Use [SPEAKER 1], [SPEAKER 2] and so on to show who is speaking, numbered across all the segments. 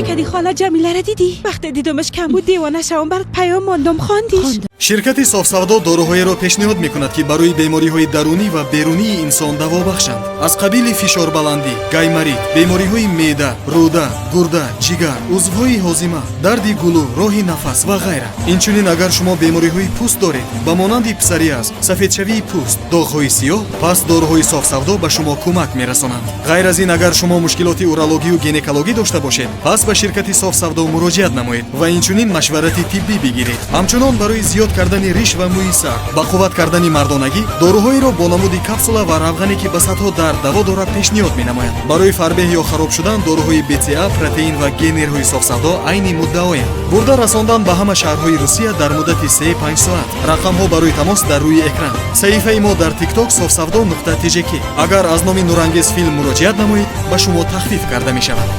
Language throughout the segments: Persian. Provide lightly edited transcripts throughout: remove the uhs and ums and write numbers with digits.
[SPEAKER 1] کدی خاله؟ جمیله را دیدی؟ وقتی دیدمش کم بود دیوانه شوم، برات پیام ماندم، خواندیش؟
[SPEAKER 2] شرکت софсавдо доруҳоеро пешниҳод мекунад, ки барои бемориҳои дарунӣ ва берунии инсон даво бахшанд, аз қабили фишорбаландӣ, гайморит, бемориҳои меъда, рӯда, гурда, ҷигар, узвҳои ҳозима, дарди гулӯ, роҳи нафас ва ғайра. Инчунин, агар шумо бемориҳои пӯст доред, ба монанди псориаз, сафедшавии пӯст, доғҳои сиёҳ, пас доруҳои софсавдо ба шумо кӯмак мерасонанд. Ғайр аз ин, агар шумо мушкилоти урологию гинекологӣ дошта бошед, пас ба ширкати софсавдо муроҷиат намоед ва инчунин машварати тиббӣ бигиред. Ҳамчунон, барои зиёд кардани риш ва мӯи сар, ба қувват кардани мардонагӣ доруҳоеро бо намуди капсула ва равғане, ки ба садҳо дард даво дорад, пешниҳод менамояд. Барои фарбеҳ ё хароб шудан доруҳои БЦА, протеин ва генерҳои софсавдо айни муддаоянд. Бурда расондан ба ҳама шаҳрҳои Русия дар муддати 3-5 соат. Рақамҳо барои тамос дар рӯи экран. Саҳифаи мо дар Тикток софсавдо.тжк. Агар аз номи Нурангез филм муроҷиат намоед, ба шумо тахфиф карда мешавад.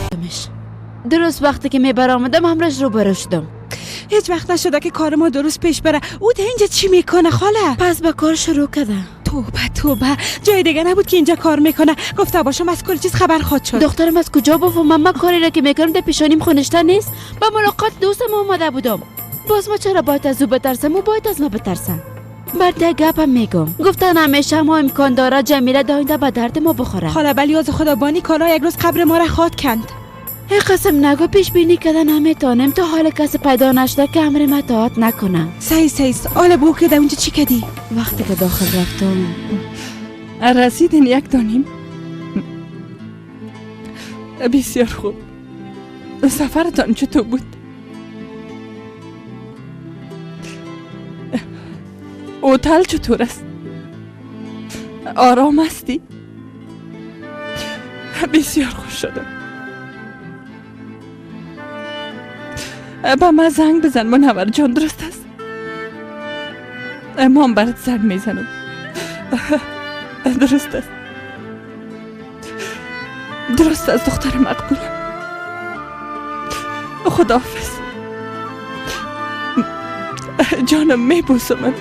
[SPEAKER 3] درست وقتی که میبرآمدم همراش روبرو شدم.
[SPEAKER 1] هیچ وقت نشده که کار ما درست پیش بره. او ده اینجا چی میکنه خاله؟
[SPEAKER 3] پس به کار شروع کرده.
[SPEAKER 1] توبه توبه، جای دیگه نبود که اینجا کار میکنه. گفته باشم از کل چیز خبر خواد شد.
[SPEAKER 3] دخترم از کجا بفهمم؟ من کاری را که میکنم در پیشانیم خونشته نیست. به ملاقات دوستم آمده بودم. باز ما چرا باید از او بترسم؟ او باید از ما بترسم. بر گپم میگم، گفتن همیشه ما امکان داره جمیله داینده به درد ما بخوره.
[SPEAKER 1] خاله، بلیاز خدا بانی کارا یک روز قبر ما را خواد کند.
[SPEAKER 3] ای قسم نگو، پیش بینی کردن نمیتونیم. تا حال کسی پیدا نشده که امر ما اطاعت نکنه.
[SPEAKER 1] صحیح صحیح. حالا بگو که در اونجا چی کدی؟
[SPEAKER 3] وقتی که داخل رفتم
[SPEAKER 4] رسیدین یک دانیم؟ بسیار خوب. سفرتان چطور بود؟ هتل چطور است؟ آرام هستی؟ بسیار خوش شدم. به من زنگ بزن منور جان، درست است؟ ما هم برات زنگ میزنم. درست است، درست است دختر مقبولم. خداحافظ جانم، میبوسمت.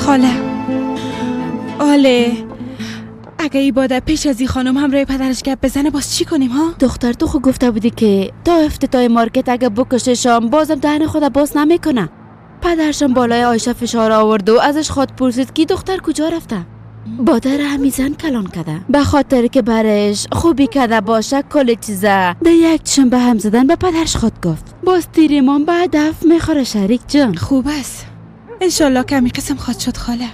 [SPEAKER 1] خاله، آله اگه ای باده پیش از این خانم همراه پدرش گپ بزنه، باز چی کنیم ها؟
[SPEAKER 3] دختر، تو خود گفته بودی که تا افتتاح مارکت اگه بکششم بازم دهن خود باز نمیکنه. پدرشم بالای عایشه فشار آورد و ازش خود پرسید که دختر کجا رفته. بادر همی زن کلان کرده، به خاطر که برش خوبی کرده باشه کل چیزه در یک چشم به هم زدن به پدرش خود گفت. باز تیریمان به هدف میخوره شریک جان.
[SPEAKER 1] خوب است، انشالله کمی قسم خواد شد خاله.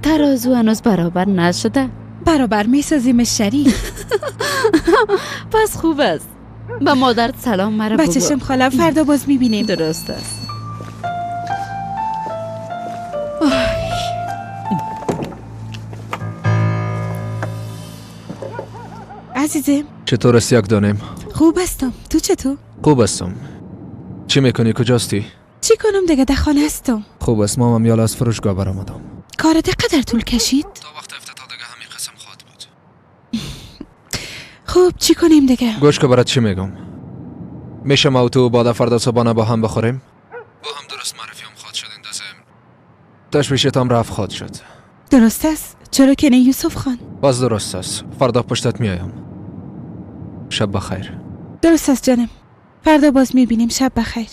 [SPEAKER 3] ترازو هنوز برابر نشده.
[SPEAKER 1] برابر میسازیم شریک.
[SPEAKER 3] پس خوب است. به مادرت سلام مرا بگو.
[SPEAKER 1] بچشم خاله، فردا باز میبینیم.
[SPEAKER 3] درست است.
[SPEAKER 1] عزیزم.
[SPEAKER 5] چطور است یک دانیم؟
[SPEAKER 1] خوب هستم، تو چطور؟
[SPEAKER 5] خوب هستم. چی میکنی؟ کجاستی؟
[SPEAKER 1] چی کنم دیگه، در خانه هستم.
[SPEAKER 5] خوب است. مامم یالا از فروشگاه برآمدم.
[SPEAKER 1] کارت قدر طول کشید؟
[SPEAKER 5] تا وقت افتتاح دیگه همین قسم خواهد بود.
[SPEAKER 1] خوب، چی کنیم دیگه؟
[SPEAKER 5] گوش که برات چی میگم. میشه ما و تو باده فردا صبحانه با هم بخوریم؟ با هم درست معرفی هم خواهد شد. این دسته تشویشت هم رفت خواهد شد.
[SPEAKER 1] درست است، چرا که نه یوسف خان.
[SPEAKER 5] باز درست است. فردا پشتت میایم. شب بخیر.
[SPEAKER 1] درست است جانم، فردا باز میبینیم. شب بخیر.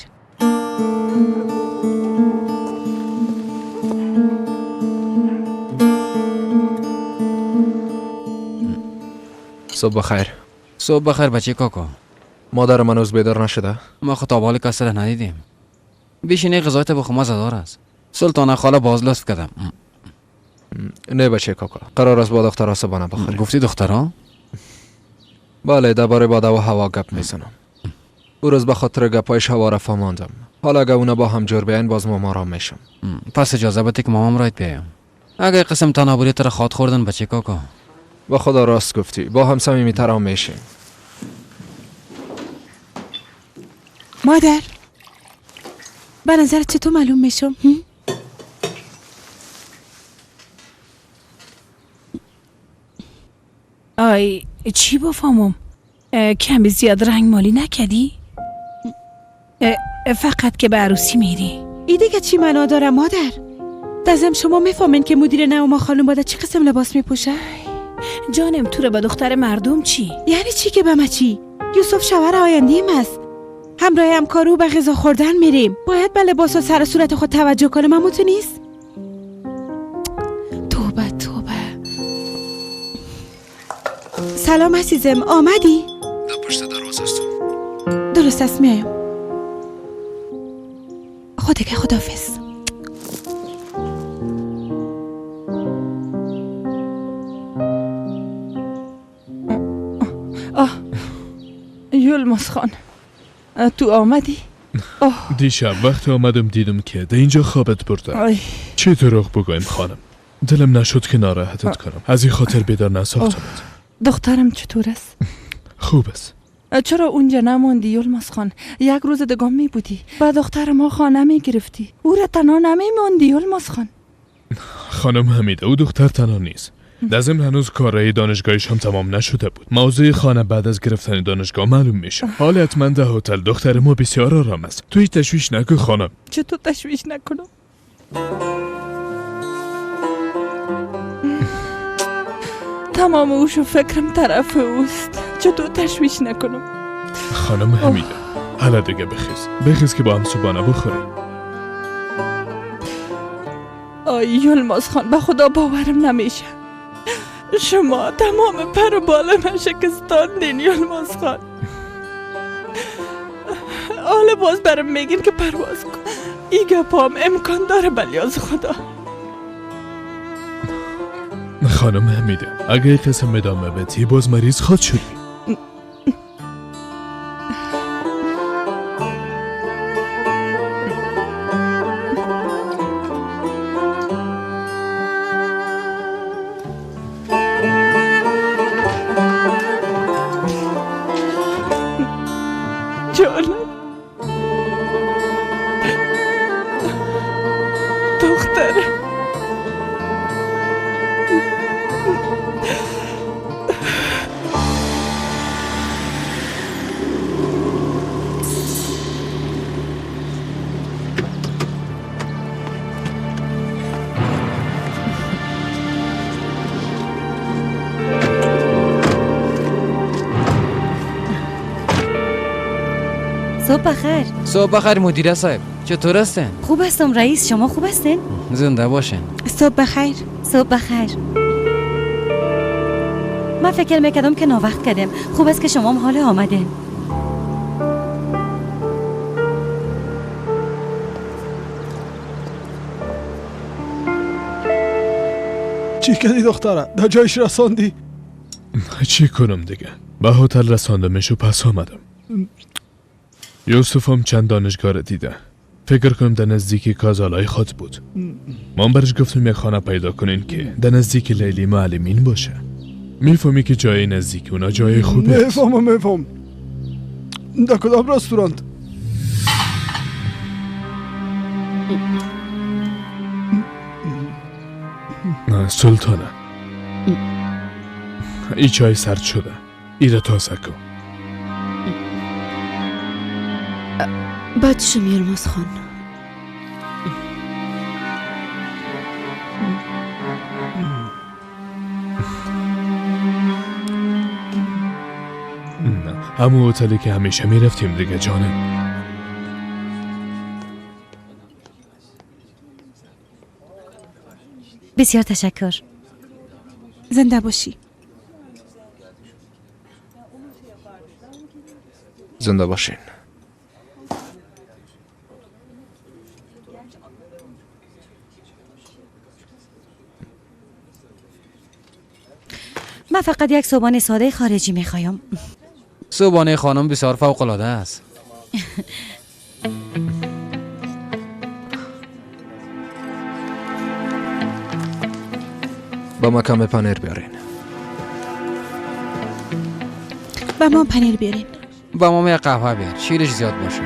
[SPEAKER 5] صبح بخیر.
[SPEAKER 6] صبح بخیر بچه کاکا.
[SPEAKER 5] مادر من هنوز بیدار نشده؟
[SPEAKER 6] ما خود تا حال کسی را ندیدیم. بیشینه غذایت بخو، مزه‌دار است. سلطانه خاله باز لطف کردم.
[SPEAKER 5] نه بچه کاکا، قرار است با دخترها صبحانه بخوریم.
[SPEAKER 6] گفتی دخترها؟
[SPEAKER 5] بله، درباره باده و هوا گپ میزنم. او روز به خاطر گپایش هوا را فهماندم. حالا اگه اونا با هم جور بیاین، باز ما آرام میشم.
[SPEAKER 6] پس اجازه بده که مامام رایت بیایم. اگه قسم تنابوری تر خواد خوردن بچه کاکا.
[SPEAKER 5] با خدا راست گفتی، با هم صمیمی‌تر هم میشیم.
[SPEAKER 1] مادر، به نظرت چطور معلوم میشم؟
[SPEAKER 7] ای چی بفهمم؟ کمی زیاد رنگ مالی نکدی؟ فقط که به عروسی میری.
[SPEAKER 1] ای دیگه چی معنا داره مادر؟ دازم شما میفهمین که مدیر نو ما خانم باده چه قسم لباس میپوشه؟
[SPEAKER 7] جانم تو رو با دختر مردم چی؟
[SPEAKER 1] یعنی چی که به ما چی؟ یوسف شوهر آیندیم است. همراه همکارو به غذا خوردن میریم. باید به لباس و سر صورت خود توجه کنم. اما تو نیست؟ توبه توبه. سلام عزیزم، آمدی؟
[SPEAKER 5] در پشت دروازه هستم.
[SPEAKER 1] درست است، میایم. خدا که خدافظ.
[SPEAKER 4] آه یلماز خان، تو آمدی؟
[SPEAKER 8] دیشب وقتی آمدم دیدم که در اینجا خوابت برده. چه دروغ بگویم خانم، دلم نشد که ناراحتت کنم، از این خاطر بیدار نساختمت.
[SPEAKER 4] دخترم چطور است؟
[SPEAKER 8] خوب است.
[SPEAKER 4] چرا اونجا نماندی یلماز خان؟ یک روز دگام می بودی با دختر ما خانه می گرفتی، او را تنها نمی ماندی یلماز خان.
[SPEAKER 8] خانم حمیده، او دختر تنها نیست. در ضمن هنوز کارهای دانشگاهیش هم تمام نشده بود. موضوع خانه بعد از گرفتن دانشگاه معلوم میشه. حال حتما در هتل دختر ما بسیار آرام است. تو هیچ تشویش نکن خانم.
[SPEAKER 4] چطور تشویش نکنم؟ تمام اوش و فکرم طرف اوست. چطور تشویش نکنم؟
[SPEAKER 8] خانم حمیده، حالا دیگه بخیز بخیز که با هم صبحانه بخوریم.
[SPEAKER 4] آی یلماز خان، به خدا باورم نمیشه. شما تمام پر و بال من شکستاندین یلماز خان. حالا باز برم میگین که پرواز کن. ای گپام امکان داره بلیاز خدا.
[SPEAKER 8] خانم حمیده، اگه قسم ادامه بدی باز مریض خواهد شدی.
[SPEAKER 4] جانم دختره،
[SPEAKER 9] صبح بخیر.
[SPEAKER 6] صبح بخیر مدیر صاحب، چطور هستین؟
[SPEAKER 9] خوب هستم رئیس، شما خوب هستین؟
[SPEAKER 6] زنده باشین.
[SPEAKER 1] صبح بخیر.
[SPEAKER 9] صبح بخیر. من فکر میکردم که ناوقت کردم. خوب است که شما هم حال آمدین.
[SPEAKER 10] چی کردی دختره؟ در جایش رساندی؟
[SPEAKER 8] چی کنم دیگه؟ به هتل رساندمش و پس آمدم. یوسف هم چند دانشگاه را دیده. فکر کنم در نزدیکی کازالای خود بود. من برش گفتم یک خانه پیدا کنین که در نزدیک لیلی معلمین باشه. میفهمی که جای نزدیک اونا جای خوبی است.
[SPEAKER 10] میفهمم. در کدام رستوران؟
[SPEAKER 8] سلطانه، ای چای سرد شده، ای را تازه کن.
[SPEAKER 3] بچشم یلماز خان.
[SPEAKER 8] همون هتلی که همیشه میرفتیم دیگه جانم.
[SPEAKER 9] بسیار تشکر.
[SPEAKER 1] زنده باشی.
[SPEAKER 5] زنده باشین.
[SPEAKER 9] من فقط یک صبحانه ساده خارجی میخوایم.
[SPEAKER 6] صبحانه خانم بسیار فوق العاده است.
[SPEAKER 5] با ما کم پنیر بیارین.
[SPEAKER 1] با ما پنیر بیارین.
[SPEAKER 6] با ما یک قهوه بیار، شیرش زیاد باشه.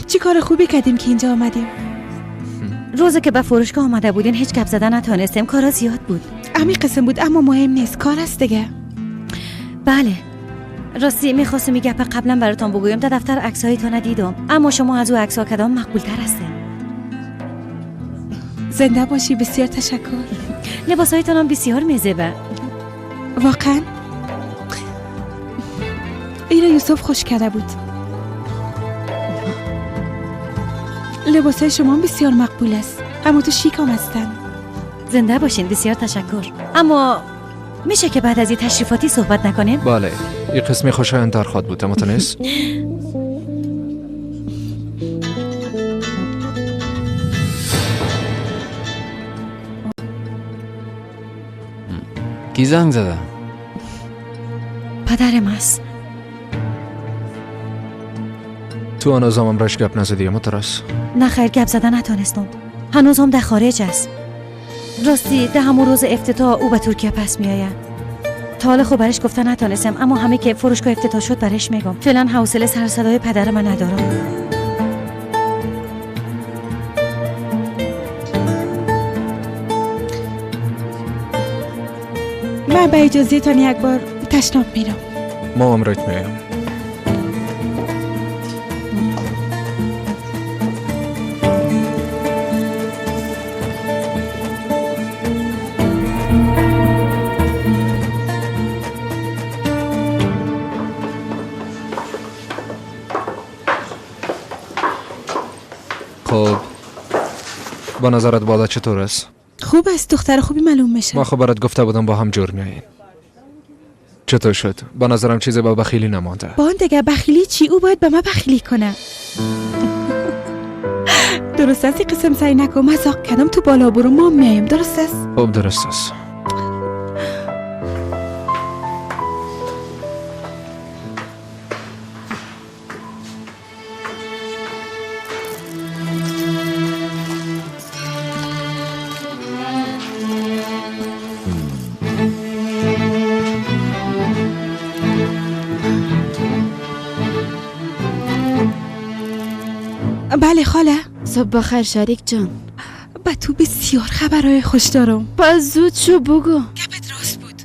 [SPEAKER 1] چی کار خوبی کردیم که اینجا آمدیم.
[SPEAKER 9] روزی که به فروشگاه آمده بودین هیچ گپ زدن نتونستیم، کارا زیاد بود.
[SPEAKER 1] همین قسم بود، اما مهم نیست، کار است دیگه.
[SPEAKER 9] بله راستی میخواستم این گپ قبلا براتون بگویم. در دفتر عکسایتان دیدم، اما شما از او عکس‌ها کدام مقبول‌تر هستین.
[SPEAKER 1] زنده باشی، بسیار تشکر.
[SPEAKER 9] لباسهایتان هم بسیار میزیبه.
[SPEAKER 1] واقعا ایرا یوسف خوش کرده بود. لباسهای شما بسیار مقبول است، اما تو شیک هم هستن.
[SPEAKER 9] زنده باشین، بسیار تشکر. اما میشه که بعد از این تشریفاتی صحبت نکنیم؟
[SPEAKER 5] بله، این قسمی خوشایندتر خواهد بود، اما تو نیست؟
[SPEAKER 6] کی زنگ زده؟
[SPEAKER 9] پدرم است.
[SPEAKER 5] تو هنوز هم امرش گپ نزدی اما ترس؟
[SPEAKER 9] نه خیر، گپ زده نتانستم، هنوز هم در خارج است. راستی ده همون روز افتتاح او به ترکیه پس میآید. تا حالا خب برش گفته نتانستم، اما همه که فروشگاه افتتاح شد برش میگم. فعلا حوصله سر صدای پدر من ندارم.
[SPEAKER 1] من به اجازه تان یک بار تشناب میرم.
[SPEAKER 5] ما امرت میایم. خب با نظرت بالا چطور است؟
[SPEAKER 1] خوب است، دختر خوبی معلوم میشه.
[SPEAKER 5] ما خب برات گفته بودم با هم جور میایین. چطور شد؟ با نظرم چیزی با بخیلی نمانده.
[SPEAKER 1] با آن دیگه بخیلی چی؟ او باید به ما بخیلی کنه. درست است، قسم سعی نکن، مزاق کردم تو بالا برو، ما میایم. درست است؟
[SPEAKER 5] خب درست است.
[SPEAKER 1] بله خاله.
[SPEAKER 3] صبح بخیر شریک جان.
[SPEAKER 1] با تو بسیار خبرهای خوش دارم.
[SPEAKER 3] پس زود شو بگو.
[SPEAKER 1] گپت راست بود.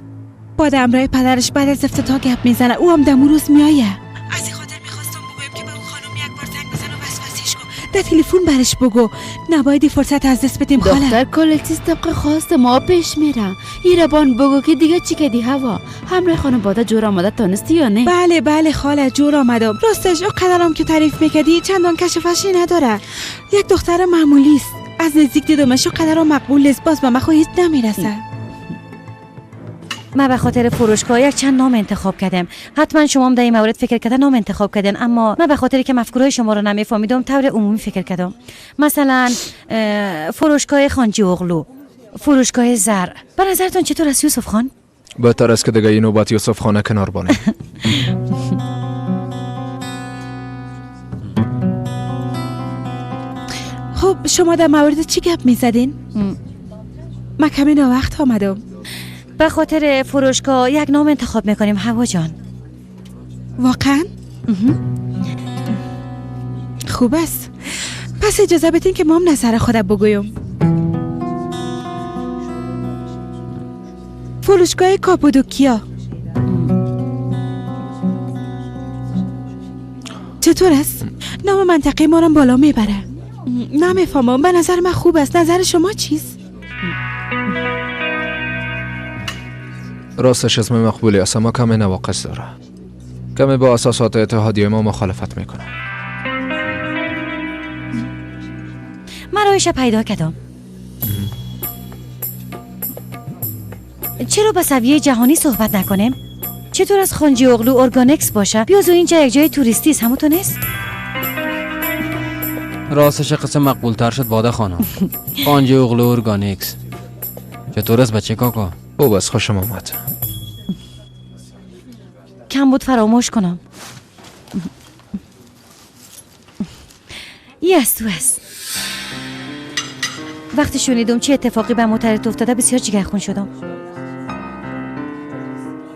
[SPEAKER 1] با امرای پدرش بعد از افتتاح گپ میزنه، او هم دمو روز میایه. از این خاطر میخواستم بگویم که به اون خانم یک بار زنگ بزن و وسوسه‌اش کن. در تلفن برش بگو. نباید فرصت از دست بدیم خاله.
[SPEAKER 3] دختر کل چیز طبق خواست ما پیش میره. ایربان بگو که دیگه چی کدی هوا؟ همراه خانم باده جور آمده تانستی یا نه؟
[SPEAKER 1] بله بله خاله جور آمدم. راستش او قدرم که تعریف میکردی چندان کشفشی نداره. یک دختر معمولی است. از نزدیک دیدمش و قدرم مقبول است. باز به من خو هیچ نمیرسه.
[SPEAKER 9] من به خاطر فروشگاه یک چند نام انتخاب کردم. حتما شما هم در این مورد فکر کردن نام انتخاب کردن، اما من به خاطر که مفکورهای شما رو نمیفهمیدم طور عمومی فکر کردم. مثلا فروشگاه خانجی اغلو، فروشگاه زر. به نظرتون چطور است یوسف خان؟
[SPEAKER 5] بهتر است که دیگه این نوبت یوسف خانه کنار بانه.
[SPEAKER 1] خب شما در مورد چی گپ میزدین؟ من کمی ناوقت آمدم.
[SPEAKER 9] به خاطر فروشگاه یک نام انتخاب میکنیم هوا جان.
[SPEAKER 1] واقعا؟ خوب است. پس اجازه بدین که ما هم نظر خودم بگویم. فروشگاه کاپادوکیا چطور است؟ نام منطقه ما را بالا میبره. نمیفهمم، به نظر من خوب است. نظر شما چیست؟
[SPEAKER 5] راستش اسم مقبولی است، اما کمی نواقص داره. کمی با اساسات اتحادیه ما مخالفت میکنه.
[SPEAKER 9] من راهش پیدا کردم. چرا با سویه جهانی صحبت نکنیم؟ چطور از خانجی اغلو ارگانیکس باشه؟ بیازو اینجا یک جای توریستی است، همونطور نیست؟
[SPEAKER 6] راستش قسم مقبول تر شد باده خانم. خانجی اغلو ارگانیکس چطور است بچه کاکا؟
[SPEAKER 5] او بس خوشم آمد.
[SPEAKER 9] کم بود فراموش کنم. یه از تو است. وقتی شنیدم چه اتفاقی به موترت افتاده بسیار جگرخون شدم.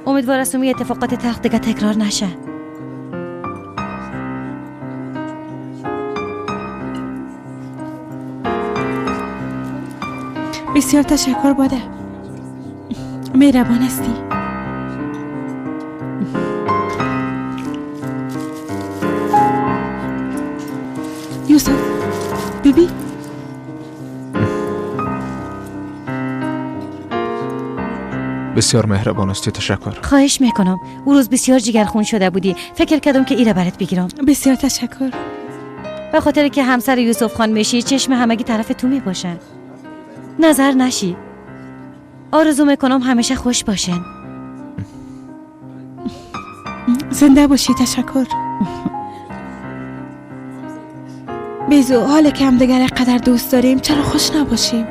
[SPEAKER 9] امیدوار هستم این اتفاقات تلخ دیگه تکرار نشه.
[SPEAKER 1] بسیار تشکر باده. مهربان هستی. یوسف بیبی
[SPEAKER 5] بسیار مهربان هستی، تشکر.
[SPEAKER 9] خواهش میکنم. او روز بسیار جگرخون شده بودی، فکر کردم که ایره برات بگیرم.
[SPEAKER 1] بسیار تشکر.
[SPEAKER 9] به خاطر که همسر یوسف خان میشی چشم همگی طرف تو میباشن. نظر نشی. آرزو میکنم همیشه خوش باشن.
[SPEAKER 1] زنده باشی. تشکر. بیزو حالا که همدیگر قدر دوست داریم چرا خوش نباشیم؟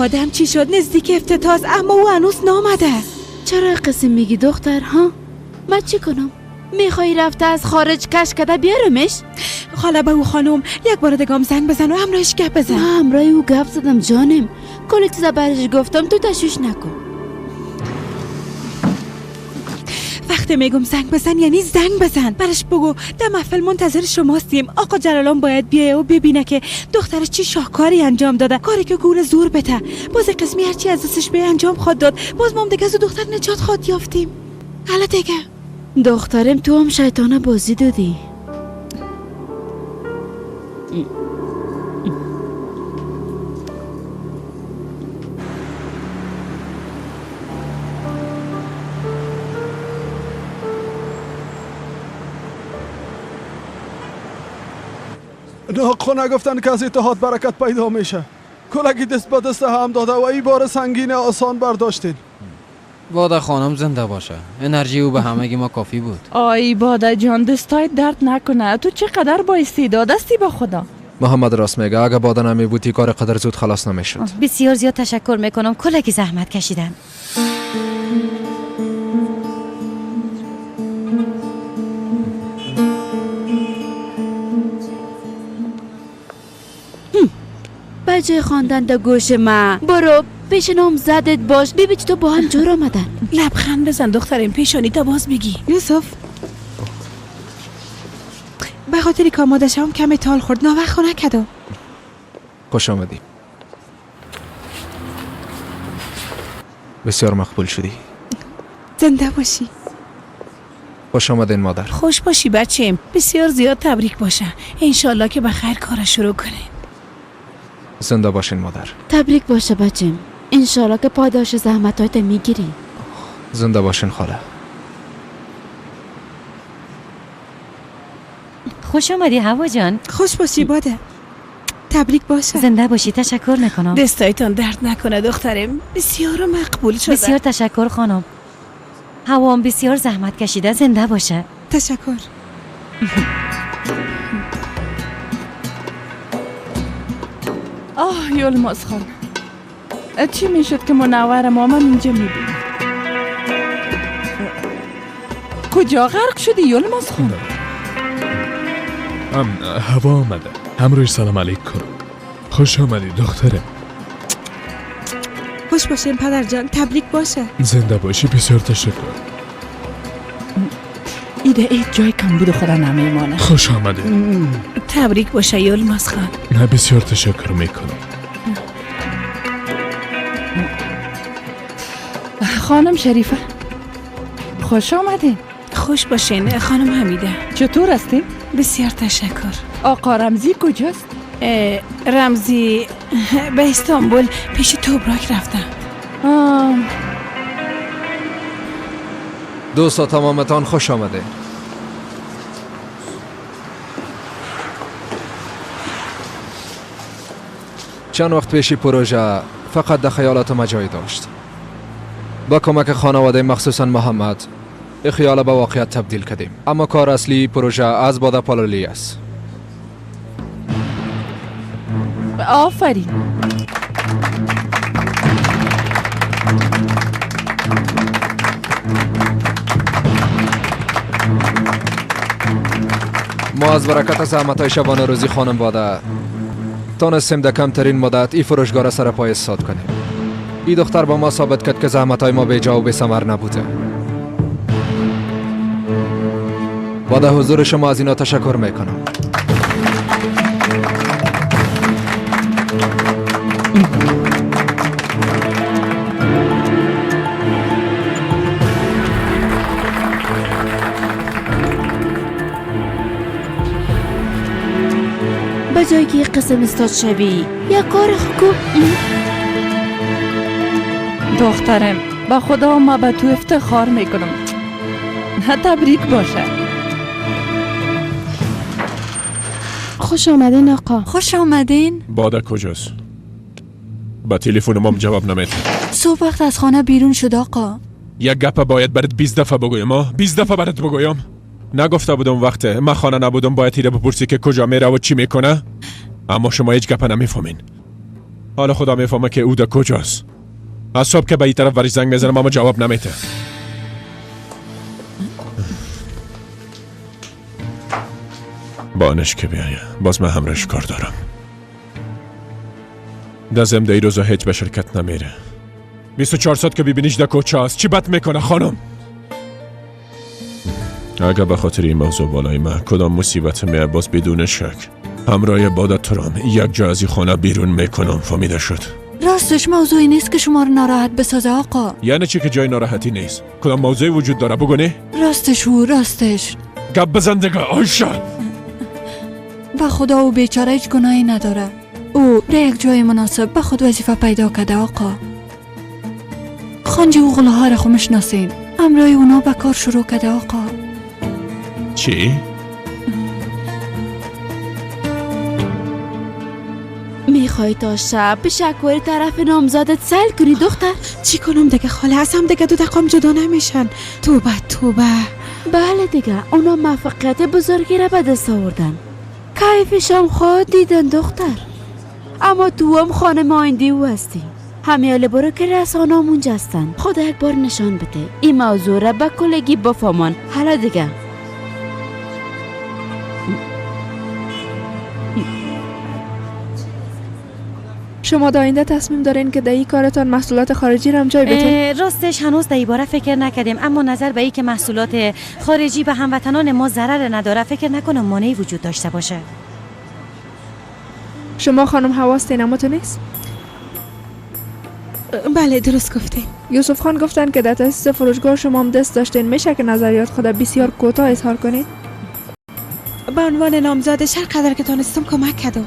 [SPEAKER 1] آدم چی شد؟ نزدیک افتتاح، اما او هنوز نامده.
[SPEAKER 3] چرا قسم میگی دختر ها؟ من چی کنم؟ میخوای رفته از خارج کش کده بیارمش؟
[SPEAKER 1] خاله به او خانم یک بار دیگه زنگ بزن و همراهش گپ بزن.
[SPEAKER 3] من همراه او گپ زدم جانم، کل چیزا برش گفتم، تو تشویش نکن.
[SPEAKER 1] وقتی میگم زنگ بزن یعنی زنگ بزن. برش بگو در محفل منتظر شماستیم، آقا جلالان باید بیایه و ببینه که دخترش چی شاهکاری انجام داده، کاری که گور زور بته. باز قسمی هرچی از دستش به انجام خواد داد، باز ما هم دیگه از دختر نجات خواد یافتیم. حالا دیگه
[SPEAKER 3] دخترم تو هم شیطانه بازی دادی.
[SPEAKER 10] نه نگفتن که از اتحاد برکت پیدا میشه. کلگی دست به دست هم داده و این بار سنگین آسان برداشتین.
[SPEAKER 6] باده خانم زنده باشه، انرژی او به همگی ما کافی بود.
[SPEAKER 4] آی باده جان، دستایت درد نکنه، تو چقدر با استعداد هستی به خدا.
[SPEAKER 5] محمد راست میگه، اگه باده نمی بودی کار قدر زود خلاص نمیشد.
[SPEAKER 9] بسیار زیاد تشکر میکنم، کلگی زحمت کشیدن.
[SPEAKER 3] به جای خواندن در گوش ما برو پیش نام زدت باش، ببین تو با هم جور آمدن.
[SPEAKER 7] لبخند بزن دخترم، پیشانی تا باز بگی.
[SPEAKER 1] یوسف به خاطر که آماده شوم کمی تال خورد، ناوقت خونه کدو.
[SPEAKER 5] خوش آمدی، بسیار مقبول شدی.
[SPEAKER 1] زنده باشی.
[SPEAKER 5] خوش آمدین مادر.
[SPEAKER 7] خوش باشی بچیم، بسیار زیاد تبریک باشه، انشالله که به خیر کار شروع کنیم.
[SPEAKER 5] زنده باشین مادر.
[SPEAKER 3] تبریک باشه بچیم، انشالله که پاداش زحمتایت میگیری.
[SPEAKER 5] زنده باشین خاله.
[SPEAKER 9] خوش آمدی هوا جان.
[SPEAKER 1] خوش باشی باده، تبریک باشه.
[SPEAKER 9] زنده باشی، تشکر میکنم.
[SPEAKER 7] دستایتان درد نکنه دخترم، بسیار مقبول شده.
[SPEAKER 9] بسیار تشکر خانم. هوام بسیار زحمت کشیده، زنده باشه.
[SPEAKER 1] تشکر.
[SPEAKER 4] آه یلماز خان، چی میشد که منور مامان اینجا میبینی؟ کجا غرق شدی یلماز خان؟
[SPEAKER 8] هوا آمده، همروی سلام علیکم. خوش آمدی دخترم.
[SPEAKER 1] خوش باشیم پدر جان، تبریک باشه.
[SPEAKER 8] زنده باشی، بسیار تشکر.
[SPEAKER 4] ایده ای جای کم بود خدا نمیمانه.
[SPEAKER 8] خوش آمده.
[SPEAKER 7] تبریک باشه یلماز خان.
[SPEAKER 8] نه بسیار تشکر میکنم.
[SPEAKER 4] خانم شریفه خوش آمدین.
[SPEAKER 7] خوش باشین خانم حمیده.
[SPEAKER 4] چطور هستین؟
[SPEAKER 7] بسیار تشکر.
[SPEAKER 4] آقا رمزی کجاست؟
[SPEAKER 7] رمزی به استانبول پیش توبراک رفتم.
[SPEAKER 5] دوستا تمامتان خوش آمده. چند وقت پیشی پروژه فقط در خیالات ما جای داشت. با کمک خانواده مخصوصا محمد این خیال به واقعیت تبدیل کردیم. اما کار اصلی پروژه از باده پالالی است.
[SPEAKER 4] آفرین.
[SPEAKER 5] ما از برکت زحمت‌های شبانه روزی خانم باده تانستیم در کمترین مدت این فروشگاه را سر پای استاد کنیم. این دختر با ما ثابت کرد که زحمت‌های ما بیجا و بی‌ثمر نبوده. با در حضور شما از اینا تشکر میکنم.
[SPEAKER 3] به جایی که یک قسم استاد شوی یک کار خوب.
[SPEAKER 4] دخترم با خدا ما به تو افتخار میکنم. تبریک باشه.
[SPEAKER 1] خوش آمدین آقا.
[SPEAKER 11] خوش آمدین.
[SPEAKER 8] باده کجاست؟ با تلفن مام جواب نمیده.
[SPEAKER 11] صبح وقت از خانه بیرون شد آقا.
[SPEAKER 8] یک گپ باید برات 20 دفعه بگویم. 20 دفعه برات بگویم. نگفته بودم وقته من خانه نبودم باید تیره بپرسی که کجا میره و چی میکنه؟ اما شما هیچ گپ نمیفهمین. حالا خدا میفهمه که او در کجاست. از صبح که به این طرف برش زنگ میزنم اما جواب نمیده. بانش که بیایه باز من همراهش کار دارم. دزم در روزا هیچ به شرکت نمیره. 24 ساعت که ببینیش در کوچه است. چی بد میکنه خانم؟ اگه به خاطر این موضوع بالای من کدام مصیبت میه باز بدون شک همراه باده ترام یک جا از خانه بیرون میکنم. فهمیده شد؟
[SPEAKER 11] راستش موضوعی نیست که شما رو ناراحت بسازه آقا.
[SPEAKER 8] یعنی چی که جای ناراحتی نیست؟ کدام موضوعی وجود داره بگو نه؟
[SPEAKER 11] راستش او راستش
[SPEAKER 8] گپ بزن دیگه آیشه.
[SPEAKER 11] به خدا او بیچاره هیچ گناهی نداره. او در یک جای مناسب به خود وظیفه پیدا کرده آقا. خانجی او غلاها را خو میشناسین، همراه اونا به کار شروع کرده آقا.
[SPEAKER 8] چی؟
[SPEAKER 3] میخوای تا شب به شکواری طرف نامزادت سیل کنی دختر؟
[SPEAKER 1] چی کنم دیگه خاله، از هم دیگه 2 دقیقه جدا نمیشن. توبه توبه.
[SPEAKER 3] بله دیگه، اونا موفقیت بزرگی را به دست آوردن، کیفشم خود دیدن دختر. اما تو هم خانم آینده او هستی. همیاله برو که رسانه مونجا هستن، خدا یک بار نشان بده این موضوع را به کلگی بفهمان. حالا دیگه
[SPEAKER 12] شما در آینده تصمیم دارین که در این کارتان محصولات خارجی را هم جای بدین؟
[SPEAKER 9] راستش هنوز در این باره فکر نکردیم، اما نظر به این که محصولات خارجی به هموطنان ما ضرر نداره فکر نکنم مانعی وجود داشته باشه.
[SPEAKER 12] شما خانم حواستین اما تو نیست؟
[SPEAKER 1] بله درست گفتین.
[SPEAKER 12] یوسف خان گفتن که در تاسیس فروشگاه شما هم دست داشتین، میشه که نظریات خود بسیار کوتاه اظهار کنید؟
[SPEAKER 1] به عنوان نامزادش هر قدر که تانستم کمک کردم.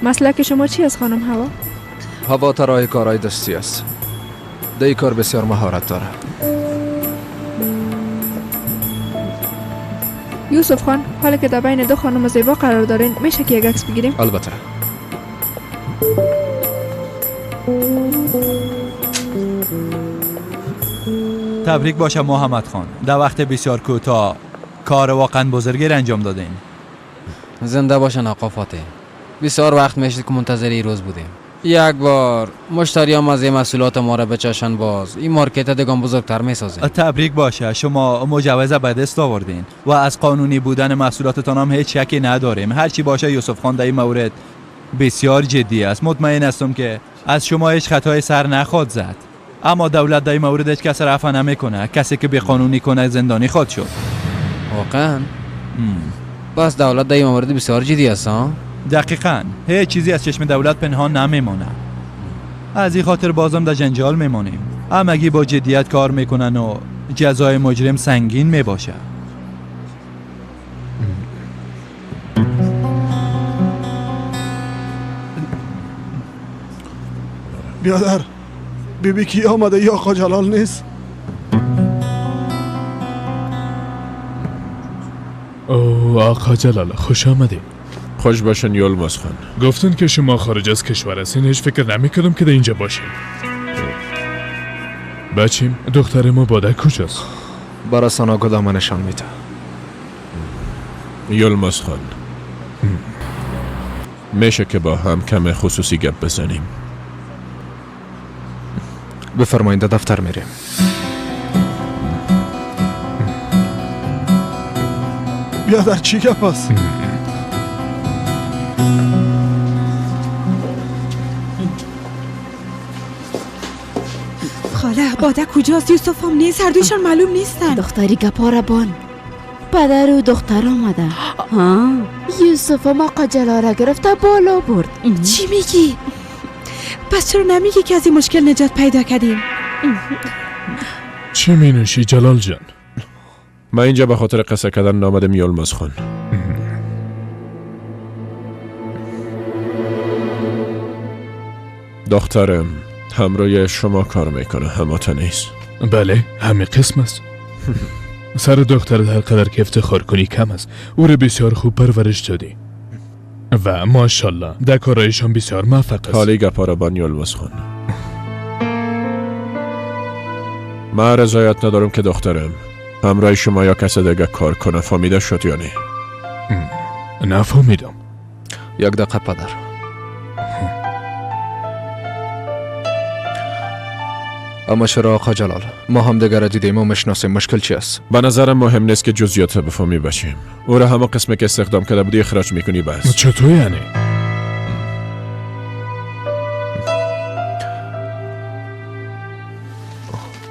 [SPEAKER 12] مسلک شما چی است خانم هوا؟
[SPEAKER 5] هوا طراح کارهای دستی است. در این کار بسیار مهارت داره.
[SPEAKER 12] یوسف خان، حالا که در بین دو خانم زیبا قرار دارین، میشه که یک عکس بگیریم؟
[SPEAKER 5] البته.
[SPEAKER 13] تبریک باشه محمد خان، در وقت بسیار کوتاه کار واقعا بزرگی را انجام دادین.
[SPEAKER 6] زنده باشن آقا فاتح. بسیار وقت میشد که منتظر این روز بودیم. یک بار مشتریام از این محصولات ما را بچشن باز این مارکت دگان بزرگتر میسازه.
[SPEAKER 13] تبریک باشه، شما مجوز به دست آوردین و از قانونی بودن محصولاتتان هم هیچ شکی نداریم. هرچی باشه یوسف خان در این مورد بسیار جدی است. مطمئن هستم که از شما هیچ خطای سر نخواد زد، اما دولت در این مورد هیچ کس رفع نمیکنه. کسی که به قانونی کنه زندانی خواهد شد.
[SPEAKER 6] واقعا؟ بس دولت در این مورد بسیار جدی است.
[SPEAKER 13] دقیقاً هیچ چیزی از چشم دولت پنهان نمیمانه. از این خاطر بازم در جنجال میمانیم. همگی با جدیت کار میکنن و جزای مجرم سنگین میباشه.
[SPEAKER 10] بیادر بیبی کی آمده یا آقا جلال نیست؟
[SPEAKER 8] او آقا جلال خوش آمدید.
[SPEAKER 14] خوش باشن یلماز خان.
[SPEAKER 8] گفتن که شما خارج از کشور هستین، هیچ فکر نمی‌کردم که در اینجا باشین. بچیم دختر ما باده کجاست؟
[SPEAKER 5] برا سانا گدامه نشان میده.
[SPEAKER 14] یلماز خان میشه که با هم کم خصوصی گپ بزنیم؟
[SPEAKER 5] بفرمایید دفتر میریم.
[SPEAKER 10] بیادر چی گپ است؟
[SPEAKER 1] خاله باده کجاست؟ یوسف هم نیست، هر دویشان معلوم نیستن.
[SPEAKER 3] دختری گپا را بان. پدر و دختر آمده. ها یوسف هم آقا جلال را گرفته بالا برد.
[SPEAKER 1] چی میگی؟ پس چرا نمیگی که از این مشکل نجات پیدا کردیم؟
[SPEAKER 8] چی می نوشی جلال جان؟
[SPEAKER 14] من اینجا به خاطر قصه کردن نامدم یلماز خان. دخترم همراه شما کار میکنه، هماتا نیست؟
[SPEAKER 8] بله همه قسم است. سر دخترت هر قدر که افتخار کنی کم است. او را بسیار خوب پرورش دادی و ماشاءالله در کارایشان بسیار موفق است.
[SPEAKER 14] حالی گپا را بان یلماز خان. من رضایت ندارم که دخترم همراه شما یا کس دیگه کار کنه. فهمیده شد یا نه؟
[SPEAKER 8] نفهمیدم.
[SPEAKER 5] یک دقیقه پدر. اما چرا آقا جلال؟ ما هم دیگر را دیدیم و میشناسیم. مشکل چی است؟
[SPEAKER 14] به نظرم مهم نیست که جزئیات بفهمی باشیم. او را همه قسمه که استخدام کرده بودی اخراج میکنی بس.
[SPEAKER 8] چطور یعنی؟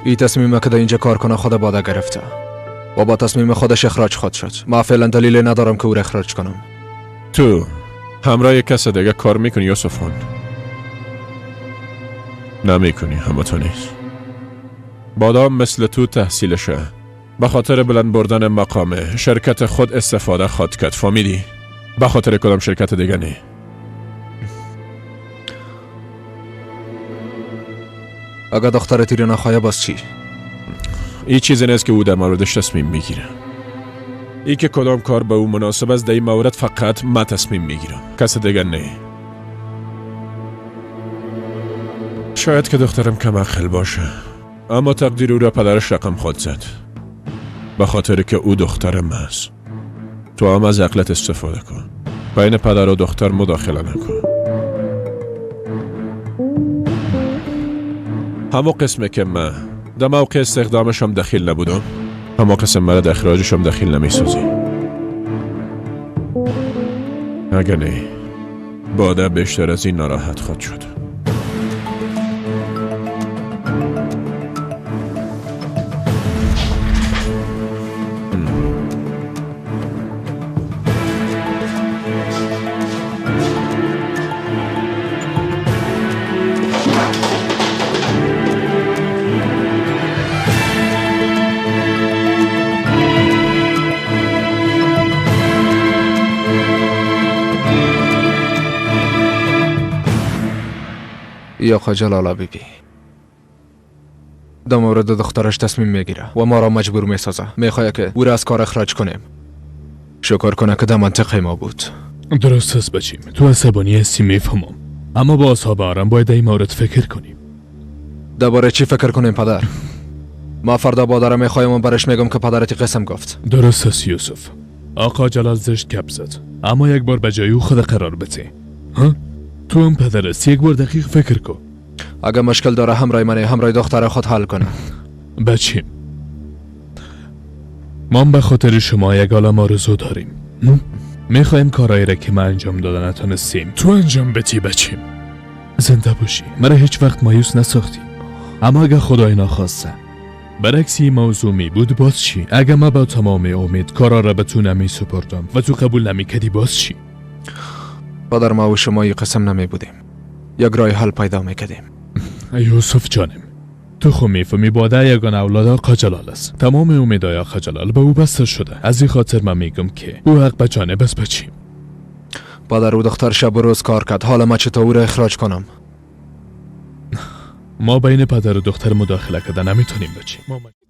[SPEAKER 5] این تصمیم که در اینجا کار کنه خود باده گرفته و با تصمیم خودش اخراج خود شد. ما فعلا دلیل ندارم که او را اخراج کنم.
[SPEAKER 14] تو همراه کس دیگه کار میکنی یوسف خان؟ نمیکنی، همه تو نیست. بادام مثل تو تحصیلشه. به خاطر بلند بردن مقام شرکت خود استفاده خواد کرد. فهمیدی؟ به خاطر کدام شرکت دیگه نه.
[SPEAKER 5] اگه دختر تیره نخواه باز چی؟
[SPEAKER 14] این چیزی نیست که او در موردش تصمیم میگیره. ای که کدام کار به او مناسب است در این مورد فقط من تصمیم میگیرم، کس دیگر نه. شاید که دخترم کم عقل باشه، اما تقدیر او را پدرش رقم خود زد، به خاطر که او دخترم است. تو هم از عقلت استفاده کن، بین پدر و دختر مداخله نکن. همو قسمه که من در موقع استخدامشم دخیل نبودم، همو قسم مرا در اخراجشم دخیل نمیسازی. اگه نه، باده بیشتر از این ناراحت خود شد.
[SPEAKER 5] آقا جلال بی بی در مورد دخترش تصمیم میگیره و ما را مجبور میسازه. میخواد که او را از کار اخراج کنیم. شکر کنه که در منطقه ما بود.
[SPEAKER 8] درست است بچیم، تو عصبانی هستی میفهمم، اما با اصحاب آرام باید این مورد فکر کنیم.
[SPEAKER 5] درباره چی فکر کنیم پدر؟ ما فردا بادر میخوایم و برش میگم که پدرت قسم گفت.
[SPEAKER 8] درست است یوسف، آقا جلال زشت گپ زد، اما یک بار به جای او خود قرار بده. ها؟ تو هم پدر هستی، یک بار دقیق فکر کن.
[SPEAKER 5] اگه مشکل داره همراه منه، همراه دختر خود حل کنه.
[SPEAKER 8] بچیم، ما به خاطر شما یک عالم آرزو داریم. میخوایم کارایی را که ما انجام دادن نتونستیم تو انجام بدی. بچیم، زنده باشی، مرا هیچ وقت مایوس نساختی. اما اگه خدای ناخواسته برعکس این موضوع می بود باز چی؟ اگه ما با تمام امید کارا را به تو نمی سپردم و تو قبول نمی کردی باز چی؟
[SPEAKER 5] پدر ما و شما یک قسم نمی بودیم، یک راه حل پیدا میکردیم.
[SPEAKER 8] یوسف جانم، تو خو میفهمی باده یگان اولاد آقا جلال است. تمام امیدهای آقا جلال به او بسته شده. از این خاطر من میگم که او حق به جانب است بچیم.
[SPEAKER 5] پدر او دختر شب و روز کار کرد، حالا ما چطور او را اخراج کنم؟
[SPEAKER 8] ما بین پدر و دختر مداخله کردن نمیتونیم بچیم.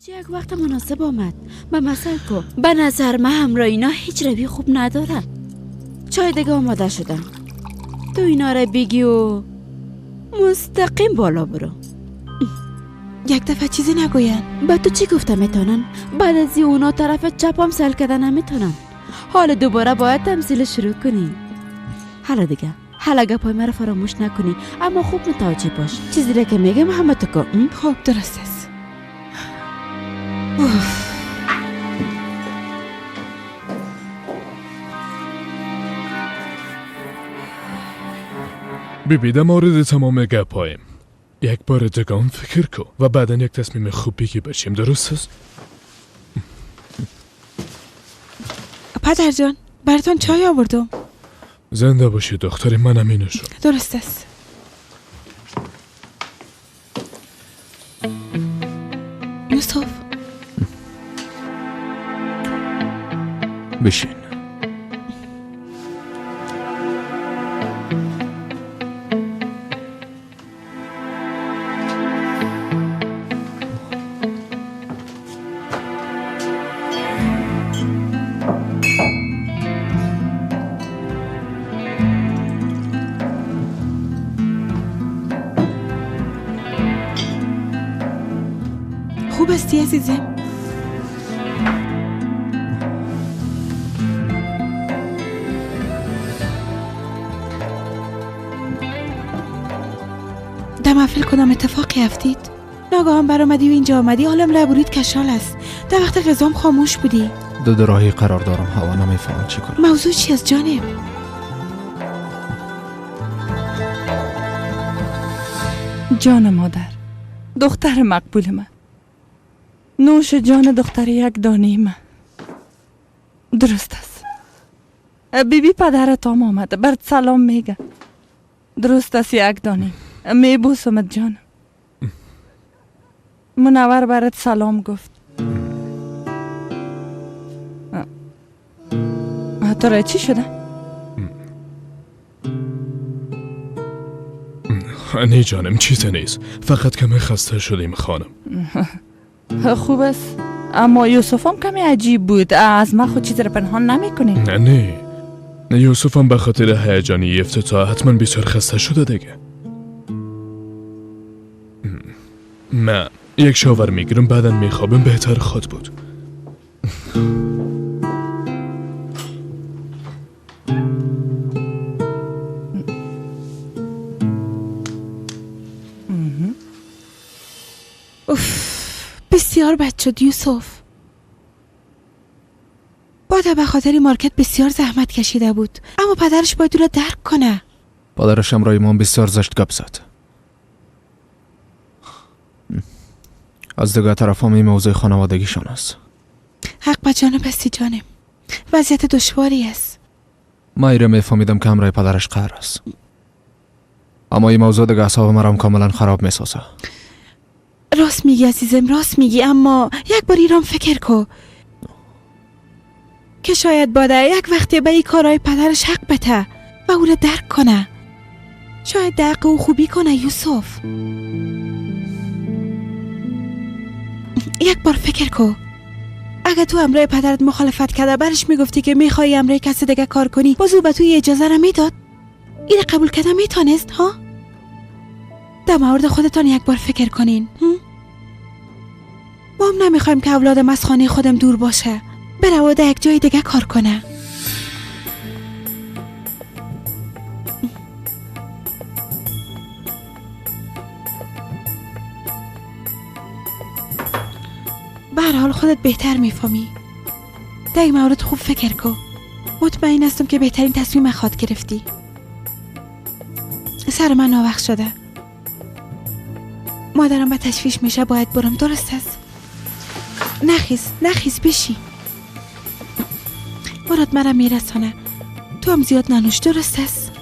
[SPEAKER 3] یک وقت مناسب آمد. به مثل کو به نظر من همراه اینا هیچ روی خوب نداره. چای دیگه آماده شدم، تو اینا را بگی و مستقیم بالا برو.
[SPEAKER 1] یک دفعه چیزی نگوین.
[SPEAKER 3] به تو چی گفتم میتونن؟ بعد از اونا طرف چپم سل کردن نمیتونن. حالا دوباره باید تمثیل شروع کنی. حالا دیگه، حالا گپای مرا فراموش نکنی، اما خوب متوجه باش چیزی را که میگم همه تو کن.
[SPEAKER 1] خوب درست است.
[SPEAKER 8] بی بی در مورد تمام گپایم یک بار دیگه فکر کن و بعدا یک تصمیم خوب بگی بچیم. درست است؟
[SPEAKER 1] پدر جان، براتون چای آوردم.
[SPEAKER 8] زنده باشی دختر منم اینو شد.
[SPEAKER 1] درست است. یوسف
[SPEAKER 5] بشین.
[SPEAKER 1] خوب هستی عزیزم؟ در محفل کدام اتفاقی افتید؟ ناگهان برآمدی و اینجا آمدی، حالم لبورید کشال است. در وقت غذام خاموش بودی.
[SPEAKER 5] دو راهی قرار دارم، هوا نمیفهمم چی کنم.
[SPEAKER 1] موضوع چی است جانم؟
[SPEAKER 4] جان مادر، دختر مقبول من، نوش جان دختر یک دانه من. درست است. بیبی پدرت هم آمده برات سلام میگه. درست است یک دانه میبوسمت جانم. منور برات سلام گفت. تو را چی شده؟
[SPEAKER 8] نه جانم چیزی نیست، فقط کمی خسته شدیم خانم.
[SPEAKER 4] خوب است. اما یوسف هم کمی عجیب بود. از من خود چیز را پنهان نمیکنی.
[SPEAKER 8] نه نه، یوسف هم به خاطر هیجانی افتتاح حتما بسیار خسته شده دیگه. من یک شاور میگیرم، بعدا میخوابم، بهتر خود بود.
[SPEAKER 1] اوف، بسیار بد شد یوسف. بادا به خاطر مارکت بسیار زحمت کشیده بود، اما پدرش باید او را درک کنه.
[SPEAKER 5] پدرش همراه ما بسیار زشت گپ زد. از دیگر طرف هم این موضوع خانوادگیشان است.
[SPEAKER 1] حق به جانب هستی جانم، وضعیت دشواری است.
[SPEAKER 5] ما ایره میفهمیدم که همراه پدرش قهر است، اما این موضوع دیگه اعصاب مرا کاملا خراب میسازه.
[SPEAKER 1] راست میگی عزیزم، راست میگی، اما یک بار ایران فکر کو که شاید باده یک وقتی به این کارهای پدرش حق بده و او را درک کنه. شاید درک او خوبی کنه یوسف. یک بار فکر کو، اگه تو امرای پدرت مخالفت کرده برش میگفتی که میخوای امرای کسی دیگه کار کنی، باز او به توی اجازه را میداد؟ این قبول کرده میتونست ها؟ در مورد خودتان یک بار فکر کنین. ما هم نمیخوایم که اولادم از خانه خودم دور باشه، بره و در یک جای دیگه کار کنه. به هر حال خودت بهتر میفهمی. در این مورد خوب فکر کن. مطمئن هستم که بهترین تصمیم خود گرفتی. سر من ناوقت شده، مادرم به تشویش میشه، باید برم. درست است؟ نخیز نخیز، بشی. مراد مرا میرسانه، تو هم زیاد ننوش. درست است؟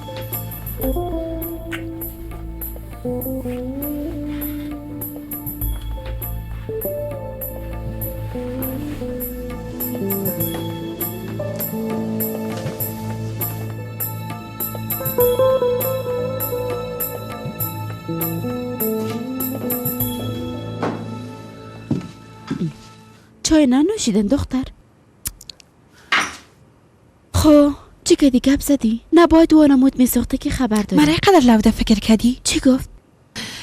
[SPEAKER 3] چای ننوشیدن دختر؟ خب چی کدی گپ زدی؟ نباید وانمود میساخته که خبر داری.
[SPEAKER 1] مرا قدر لوده فکر کردی؟
[SPEAKER 3] چی گفت؟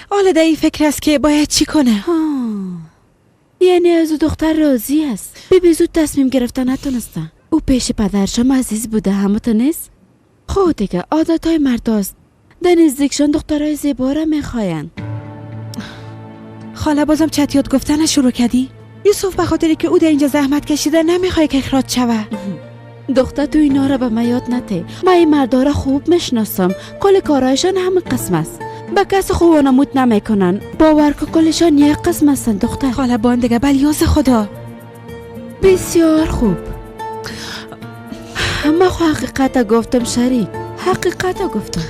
[SPEAKER 1] حالا در این فکر است که باید چی کنه.
[SPEAKER 3] یعنی از او دختر راضی است. بیبی زود تصمیم گرفته نتونسته. او پیش پدرشم عزیز بوده، همه نیست؟ خب دیگه عادت های مرد است. در نزدیکشان دخترای زیبا را میخواین.
[SPEAKER 1] خاله بازم چتیات گفتن شروع کردی؟ یوسف به خاطری که او در اینجا زحمت کشیده نمیخوای که اخراج شوه.
[SPEAKER 3] دختر تو اینا را به من یاد نده. من این مردا را خوب میشناسم. کل کارایشان همه قسم است. به کس خوب وانمود نمیکنن. باور که کلشان یک قسم هستن دختر.
[SPEAKER 1] خاله بان دیگه بلیاز خدا.
[SPEAKER 3] بسیار خوب. من خو حقیقت گفتم شریک، حقیقت گفتم.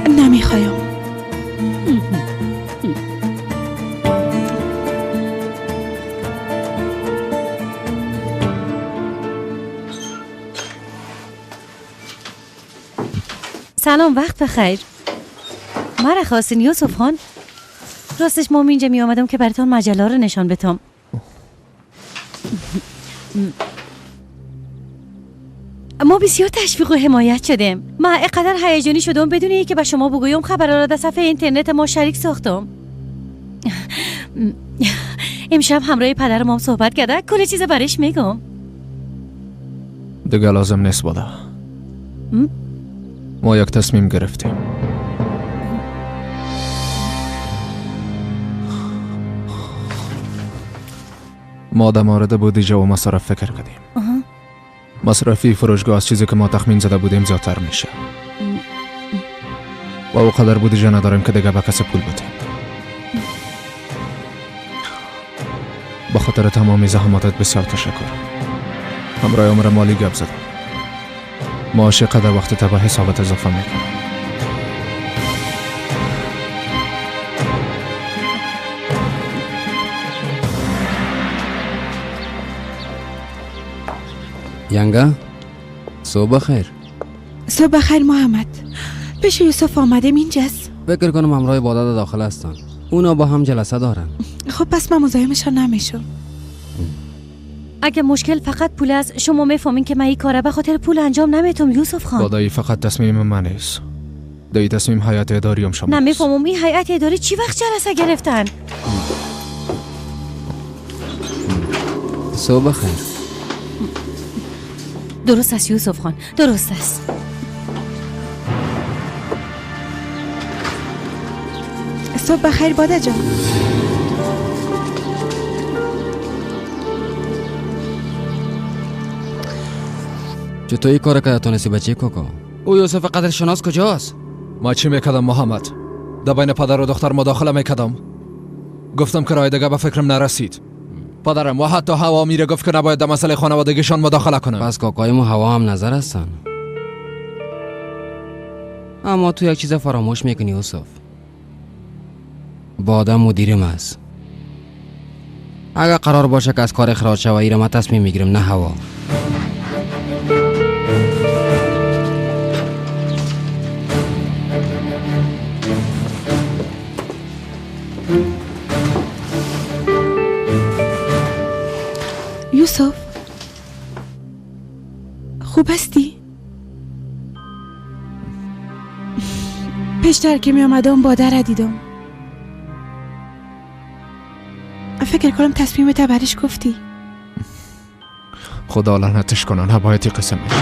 [SPEAKER 1] نمیخوایم.
[SPEAKER 9] سلام، وقت بخیر. مرا خواستین یوسف خان؟ راستش ما اینجا می آمدم که براتان مجله رو نشان بدم. ما بسیار تشویق و حمایت شدیم. من اینقدر هیجانی شدم بدون اینکه به شما بگویم خبرها را در صفحه اینترنت ما شریک ساختم. امشب همراه پدرم هم صحبت کرده، کل چیز برش میگم.
[SPEAKER 5] دیگه لازم نیست بادا. ما یک تصمیم گرفتیم. ما در مورد بودجه و مصرف فکر کردیم. مصرفی فروشگاه از چیزی که ما تخمین زده بودیم زیادتر میشه و او قدر بودجه نداریم که دیگه به کسی پول بدیم. به خاطر تمامی زحماتت بسیار تشکر. همراه عمر مالی گپ زدم. معاش قدر وقت تا به حسابت اضافه میکنم.
[SPEAKER 6] ینگا، صبح بخیر.
[SPEAKER 1] صبح بخیر محمد. پیش یوسف آمدیم، اینجاست.
[SPEAKER 6] فکر کنم همراه باده داخل هستن. اونا با هم جلسه دارن.
[SPEAKER 1] خب پس من مزاحمشان نمیشم.
[SPEAKER 9] اگه مشکل فقط پول است، شما میفهمین که من این کاره به خاطر پول انجام نمیتم یوسف خان.
[SPEAKER 5] بادایی فقط تصمیم من نیست. دایی تصمیم هیئت اداری شما.
[SPEAKER 9] نمیفهمم این هیئت اداری چی وقت جلسه گرفتن؟
[SPEAKER 6] صبح بخیر.
[SPEAKER 9] درست است یوسف خان، درست است.
[SPEAKER 1] صبح بخیر باده جان.
[SPEAKER 6] چطور این کار کرده تونستی بچه کوکو؟ او یوسف قدر شناس کجاست؟
[SPEAKER 5] ما چی میکردم محمد؟ در بین پدر و دختر مداخله میکردم. گفتم که رای دیگه به فکرم نرسید. پدرم و حتی هوا میره گفت که نباید در مسئله خانوادگیشان مداخله کنم.
[SPEAKER 6] پس کاکای ما هوا هم نظر هستن. اما تو یک چیز فراموش میکنی یوسف. باده مدیرم است. اگر قرار باشه که از کار اخراج شوه ایره من تصمیم میگیرم، نه هوا.
[SPEAKER 1] یوسف خوب هستی؟ پیشتر که می آمدم باده را دیدم. فکر کنم تصمیمت برش گفتی.
[SPEAKER 5] خدا لعنتش کنه، نباید قسم میشد.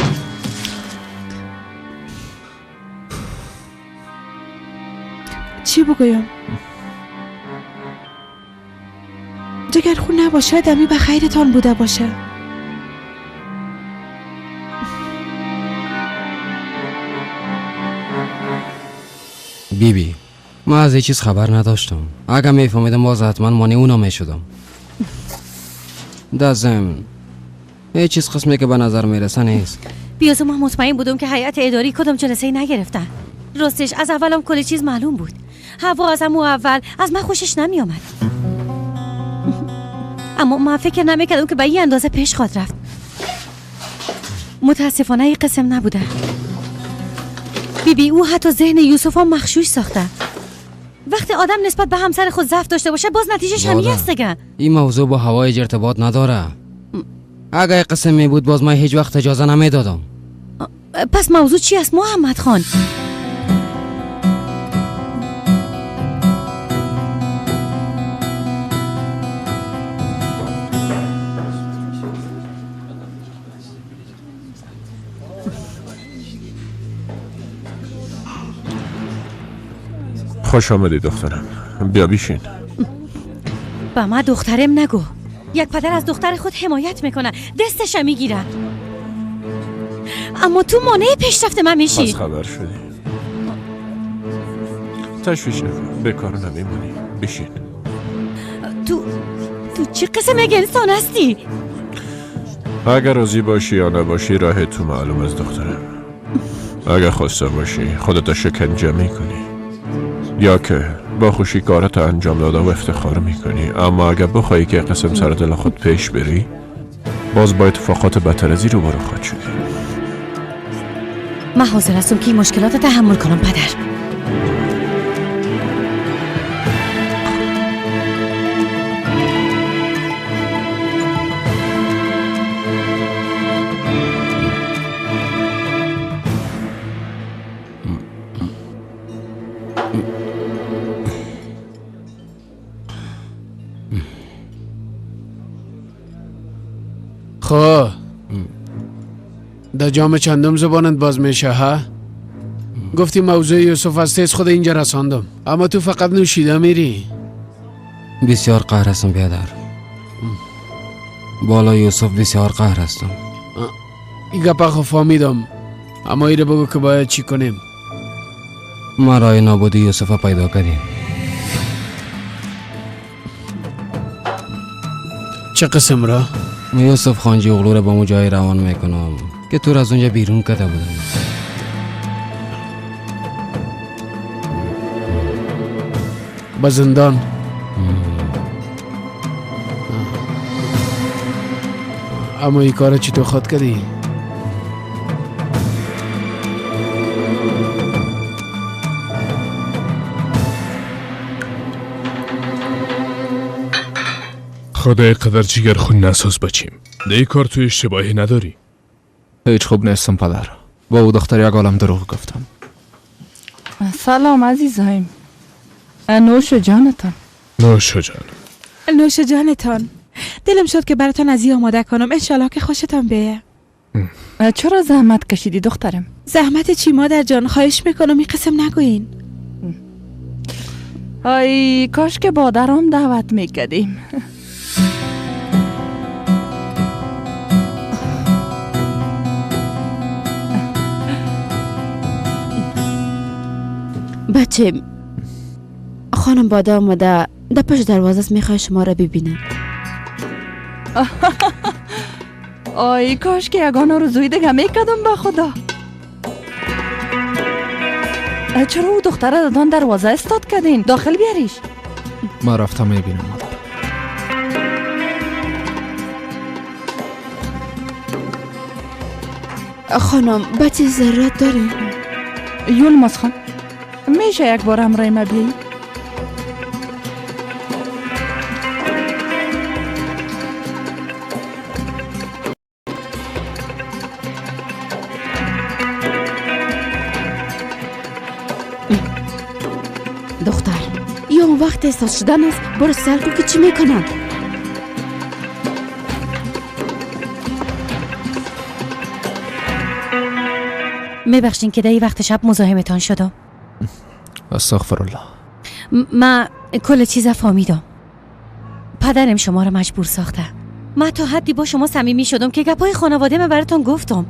[SPEAKER 1] چی بگویم؟ جگر خون نباشه دمی به خیرتان بوده باشه.
[SPEAKER 6] بی بی من از چیز خبر نداشتم. اگر میفهمیدم باز حتما مانع اونا میشدم. در ضمن هیچ چیز قسمی که به نظر میرسه نیست.
[SPEAKER 9] بیازو من مطمئن بودم که هیئت اداری کدام جلسه نگرفتن. راستش از اولم کل چیز معلوم بود. هوا از همون اول از من خوشش نمیآمد. اما من فکر نمیکردم که به این اندازه پیش خواد رفت. متاسفانه این قسم نبوده. بی بی او حتی ذهن یوسف هم مغشوش ساخته. وقتی آدم نسبت به همسر خود ضعف داشته باشه باز نتیجهش همین است دیگه.
[SPEAKER 6] این موضوع با هوای ارتباط نداره. اگه قسم می بود باز من هیچ وقت اجازه نمیدادم.
[SPEAKER 9] پس موضوع چی است محمد خان؟
[SPEAKER 14] خوش آمدی دخترم، بیا بیشین.
[SPEAKER 9] به من دخترم نگو. یک پدر از دختر خود حمایت میکنه، دستش میگیره، اما تو مانع پیشرفت من میشی.
[SPEAKER 14] پس خبر شدی. تشویش نکن، به کار نمیمونی. بیشین.
[SPEAKER 9] تو چه قسم یک انسان هستی؟
[SPEAKER 14] اگر راضی باشی یا نباشی راه تو معلوم از دخترم. اگر خواسته باشی خودت شکنجه میکنی، یا که با خوشی کارت انجام داده و افتخار میکنی. اما اگر بخوایی که قسم سر دل خود پیش بری، باز با اتفاقات بدتر از این روبرو خواهد شدی.
[SPEAKER 9] من حاضر هستم که این مشکلات رو تحمل کنم پدر.
[SPEAKER 15] خب در جام چندم زبانت باز میشه ها؟ گفتی موضوع یوسف از تیز خود اینجا رساندم، اما تو فقط نوشیده میری.
[SPEAKER 6] بسیار قهر هستم بیادر. بالا یوسف بسیار قهر هستم.
[SPEAKER 15] این گپا خو فهمیدم، اما ایره بگو که باید چی کنیم.
[SPEAKER 6] ما رای نابودی یوسف پیدا کردیم.
[SPEAKER 15] چه قسم را؟
[SPEAKER 6] یوسف خانجی اغلو را به اون جای روان میکنم که تو را از اونجا بیرون کرده بودم.
[SPEAKER 15] به زندان؟ اما این کار چی تو خود کردی؟
[SPEAKER 8] خدای قدر جگر خون نساز بچیم. در کار تو اشتباهی نداری.
[SPEAKER 5] هیچ خوب نیستم پدر. با او دختر یک عالم دروغ گفتم.
[SPEAKER 4] سلام عزیزایم. نوش جانتان.
[SPEAKER 8] نوش جان.
[SPEAKER 1] نوش جانتان. دلم شد که براتان از آماده کنم. انشالله که خوشتان بیه.
[SPEAKER 4] چرا زحمت کشیدی دخترم؟
[SPEAKER 1] زحمت چی مادر جان؟ خواهش میکنم این قسم نگوین.
[SPEAKER 4] ای کاش که بادرام دعوت میکردیم.
[SPEAKER 3] بچه خانم باده آمده در پشت دروازه است، میخوای شما را ببینه.
[SPEAKER 4] آی کاش که یگان آرزوی دیگه میکردم به خدا. چرا او دختره دادان دروازه استاد کردین؟ داخل بیاریش.
[SPEAKER 5] ما رفتم میبینم مادر.
[SPEAKER 3] خانم بچه ضرورت داری؟
[SPEAKER 4] یولماز خان میشه یک بار همراه ما بیایی؟
[SPEAKER 3] دختر یا اون وقت احساس شدن است. برو سر کن که چی میکنن.
[SPEAKER 9] میبخشین که در این وقت شب مزاحمتان شدم.
[SPEAKER 5] استغفر الله.
[SPEAKER 9] من کل چیز فهمیدم. پدرم شما را مجبور ساخته. من تا حدی با شما صمیمی شدم که گپای خانواده من براتون گفتم.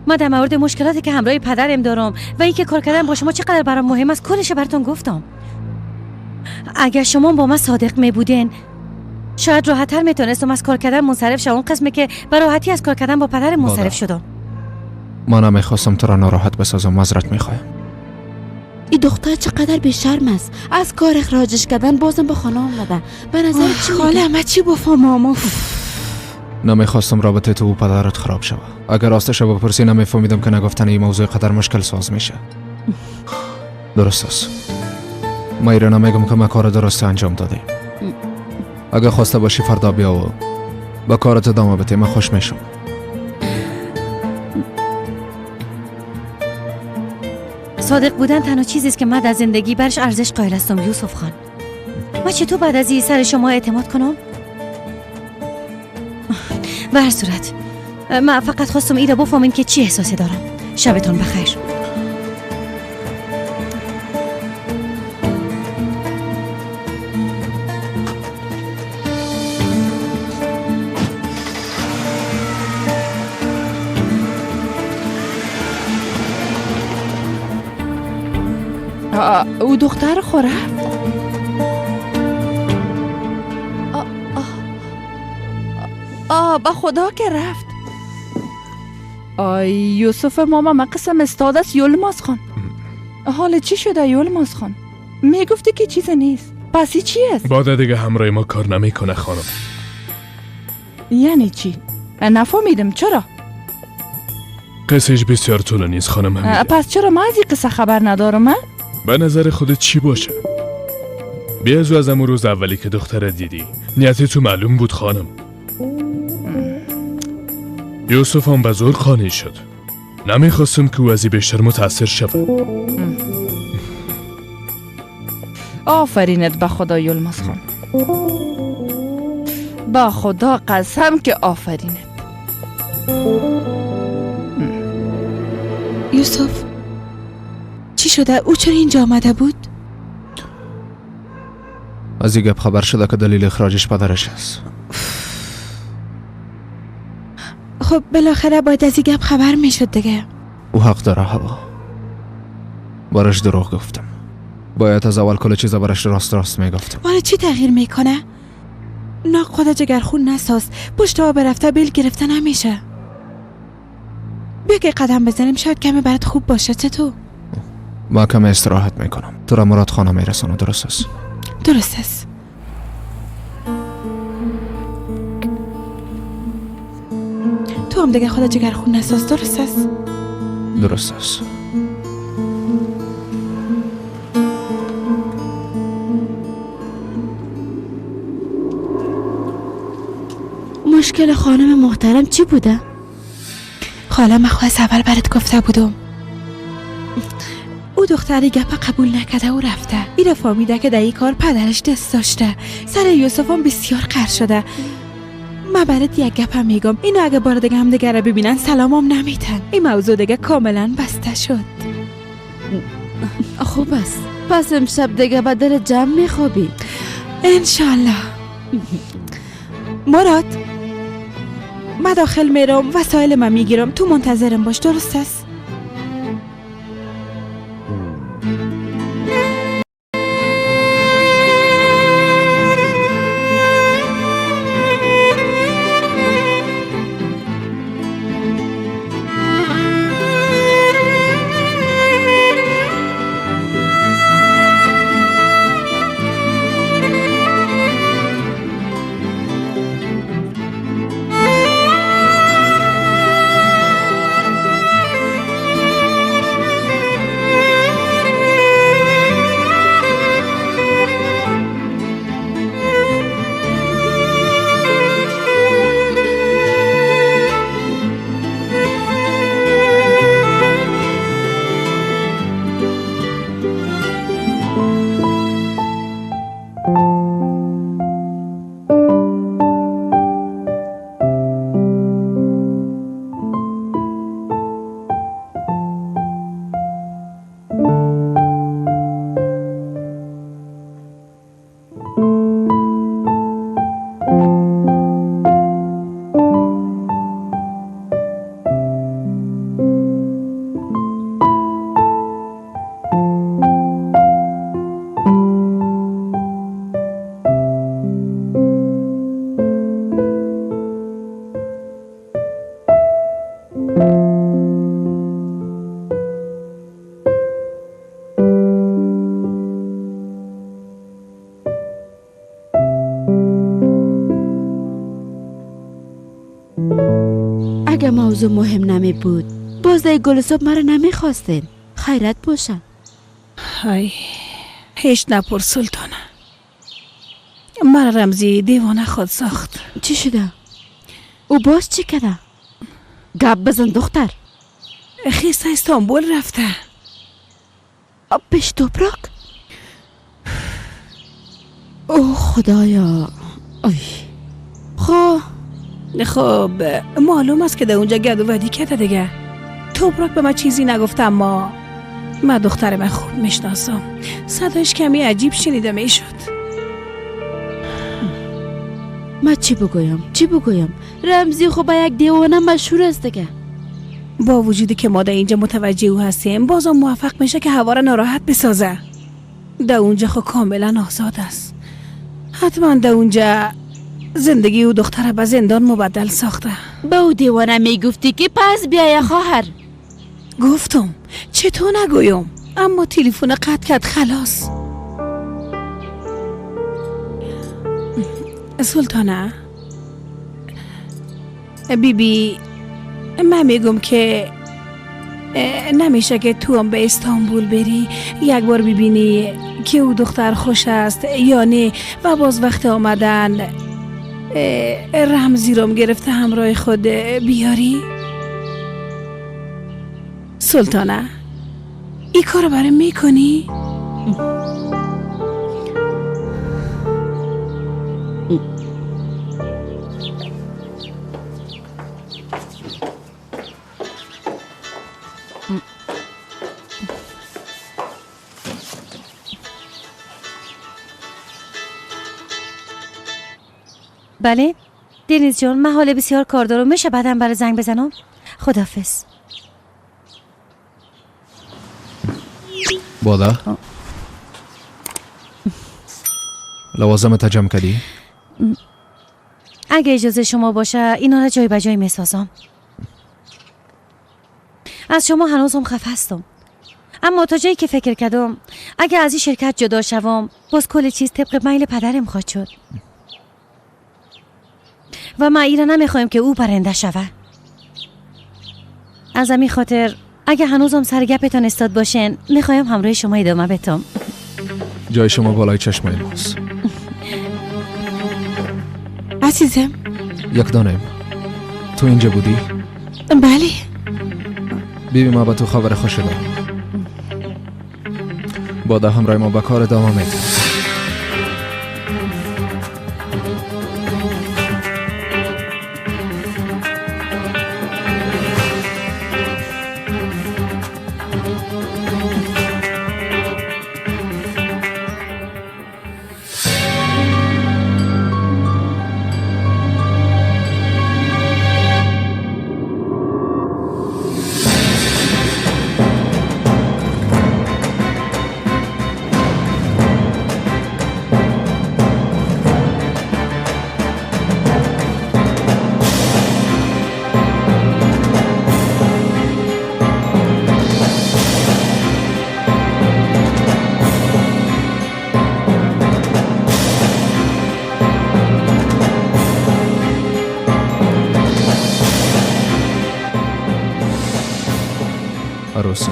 [SPEAKER 9] من در مورد مشکلاتی که همراه پدرم دارم و اینکه کار کردن با شما چقدر برام مهم است کلش براتون گفتم. اگر شما با من صادق می بودین شاید راحت‌تر میتونستم از کار کردن منصرف شوم، قسمی که به راحتی از کار کردن با پدرم منصرف شدم.
[SPEAKER 5] من نمیخواستم تو را ناراحت بسازم، معذرت میخوایم.
[SPEAKER 3] این دختر چقدر به شرم است. از کار اخراجش کردن بازم به خانه آمده. به نظر چی
[SPEAKER 1] خاله من چی بفهمم؟
[SPEAKER 5] نمیخواستم رابطه تو و پدرت خراب شود. اگر راستش رو بپرسی نمیفهمیدم که نگفتن این موضوع قدر مشکل ساز میشه. درست است. ما ایره نمیگم که من کار درست انجام دادیم. اگر خواسته باشی فردا بیا و با کارت ادامه بده، من خوش میشم.
[SPEAKER 9] صادق بودن تنها چیزی است که من در زندگی برش ارزش قائل هستم یوسف خان. من چطور بعد از این سر شما اعتماد کنم؟ به هر صورت من فقط خواستم این را بفهمین که چی احساسی دارم. شبتون بخیر.
[SPEAKER 4] او دختر خوره؟ آه به خدا که رفت. آی یوسف ماما ما قسم استاد است یولماز خان. حال چی شده یولماز خان؟ میگفتی که چیز نیست. پس چی است؟
[SPEAKER 8] باده دیگه همراه ما کار نمیکنه خانم.
[SPEAKER 4] یعنی چی؟ نفهمیدم چرا؟
[SPEAKER 8] قصهش بسیار طولانی است خانم حمیده.
[SPEAKER 4] پس چرا من از این قصه خبر ندارم؟
[SPEAKER 8] به نظر خودت چی باشه؟ بیا از امون روز اولی که دختر دیدی نیتی تو معلوم بود خانم. یوسف هم به زور قانع شد. نمیخواستم که او از این بیشتر متاثر شود.
[SPEAKER 4] آفرینت به خدا یلماز خان. با خدا قسم که آفرینت.
[SPEAKER 1] یوسف چی شده؟ او چرا اینجا آمده بود؟
[SPEAKER 5] از این گپ خبر شده که دلیل اخراجش پدرش است.
[SPEAKER 1] خب بالاخره باید از این گپ خبر میشد دیگه.
[SPEAKER 5] او حق داره هوا. برش دروغ گفتم. باید از اول کل چیز برش راست راست میگفتم.
[SPEAKER 1] حالا چی تغییر میکنه؟ نه خدا جگرخون نساز. پشت آب رفته بیل گرفته نمیشه. بیا که قدم بزنیم شاید کمی برات خوب باشه. چطور؟
[SPEAKER 5] ما کمی استراحت میکنم. تو را مراد خانه میرسانه. درست است؟
[SPEAKER 1] درست است. تو هم دیگه خدا جگرخون نساز. درست است؟
[SPEAKER 5] درست است.
[SPEAKER 3] مشکل خانم محترم چی بوده؟
[SPEAKER 1] خاله من از اول برات گفته بودم. او دختری گپ قبول نکرده و رفته. ایره فهمیده که در این کار پدرش دست داشته. سر یوسف هم بسیار قهر شده. من برات یک گپ هم میگم، اینو اگه بار دیگه هم دیگه رو ببینن سلامم نمیتن. این موضوع دیگه کاملا بسته شد.
[SPEAKER 3] خوب است، پس امشب دیگه به دل جمع میخوابی
[SPEAKER 1] انشالله. مراد من داخل میرم، وسایل من میگیرم، تو منتظرم باش، درست است؟
[SPEAKER 3] اگه موضوع مهم نمی بود باز در گل صبح مرا نمی خواستین. خیرت باشه.
[SPEAKER 7] های هیچ نپر سلطانه، مرا رمزی دیوانه خود ساخت.
[SPEAKER 3] چی شده؟ او باز چی کرده؟ گپ بزن دختر.
[SPEAKER 7] خیسته استانبول رفته.
[SPEAKER 3] پیش توپراک؟ او خدایا. ای خب
[SPEAKER 7] خب معلوم است که در اونجا گد و ودی کرده دیگه. توپراک به من چیزی نگفت، اما من دختر من خوب میشناسم. صدایش کمی عجیب شنیده میشد.
[SPEAKER 3] من چی بگویم؟ چی بگویم؟ رمزی خب یک دیوانه مشهور است دیگه.
[SPEAKER 7] با وجودی که ما در اینجا متوجه او هستیم، بازم موفق میشه که هوا را ناراحت بسازه. در اونجا خب کاملا آزاد است. حتما در اونجا زندگی او دختر به زندان مبدل ساخته.
[SPEAKER 3] به او دیوانه میگفتی که پس بیای خواهر.
[SPEAKER 7] گفتم چطور نگویم، اما تلفن قطع کرد. خلاص سلطانه بی بی، من میگم که نمیشه که تو هم به استانبول بری، یک بار ببینی که او دختر خوش است یا نه، و باز وقت آمدن رمزی روم گرفته همراه خود بیاری. سلطانه این کارو برای میکنی؟
[SPEAKER 9] بله دنیز جان، من حال بسیار کار دارم، میشه بعدم برای زنگ بزنم؟ خداحافظ.
[SPEAKER 5] بادا لوازم تجمع کردی؟
[SPEAKER 9] اگه اجازه شما باشه اینا را جای به جای میسازم. از شما هنوزم خفه هستم، اما تا جایی که فکر کردم اگه از این شرکت جدا شوم باز کل چیز طبق میل پدرم خواهد شد و ما ایرا نمیخوایم که او پرنده شوه. از همین خاطر اگه هنوزم سر گپتان استاد باشین میخوایم همراه شما ادامه بدم.
[SPEAKER 5] جای شما بالای چشمای ماست.
[SPEAKER 1] عزیزم
[SPEAKER 5] یک دانم تو اینجا بودی؟
[SPEAKER 1] بله.
[SPEAKER 5] بیبی ما به تو خبر خوش دارم. باده همراه ما به کار ادامه میده. عروس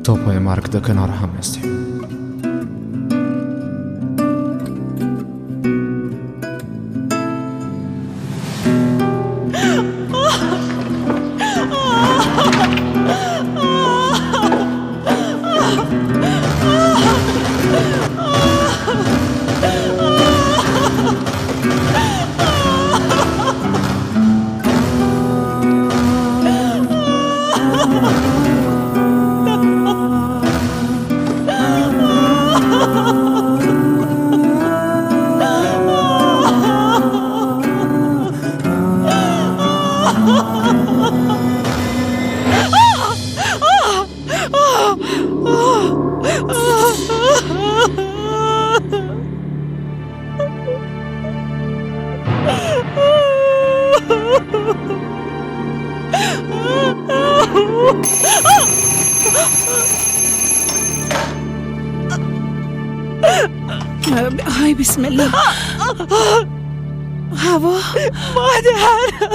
[SPEAKER 5] تا پای مرگ در کنار هم هستیم.
[SPEAKER 7] های بسم الله. هوا
[SPEAKER 1] مادر.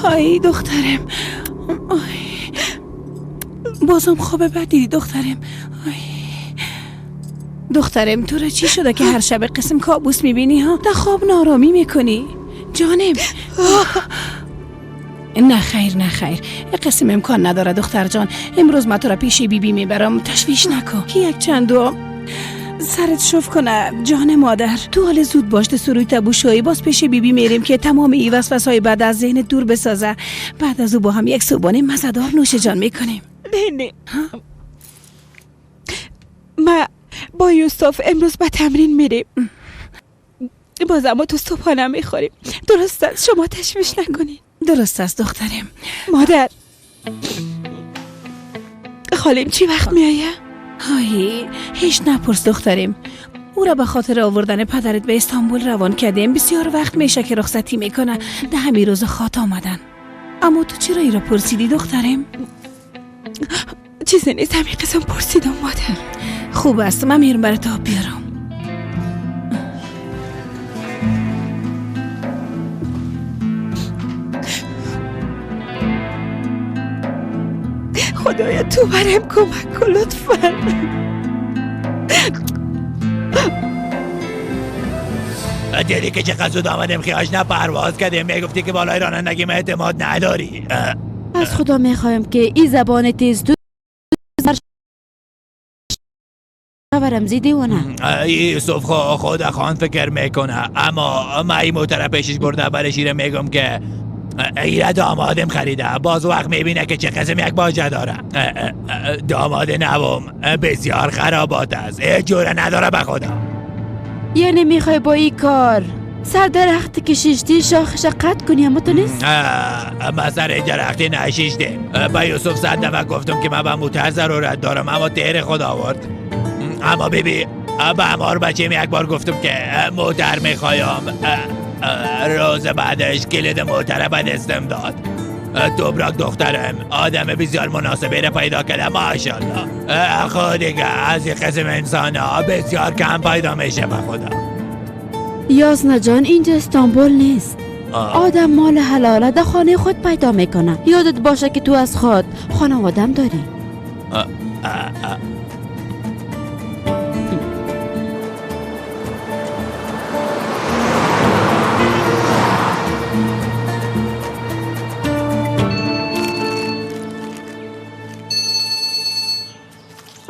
[SPEAKER 7] های دخترم، بازم خواب بد دیدی دخترم. دخترم تو را چی شده که هر شب قسم کابوس میبینی ها؟ در خواب نارامی میکنی جانم. نه خیر نه خیر، قسم امکان نداره دختر جان. امروز من تو را پیش بیبی میبرم، تشویش نکن که یک چند دعا سرت شف کنه جان مادر. تو حال زود باش سروی تبوشایی، باز پیش بیبی میریم که تمام ای وسوسه‌های بعد از ذهن دور بسازه. بعد از او با هم یک صبحانه مزه‌دار نوش جان میکنیم.
[SPEAKER 1] نه نه، ما با یوسف امروز به تمرین میریم، باز اما تو صبحانه میخوریم. درست است، شما تشویش نکنین.
[SPEAKER 7] درست است دخترم.
[SPEAKER 1] مادر خالیم چی وقت میایه؟
[SPEAKER 7] های هیچ نپرس دخترم. او را به خاطر آوردن پدرت به استانبول روان کردیم. بسیار وقت میشه که رخصتی میکنه. ده همین روز خاط آمدن. اما تو چرا ای را پرسیدی دخترم؟
[SPEAKER 1] چیزی نیست، همین قسم پرسیدم مادر.
[SPEAKER 7] خوب است، من میرم برات آب بیارم.
[SPEAKER 1] خدایا تو برم کمک کن لطفا.
[SPEAKER 13] دیدی که چقدر زود آمدیم خیاش نه پرواز کردیم. میگفتی که بالای رانندگی ما اعتماد نداری.
[SPEAKER 3] از خدا میخوایم که این زبان تیز دو رمزی دیوانه.
[SPEAKER 13] یوسف خود خان فکر میکنه، اما من این موتر پیشش برده برش ایره میگم که ایره دامادم خریده. باز وقت میبینه که چه قسم یک باجه داره. داماد نوم بسیار خرابات است، هیچ جوره نداره به خدا.
[SPEAKER 3] یعنی میخوای با این کار سر درخت که شیشتی شاخش قطع کنی؟ اما تو نیست؟
[SPEAKER 13] من سر درختی نشیشتیم. به یوسف 100 دفعه گفتم که من به موتر ضرورت دارم، اما تیر خود آورد.
[SPEAKER 16] اما بیبی به امار بچیم یک بار گفتم که موتر میخوایم. روز بعدش کلید موتر به دستم داد. توبراک دخترم آدم بسیار مناسبی را پیدا کرده، ماشاءالله. خود دیگه از این قسم انسان ها بسیار کم پیدا میشه به خدا.
[SPEAKER 3] یازنه جان، اینجا استانبول نیست. آدم مال حلاله در خانه خود پیدا میکنه. یادت باشه که تو از خود خانوادم داری.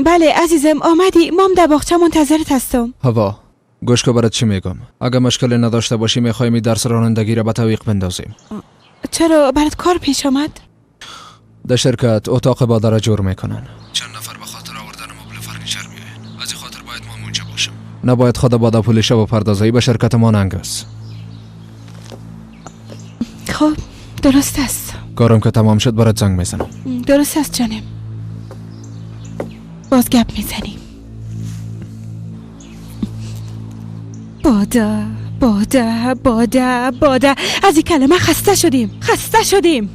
[SPEAKER 1] بله عزیزم آمدی، مام در باغچه منتظرت هستم.
[SPEAKER 5] هوا گوش که برات چی میگم. اگه مشکل نداشته باشی میخوایم درس رانندگی را به تعویق بندازیم.
[SPEAKER 1] چرا برات کار پیش آمد؟
[SPEAKER 5] در شرکت اتاق باده را جور میکنن. چند نفر به خاطر آوردن مبل فرنیچر میاین. از این خاطر باید ما اونجا باشم. نباید خود باده پولش و پردازایی به شرکت ما ننگ است.
[SPEAKER 1] خب درست است.
[SPEAKER 5] کارم که تمام شد برات زنگ میزنم.
[SPEAKER 1] درست است جانم. باز گپ میزنیم. باده باده باده باده، از این کلمه خسته شدیم، خسته شدیم.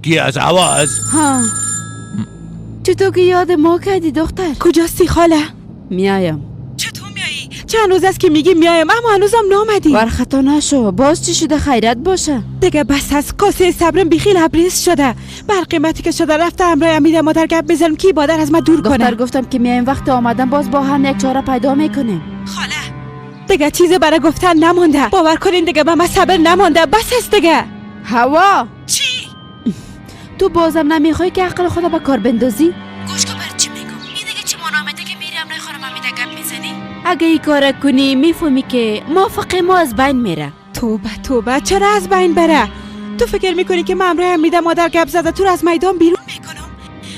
[SPEAKER 16] کی از آواز؟
[SPEAKER 3] ها چطور که یاد ما کردی دختر؟
[SPEAKER 1] کجاستی خاله؟
[SPEAKER 3] میایم.
[SPEAKER 1] چطور میایی؟ چند روز است که میگی میایم اما هنوزم نامدی.
[SPEAKER 3] ور خطا نشو، باز چی شده؟ خیرت باشه
[SPEAKER 1] دیگه. بس از کاسه صبرم بیخی لبریز شده. بر قیمتی که شده رفته همراه امیده مادر گپ بزنم کی بادر از من دور کنه.
[SPEAKER 3] دختر گفتم که میایم، وقت آمدن باز با هم یک چاره پیدا میکنیم.
[SPEAKER 1] خاله دیگه چیزی برای گفتن نمانده، باور کنین دیگه به من صبر نمانده، بس است دیگه.
[SPEAKER 3] هوا
[SPEAKER 1] چی؟
[SPEAKER 3] تو بازم نمیخوای که عقل خود به کار بندازی؟
[SPEAKER 1] گوش کن بر چی میگم. این دیگه چی منامده که میری همراه خانم امیده گپ میزنی؟
[SPEAKER 3] اگه این کار کنی میفهمی که موافقه ما از بین میره.
[SPEAKER 1] توبه توبه، چرا از بین بره؟ تو فکر میکنی که من همراه امیده مادر گپ زده تو رو از میدان بیرون میکنم؟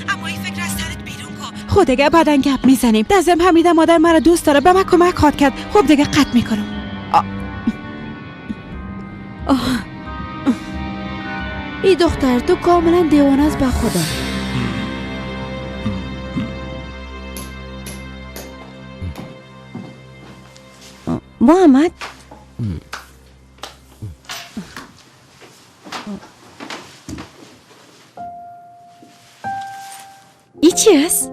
[SPEAKER 1] اما این فکر از سرت بیرون کن. خود دیگه بعدن گپ میزنیم. دزم حمیده مادر مرا دوست داره، به من کمک خواد کرد. خب دیگه قطع میکنم.
[SPEAKER 3] ای دختر تو کاملا دیوانه است به خدا.
[SPEAKER 9] محمد ای چی است؟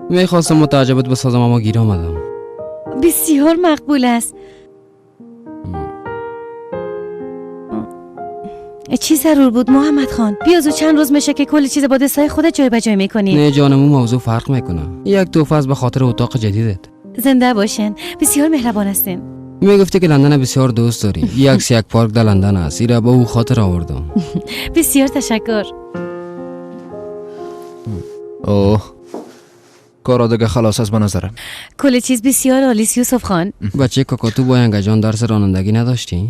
[SPEAKER 6] میخواستم متعجبت بسازم اما گیر آمدم.
[SPEAKER 9] بسیار مقبول است. چی ضرور بود محمد خان؟ بیازو چند روز میشه که کل چیز با دستای خودت جای به جای میکنی.
[SPEAKER 6] نه جانم، اون موضوع فرق میکنه. یک تحفه است به خاطر اتاق جدیدت.
[SPEAKER 9] زنده باشین، بسیار مهربان هستین.
[SPEAKER 6] میگفتی که لندن بسیار دوست داری. یک پارک در لندن است، ایرا به او خاطر آوردم.
[SPEAKER 9] بسیار تشکر.
[SPEAKER 5] اوه کارا دیگه خلاص از به نظرم.
[SPEAKER 9] کل چیز بسیار عالی است یوسف خان.
[SPEAKER 6] بچه کاکا تو با ینگه جان درس رانندگی نداشتی؟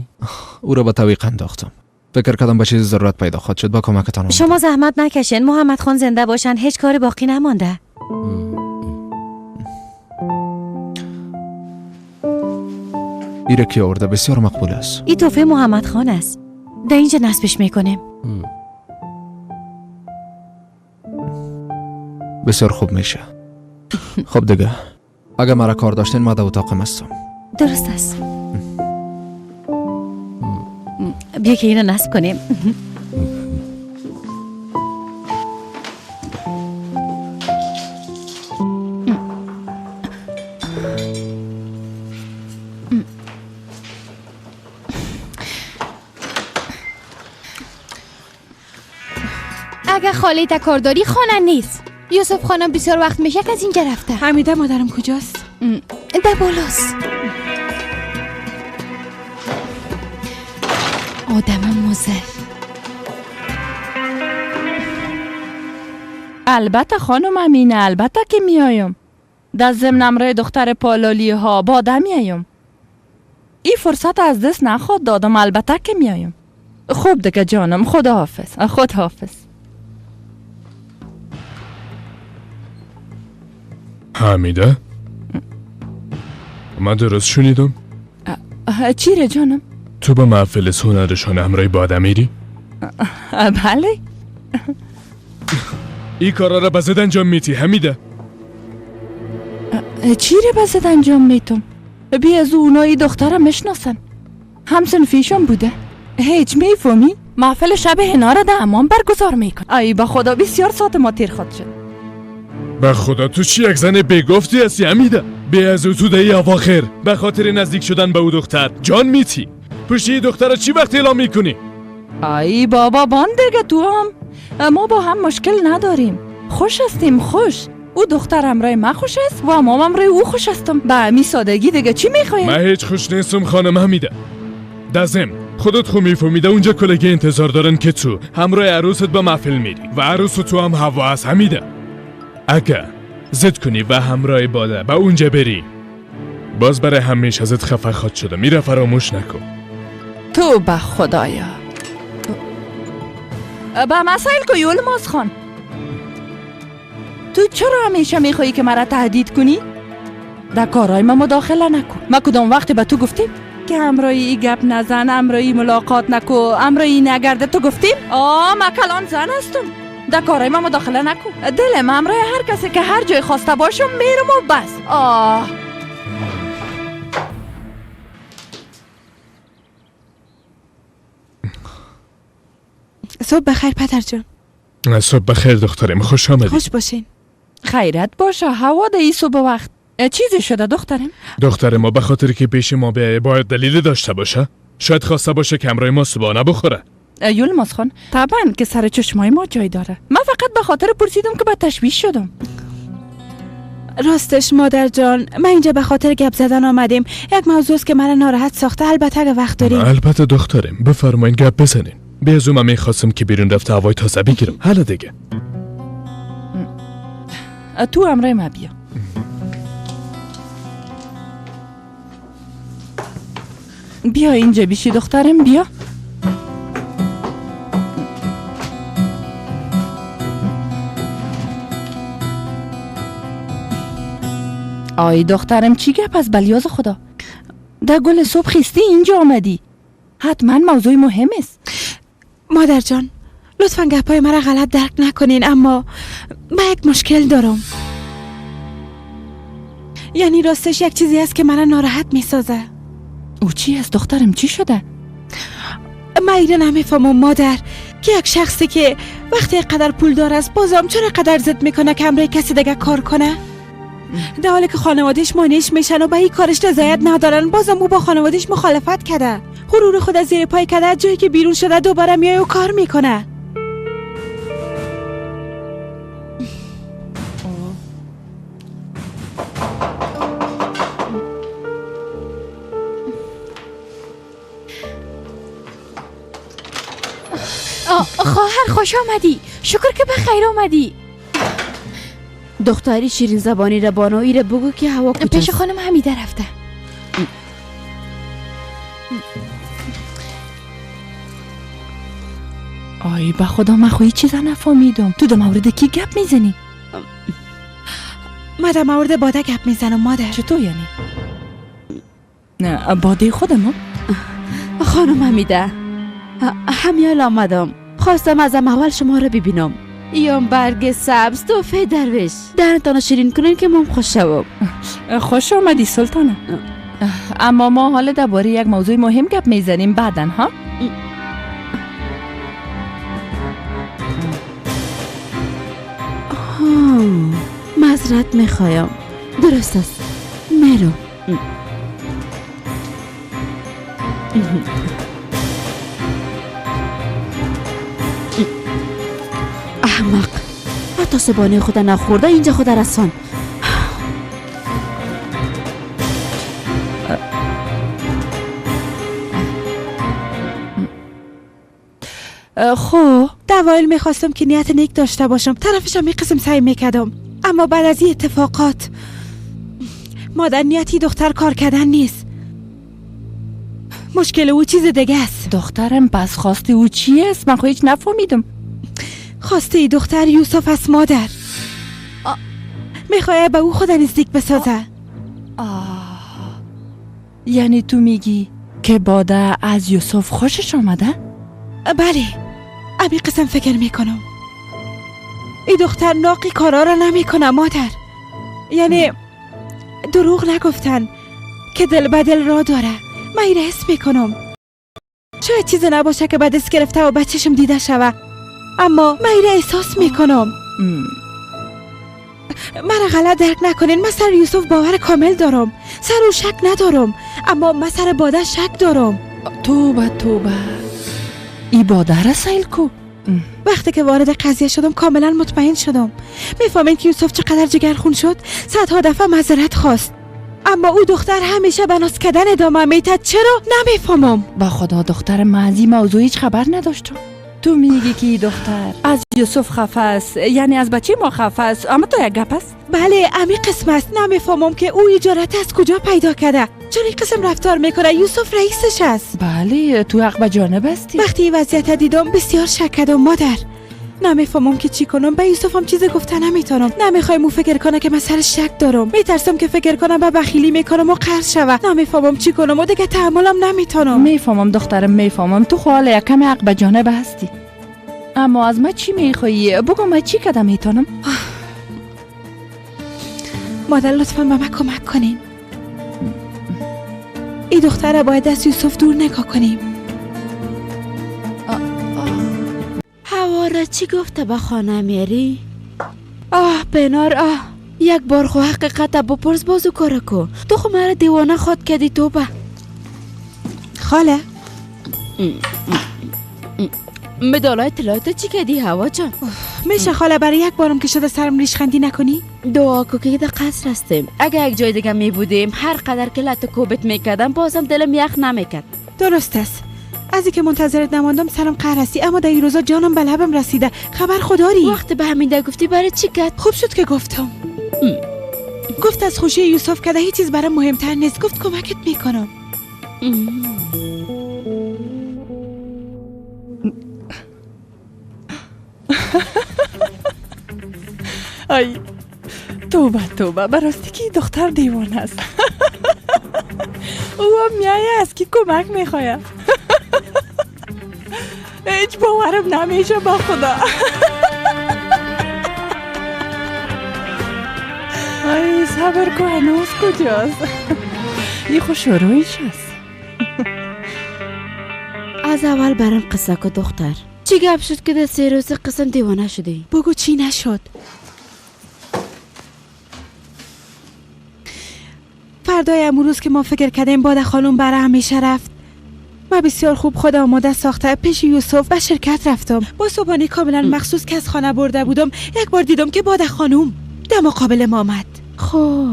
[SPEAKER 5] او را به تعویق انداختم. فکر کردم به چیز ضرورت پیدا خواهد شد. با کمکتان آمدم.
[SPEAKER 9] شما زحمت نکشین محمد خان، زنده باشن، هیچ کار باقی نمانده.
[SPEAKER 5] ایره کی آورده؟ بسیار مقبول است.
[SPEAKER 9] این تحفه محمد خان است. در اینجا نصبش میکنیم.
[SPEAKER 5] بسیار خوب میشه. خب دیگه اگه مرا کار داشتین ما در اتاقم هستم.
[SPEAKER 9] درست است. بیا که اینو نصب کنیم.
[SPEAKER 17] اگه خاله تا کارداری خانه نیست. یوسف خانم بسیار وقت میشه که از اینجا رفته.
[SPEAKER 1] حمیده مادرم کجاست؟
[SPEAKER 17] در بالاست. آدم مزل.
[SPEAKER 4] البته خانم امینه، البته که میایم. در ضمن امرای دختر پالالی ها باده میایم. این فرصت از دست نخواد دادم، البته که میایم. خوب دیگه جانم، خداحافظ. خداحافظ.
[SPEAKER 8] حمیده؟ من درست شنیدم؟
[SPEAKER 4] چی ره جانم؟
[SPEAKER 8] تو به محفل هنرشان همراه باده میری؟
[SPEAKER 4] بله.
[SPEAKER 8] این کارا را به زد انجام میتی حمیده.
[SPEAKER 4] چی را به زد انجام میتم؟ بی از اونایی دخترم میشناسن، همسنفیشان بوده. هیچ میفهمی؟ محفل شب حنا را در حمام برگزار میکن. ای به خدا بسیار ساعت ما تیر خود شد.
[SPEAKER 8] به خدا تو چی یک زن بگفتی هستی حمیده؟ بی از او تو در اواخر به خاطر نزدیک شدن به او دختر جان میتی. پشتی دختر چی وقت اعلام میکنی؟
[SPEAKER 4] ای بابا بان دیگه تو هم ما با هم مشکل نداریم، خوش هستیم خوش. او دختر همراه من خوش است و ما همراه او خوش هستم. به همی سادگی دیگه چی میخوایم؟
[SPEAKER 8] من هیچ خوش نیستم خانم حمیده. دزم خودت خو میفهمیده اونجا کلگی انتظار دارن که تو همراه عروست به محفل میری و عروس تو هم هوا از حمیده. اگه زد کنی و همراه باده به اونجا بری باز برای همیشه ازت خفه خواد شده. میره فراموش نکن.
[SPEAKER 4] تو به خدایا به مسائل که یولماز خان، تو چرا همیشه میخوایی که مرا تهدید کنی؟ در کارهای ما مداخله نکن. ما کدام وقتی به تو گفتیم که همراهی ای گپ نزن، همراهی ملاقات نکو، همراهی نگرده؟ تو گفتیم؟ آه ما کلان زن هستم، در کارهای ما مداخله نکن. دلم همراه هر کسی که هر جای خواسته باشم میرم و بس. آه
[SPEAKER 1] صبح بخیر پدر جان.
[SPEAKER 8] صبح بخیر دخترم، خوش آمدی.
[SPEAKER 1] خوش باشین.
[SPEAKER 4] خیرت باشه. هوا در این صبح وقت چیزی شده دخترم؟
[SPEAKER 8] دختر ما به خاطر که پیش ما بیایه باید دلیل داشته باشه. شاید خواسته باشه که همراه ما صبحانه بخوره.
[SPEAKER 4] یولماز خان طبعا که سر چشمای ما جای داره. من فقط به خاطر پرسیدم که به تشویش شدم.
[SPEAKER 1] راستش مادر جان من اینجا به خاطر گپ زدن آمدیم. یک موضوع است که مرا ناراحت ساخته. البته اگه وقت داریم.
[SPEAKER 8] البته دخترم بفرمایین گپ بزنین. به از من میخواستم که بیرون رفته هوای تازه بگیرم. حالا دیگه
[SPEAKER 4] تو همراه ما بیا. بیا اینجا بیشی دخترم، بیا. آی دخترم چی گپ از بلیاز خدا؟ در گل صبح خیستی اینجا آمدی، حتما موضوع مهم است.
[SPEAKER 1] مادر جان لطفا گپای مرا غلط درک نکنین، اما من یک مشکل دارم. یعنی راستش یک چیزی است که مرا ناراحت میسازه.
[SPEAKER 4] او چی است دخترم؟ چی شده؟
[SPEAKER 1] من ایره نمیفهمم مادر که یک شخصی که وقتی قدر پول دار است بازم چرا قدر ضد میکنه که همراه کسی دیگه کار کنه؟ در حالی که خانوادهش مانعش میشن و به این کارش رضایت ندارن، بازم او با خانوادهش مخالفت کرده، غرور خود از زیر پای کرده، از جایی که بیرون شده دوباره میای و کار میکنه.
[SPEAKER 17] خواهر خوش آمدی، شکر که به خیر آمدی.
[SPEAKER 3] دختری شیرین زبانی را بانویی را بگو که هوا کجاست.
[SPEAKER 17] پیش خانم حمیده رفته.
[SPEAKER 4] آی به خدا من خو هیچ چیز نفهمیدم. تو در مورد کی گپ میزنی؟
[SPEAKER 1] من در مورد باده گپ میزنم مادر.
[SPEAKER 4] چطور یعنی؟ نه باده خودم.
[SPEAKER 3] خانم حمیده همیال آمدم، خواستم از اول شما را ببینم. ایام برگ سبز توفه درویش دهنتان شیرین کنین که مام خوش شوم.
[SPEAKER 4] خوش آمدی سلطانه. اما ما حالا درباره یک موضوع مهم گپ میزنیم بعدن ها.
[SPEAKER 3] معذرت میخوایم. درست است میرم. احمق حتی صبحانه خود نخورده اینجا خود رسان.
[SPEAKER 4] خب
[SPEAKER 1] دوایل میخواستم که نیت نیک داشته باشم، طرفشم می قسم سعی میکردم، اما بعد از این اتفاقات مادر نیتی دختر کار کردن نیست. مشکل او چیز دیگه است.
[SPEAKER 4] دخترم پس خواسته او چی است؟ من خو هیچ نفهمیدم.
[SPEAKER 1] خواسته ای دختر یوسف است مادر. میخواه به او خود نزدیک بسازه.
[SPEAKER 4] یعنی تو میگی که باده از یوسف خوشش آمده؟
[SPEAKER 1] بله، امی قسم فکر میکنم. این دختر ناقی کارا را نمیکنه مادر. یعنی دروغ نگفتن که دل به دل را داره. من این حس میکنم. شاید چیز نباشه که به دست گرفته و بچه‌شم دیده شوه، اما من این احساس میکنم. مرا غلط درک نکنین، من سر یوسف باور کامل دارم، سر او شک ندارم، اما من سر باده شک دارم.
[SPEAKER 4] توبه توبه، ای باده را سیل کو.
[SPEAKER 1] وقتی که وارد قضیه شدم کاملا مطمئن شدم. میفهمین که یوسف چقدر جگرخون شد؟ صدها دفعه معذرت خواست، اما او دختر همیشه به ناز کردن ادامه میتد. چرا؟ نمیفهمم.
[SPEAKER 4] با خدا دختر من از این موضوع هیچ خبر نداشتم. تو میگی که دختر از یوسف خفه است، یعنی از بچه ما خفه است، اما تو یک گپ است.
[SPEAKER 1] بله امی قسم است. نمیفهمم که او اجارت از کجا پیدا کرده، چرا این قسم رفتار میکنه؟ یوسف رئیسش است.
[SPEAKER 4] بله تو حق به جانب هستی.
[SPEAKER 1] وقتی این وضعیت دیدم بسیار شک کردم مادر. نمیفهمم که چی کنم. به یوسف هم چیز گفته نمیتونم. نمیخوایم او فکر کنه که من سر شک دارم. میترسم که فکر کنم به بخیلی میکنم و قرض شوه. نمیفهمم چی کنم و دیگه تحملم نمیتونم.
[SPEAKER 4] میفهمم دخترم، میفهمم. تو خو حالا یکم حق به جانب هستی، اما از من چی میخوایی؟ بگو من چی کدم میتونم؟
[SPEAKER 1] مادر لطفا به من کمک کنین. این دختره باید از یوسف دور نگاه کنیم.
[SPEAKER 3] هوا را چی گفته به خانه میری؟ آه پنار، آه یک بار خو حقیقت بپرس بازو کار کو. تو خو مرا دیوانه خواد کردی. توبه
[SPEAKER 1] خاله.
[SPEAKER 3] مدالای طلایت چی کردی هوا جان؟
[SPEAKER 1] میشه خاله برای یک بارم که شده سرم ریشخندی نکنی؟
[SPEAKER 3] دعا کو که در قصر هستیم. اگه یک جای دیگه می بودیم هر قدر که لط کوبت میکردم بازم دلم یخ نمیکرد.
[SPEAKER 1] درست است. از اینکه منتظرت نماندم سرم قهر هستی، اما در این روزا جانم به لبم رسیده. خبر خداری.
[SPEAKER 3] وقتی به همین ده گفتی برای چی کرد؟
[SPEAKER 1] خوب شد که گفتم. گفت از خوشی یوسف کده هیچ چیز برام مهمتر نیست. گفت کمکت میکنم.
[SPEAKER 4] ای توبه توبه، براستی که دختر دیوانه است. او هم میایه از کی کمک میخواه. هیچ باورم نمیشه با خدا. ای صبر کو، هنوز کجاست؟ این خوش شروعش است.
[SPEAKER 3] از اول برام قصه کو دختر. چی گپ شد که در 3 روز قسم دیوانه شدی؟
[SPEAKER 1] بگو چی نشد. فردای امروز که ما فکر کردیم باد خانم برای همیشه رفت، من بسیار خوب خود آماده ساخته پیش یوسف و شرکت رفتم. با صبحانه کاملا مخصوص که از خانه برده بودم یک بار دیدم که باد خانم در مقابل ما آمد.
[SPEAKER 3] خب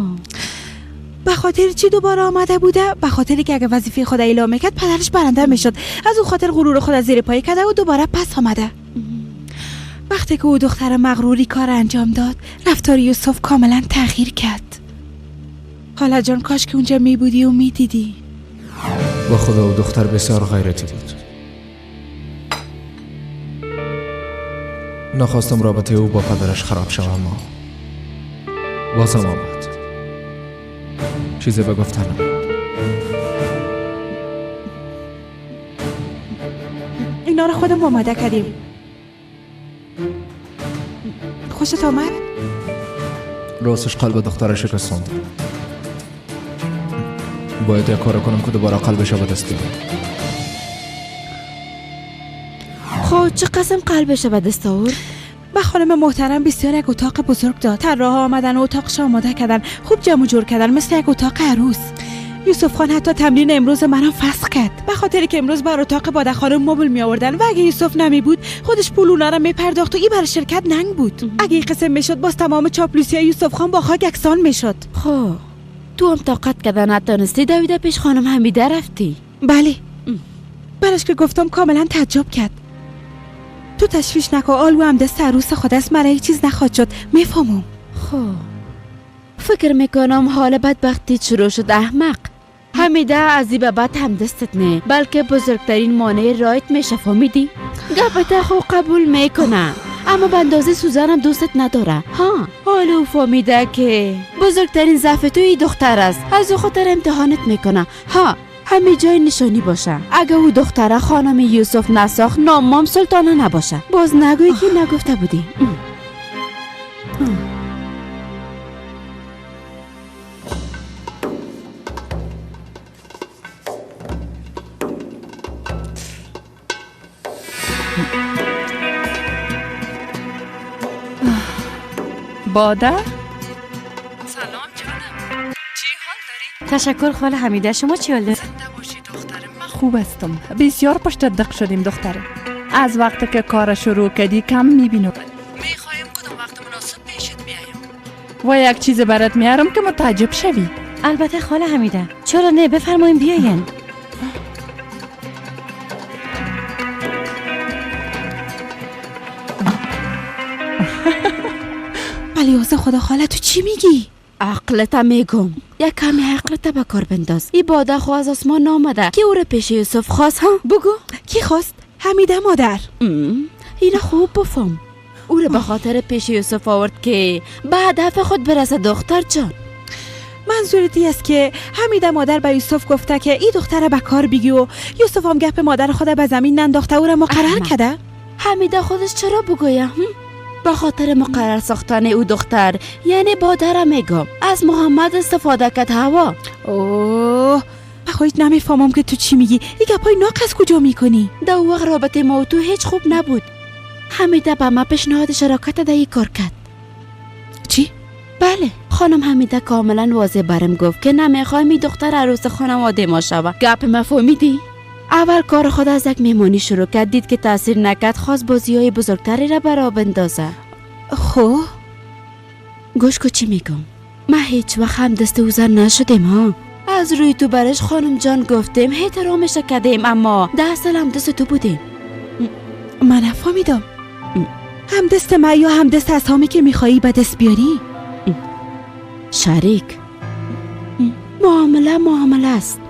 [SPEAKER 1] به خاطر چی دوباره آمده بوده؟ به خاطر که اگه وظیفه خود اعلام میکرد پدرش برنده میشد. از اون خاطر غرور خود از زیر پای کرده و دوباره پس آمده. وقتی که او دختر مغروری کار انجام داد، رفتار یوسف کاملا تغییر کرد. خاله جان کاش که اونجا می بودی و می دیدی.
[SPEAKER 5] با خدا و دختر بسیار غیرتی بود. نخواستم رابطه او با پدرش خراب شود، اما بازم آمد. چیزی به گفتن نماند.
[SPEAKER 1] اینا رو خودم آماده کردیم. خوشت آمد؟
[SPEAKER 5] راستش قلب دخترش شکستاند. باید یک کار کنم که دوباره قلبش به دست بیارم.
[SPEAKER 3] خب چه قسم قلبش به دست آورد؟
[SPEAKER 1] به خانم محترم بسیار یک اتاق بزرگ داد. طراح‌ها آمدن و اتاقش آماده کردن، خوب جمع و جور کردن، مثل یک اتاق عروس. یوسف خان حتی تمرین امروز منم فسخ کرد، به خاطر که امروز بر اتاق باده خانم مبل می آوردن و اگه یوسف نمی بود خودش پول اونا را می پرداخت و این برای شرکت ننگ بود. اگه این قسم میشد باز تمام چاپلوسی یوسف خان با خاک یکسان میشد.
[SPEAKER 3] خب تو هم طاقت کردن نتانستی، دویده پیش خانم حمیده رفتی؟
[SPEAKER 1] بله. برش که گفتم کاملا تعجب کرد. تو تشویش نکن، آلو هم دست عروس خود است، مرا هیچ چیز نخواد شد. میفهمم.
[SPEAKER 3] خب فکر میکنم حال بدبختی شروع شد احمق. حمیده از این به بعد هم دستت نه، بلکه بزرگترین مانع رایت میشه. فهمیدی؟ گپت خو قبول میکنه، اما به اندازه سوزنم دوستت نداره. ها حالا او فهمیده که بزرگترین ضعف تو این دختر است، از او خاطر امتحانت میکنه. ها همه جای نشانی باشه. اگه او دختره خانم یوسف نساخت نامام سلطانه نباشه. باز نگویی که نگفته بودی.
[SPEAKER 4] باده؟ سلام جانم، چی حال داری؟
[SPEAKER 9] تشکر خاله حمیده، شما چی حال داری؟
[SPEAKER 4] زنده باشی دخترم، من خوب هستم. بسیار پشت دق شدیم دخترم. از وقتی که کار شروع کردی کم میبینم. میخوایم کدام وقت مناسب پیشت بیایم و یک چیز برات میارم که متعجب شوی.
[SPEAKER 9] البته خاله حمیده، چرا نه، بفرمایین بیاین.
[SPEAKER 1] علیاز خدا خاله تو چی میگی؟
[SPEAKER 3] عقلت میگم، یک کمی عقلت به کار بنداز. این باده خو از آسمان نامده که او را پیش یوسف خواست. ها بگو
[SPEAKER 1] کی خواست؟ حمیده مادر.
[SPEAKER 3] اینا خوب بفهم، او را به خاطر پیش یوسف آورد که به هدف خود برسه. دختر جان
[SPEAKER 1] منظور دی است که حمیده مادر به یوسف گفته که این دختر به کار بگی و یوسف هم گپ مادر خود به زمین ننداخته، او را مقرر کرده.
[SPEAKER 3] حمیده خودش چرا بگویه؟ به خاطر مقرر ساختن او دختر، یعنی بادرم میگم از محمد استفاده کرد. هوا
[SPEAKER 1] اوه من خودت نمیفهمم که تو چی میگی. این گپای ناقص کجا میکنی؟
[SPEAKER 3] در وقت رابطه ما و تو هیچ خوب نبود. حمیده به ما پیشنهاد شراکت در این کار کرد.
[SPEAKER 1] چی؟
[SPEAKER 3] بله خانم حمیده کاملا واضح برم گفت که نمیخوایم این دختر عروس خانواده ما شوه. گپ ما فهمیدی؟ اول کار خود از یک مهمانی شروع کرد، دید که تاثیر نکرد، خواست بازی های بزرگتری را برا بندازه.
[SPEAKER 1] خب
[SPEAKER 3] گوش کو چی میگم، من هیچ وقت هم دست او زن نشدیم ها. از روی تو برش خانم جان گفتیم، احترامش کردیم، اما ده سال هم دست تو بودیم.
[SPEAKER 1] من نفهمیدم. هم دست من یا هم دست از هامی که میخوایی به دست بیاری؟
[SPEAKER 3] شریک معامله معامله است.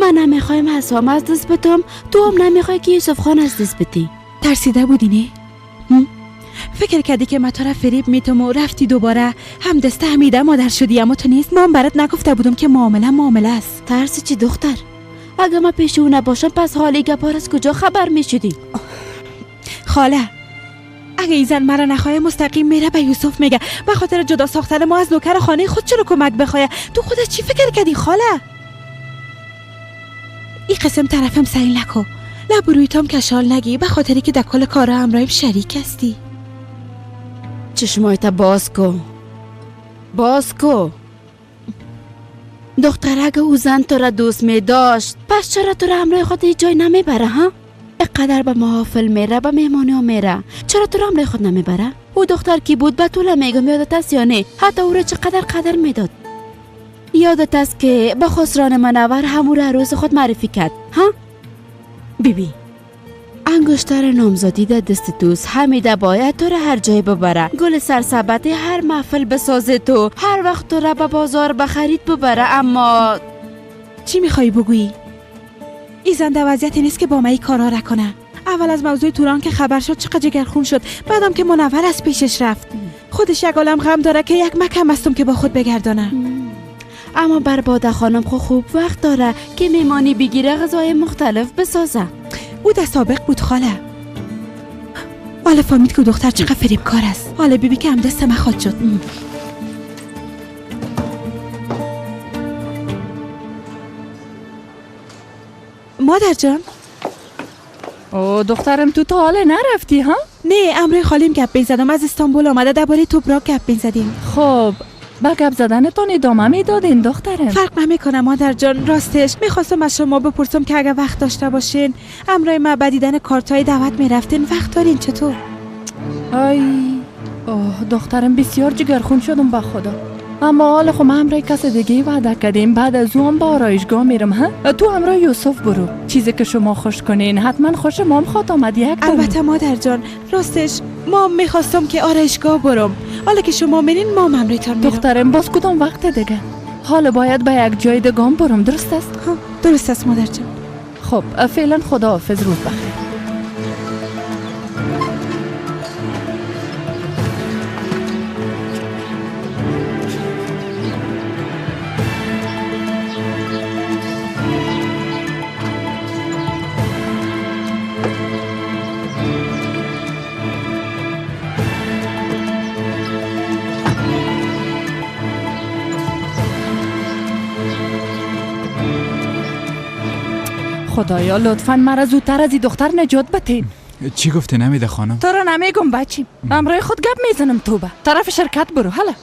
[SPEAKER 3] من نمیخوایم حسام از دست بدم، تو هم نمیخوای که یوسف خان از دست بدی.
[SPEAKER 1] ترسیده بودی نه؟ فکر کردی که من تو را فریب میتم و رفتی دوباره هم دسته حمیده مادر شدی، اما تو نیست. من برات نگفته بودم که معامله معامله است.
[SPEAKER 3] ترس چی دختر؟ اگه من پیش او نباشم پس حالی گپار از کجا خبر میشدی؟
[SPEAKER 1] خاله اگه این زن مرا نخواه مستقیم میره به یوسف میگه به خاطر جدا ساختن ما از نوکر خانه خود چرا کمک بخواه. تو خودت چی فکر کردی خاله؟ این قسم طرفم سعی نکو، لب روی تام کشال نگی، به خاطری که در کل کارا همراهیم شریک هستی.
[SPEAKER 3] چشمایت باز کو، باز کو دختر. اگه او زن تو را دوست می داشت پس چرا تو را همراه خود هیچ جای نمیبره؟ ها اقدر به محافل میره، به مهمانی ها میره، چرا تو را همراه خود نمیبره؟ او دختر کی بود به طول میگم، یادت است یا نه؟ حتی او را چقدر قدر میداد. یادت است که با خسران منور هم او را عروس خود معرفی کرد؟ ها بیبی انگشتر نامزدی در دست توست. حمیده باید تو را هر جای ببره، گل سرسبد هر محفل بسازه، تو هر وقت تو را به بازار بخرید ببره. اما
[SPEAKER 1] چی میخوای بگویی؟ این زن در وضعیتی نیست که با من این کارا را کنه. اول از موضوع توران که خبر شد چقدر جگرخون شد، بعدم که منور از پیشش رفت. خودش یک عالم غم داره که یک مکم هستم که با خود بگردانه.
[SPEAKER 3] اما بر باده خانم خوب وقت داره که میمانی بگیره، غذای مختلف بسازه.
[SPEAKER 1] او در سابق بود خاله. حالا فهمید که دختر چقدر فریبکار است. حالا بیبی که هم دست من خواد شد. مادر جان.
[SPEAKER 4] او دخترم تو تا حالا نرفتی ها؟
[SPEAKER 1] نه امروز خالیم گپ می‌زدم، از استانبول آمده، درباره توپراک گپ می‌زدیم.
[SPEAKER 4] خب با گپ زدنتون ادامه میدادین دخترم؟
[SPEAKER 1] فرق نمیکنه مادر جان، راستش میخواستم از شما بپرسم که اگه وقت داشته باشین امرای ما به دیدن کارتای دعوت میرفتین، وقت دارین چطور؟
[SPEAKER 4] ای اوه دخترم بسیار جگرخون شدم به خدا. اما حالا خب ما همراه کس دیگه وعده کردیم، بعد از او هم با آرایشگاه میرم. ها تو همراه یوسف برو، چیزی که شما خوش کنین حتما خوش مام خواد آمد. یک
[SPEAKER 1] البته مادر جان راستش ما میخواستم که آرایشگاه برم، حالا که شما میرین ما همراهتان میرم.
[SPEAKER 4] دخترم باز کدام وقت دیگه؟ حالا باید به یک جای دیگه برم، درست است؟
[SPEAKER 1] ها درست است مادر جان.
[SPEAKER 4] خب فعلا خداحافظ، روز بخیر. خدایا لطفا مرا زودتر از این دختر نجات بده.
[SPEAKER 13] چی گفتی نمیده خانم؟
[SPEAKER 4] تو را نمیگم بچیم، امرای خود گپ میزنم. توبه طرف شرکت برو. حالا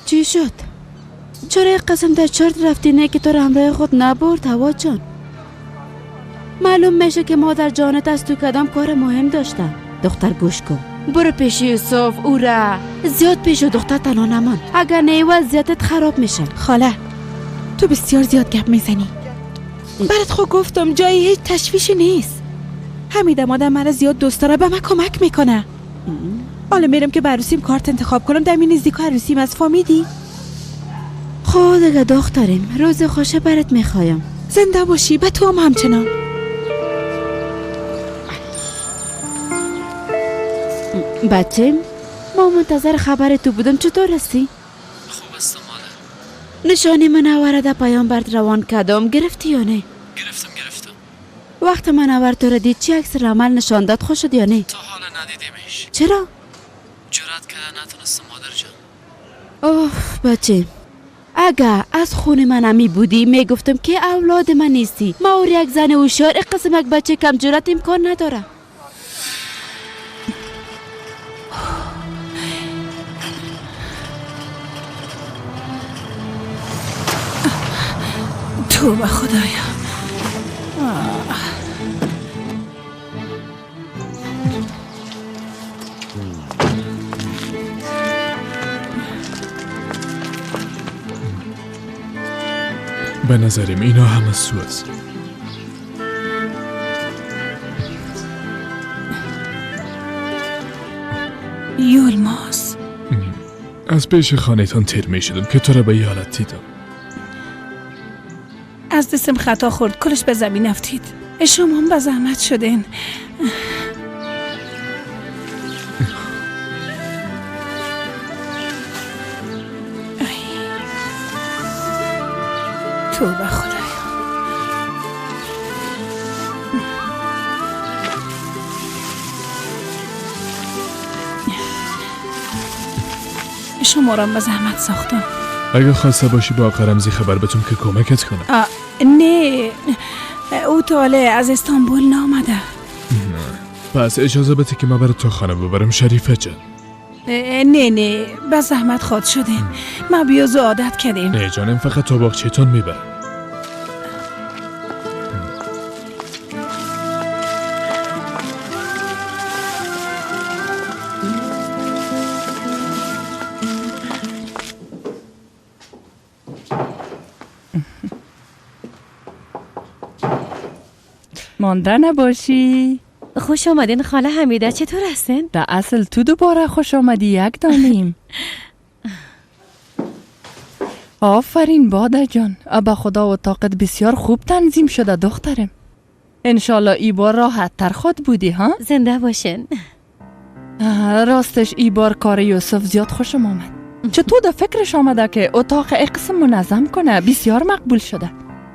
[SPEAKER 3] چی شد؟ چرا یک قسم در چرت رفتی؟ نه که تو را همراه خود نبرد هوا جان. معلوم میشه که مادر جانت از تو کدام کار مهم داشته. دختر گوش کن، برو پیش یوسف، او را زیاد پیش دختر تنها نمان، اگر نه وضعیتت خراب میشه.
[SPEAKER 1] خاله تو بسیار زیاد گپ میزنی. برات خود گفتم جایی هیچ تشویشی نیست. حمیده مادر مرا زیاد دوست داره، به من کمک میکنه. حالا میرم که عروسیم کارت انتخاب کنم. دمی نزدیک عروسیم از فامیدی.
[SPEAKER 3] خب دیگه دختریم، روز خوش برات میخوایم.
[SPEAKER 1] زنده باشی، به تو هم همچنان.
[SPEAKER 3] بچیم ما منتظر خبر تو بودم. چطور هستی؟
[SPEAKER 18] خوب هستم مادر.
[SPEAKER 3] نشانی منوره در پیام برد روان کدام گرفتی یا نه؟
[SPEAKER 18] گرفتم.
[SPEAKER 3] وقت منور تو را دید چی عکس عمل نشان داد؟ خوش شد یا نه؟
[SPEAKER 18] تا حالا ندیدیمش.
[SPEAKER 3] چرا؟
[SPEAKER 18] جرأت کرده نتونستم مادر جان.
[SPEAKER 3] اوه بچه، اگه از خون من همی بودی میگفتم که اولاد من نیستی. ما اور یک زن هوشیار قسم یک بچه کم جرأت امکان نداره.
[SPEAKER 7] توبه خدایا.
[SPEAKER 8] به نظرم اینا همه سو است.
[SPEAKER 7] یولماز،
[SPEAKER 8] از پیش خانهتان تیر می شدم که تو را به حالت دیدم.
[SPEAKER 7] از دستم خطا خورد، کلش به زمین افتید. شما هم به زحمت شدین. توبه خدایا. شما را به زحمت ساختم.
[SPEAKER 8] اگه خواسته باشی با آقا رمزی خبر بتون که کمکت کنم.
[SPEAKER 7] نه، او تاله از استانبول نامده.
[SPEAKER 8] نه. پس اجازه بده که من برای تو خانه ببرم شریفه جان.
[SPEAKER 7] نه نه، به زحمت خواد شدیم. ما بیازو عادت کردیم.
[SPEAKER 8] نه جانم، فقط تا باغچه‌تون میبرم.
[SPEAKER 4] مانده نباشی.
[SPEAKER 9] خوش آمدین خاله حمیده، چطور هستین؟
[SPEAKER 4] در اصل تو دوباره خوش آمدی یک دانیم. آفرین باده جان، به خدا اتاقت بسیار خوب تنظیم شده دخترم. انشالله ای بار راحت تر خود بودی ها؟
[SPEAKER 9] زنده باشین.
[SPEAKER 4] راستش ای بار کار یوسف زیاد خوشم آمد. چطور در فکرش آمده که اتاق اقسم منظم کنه، بسیار مقبول شده.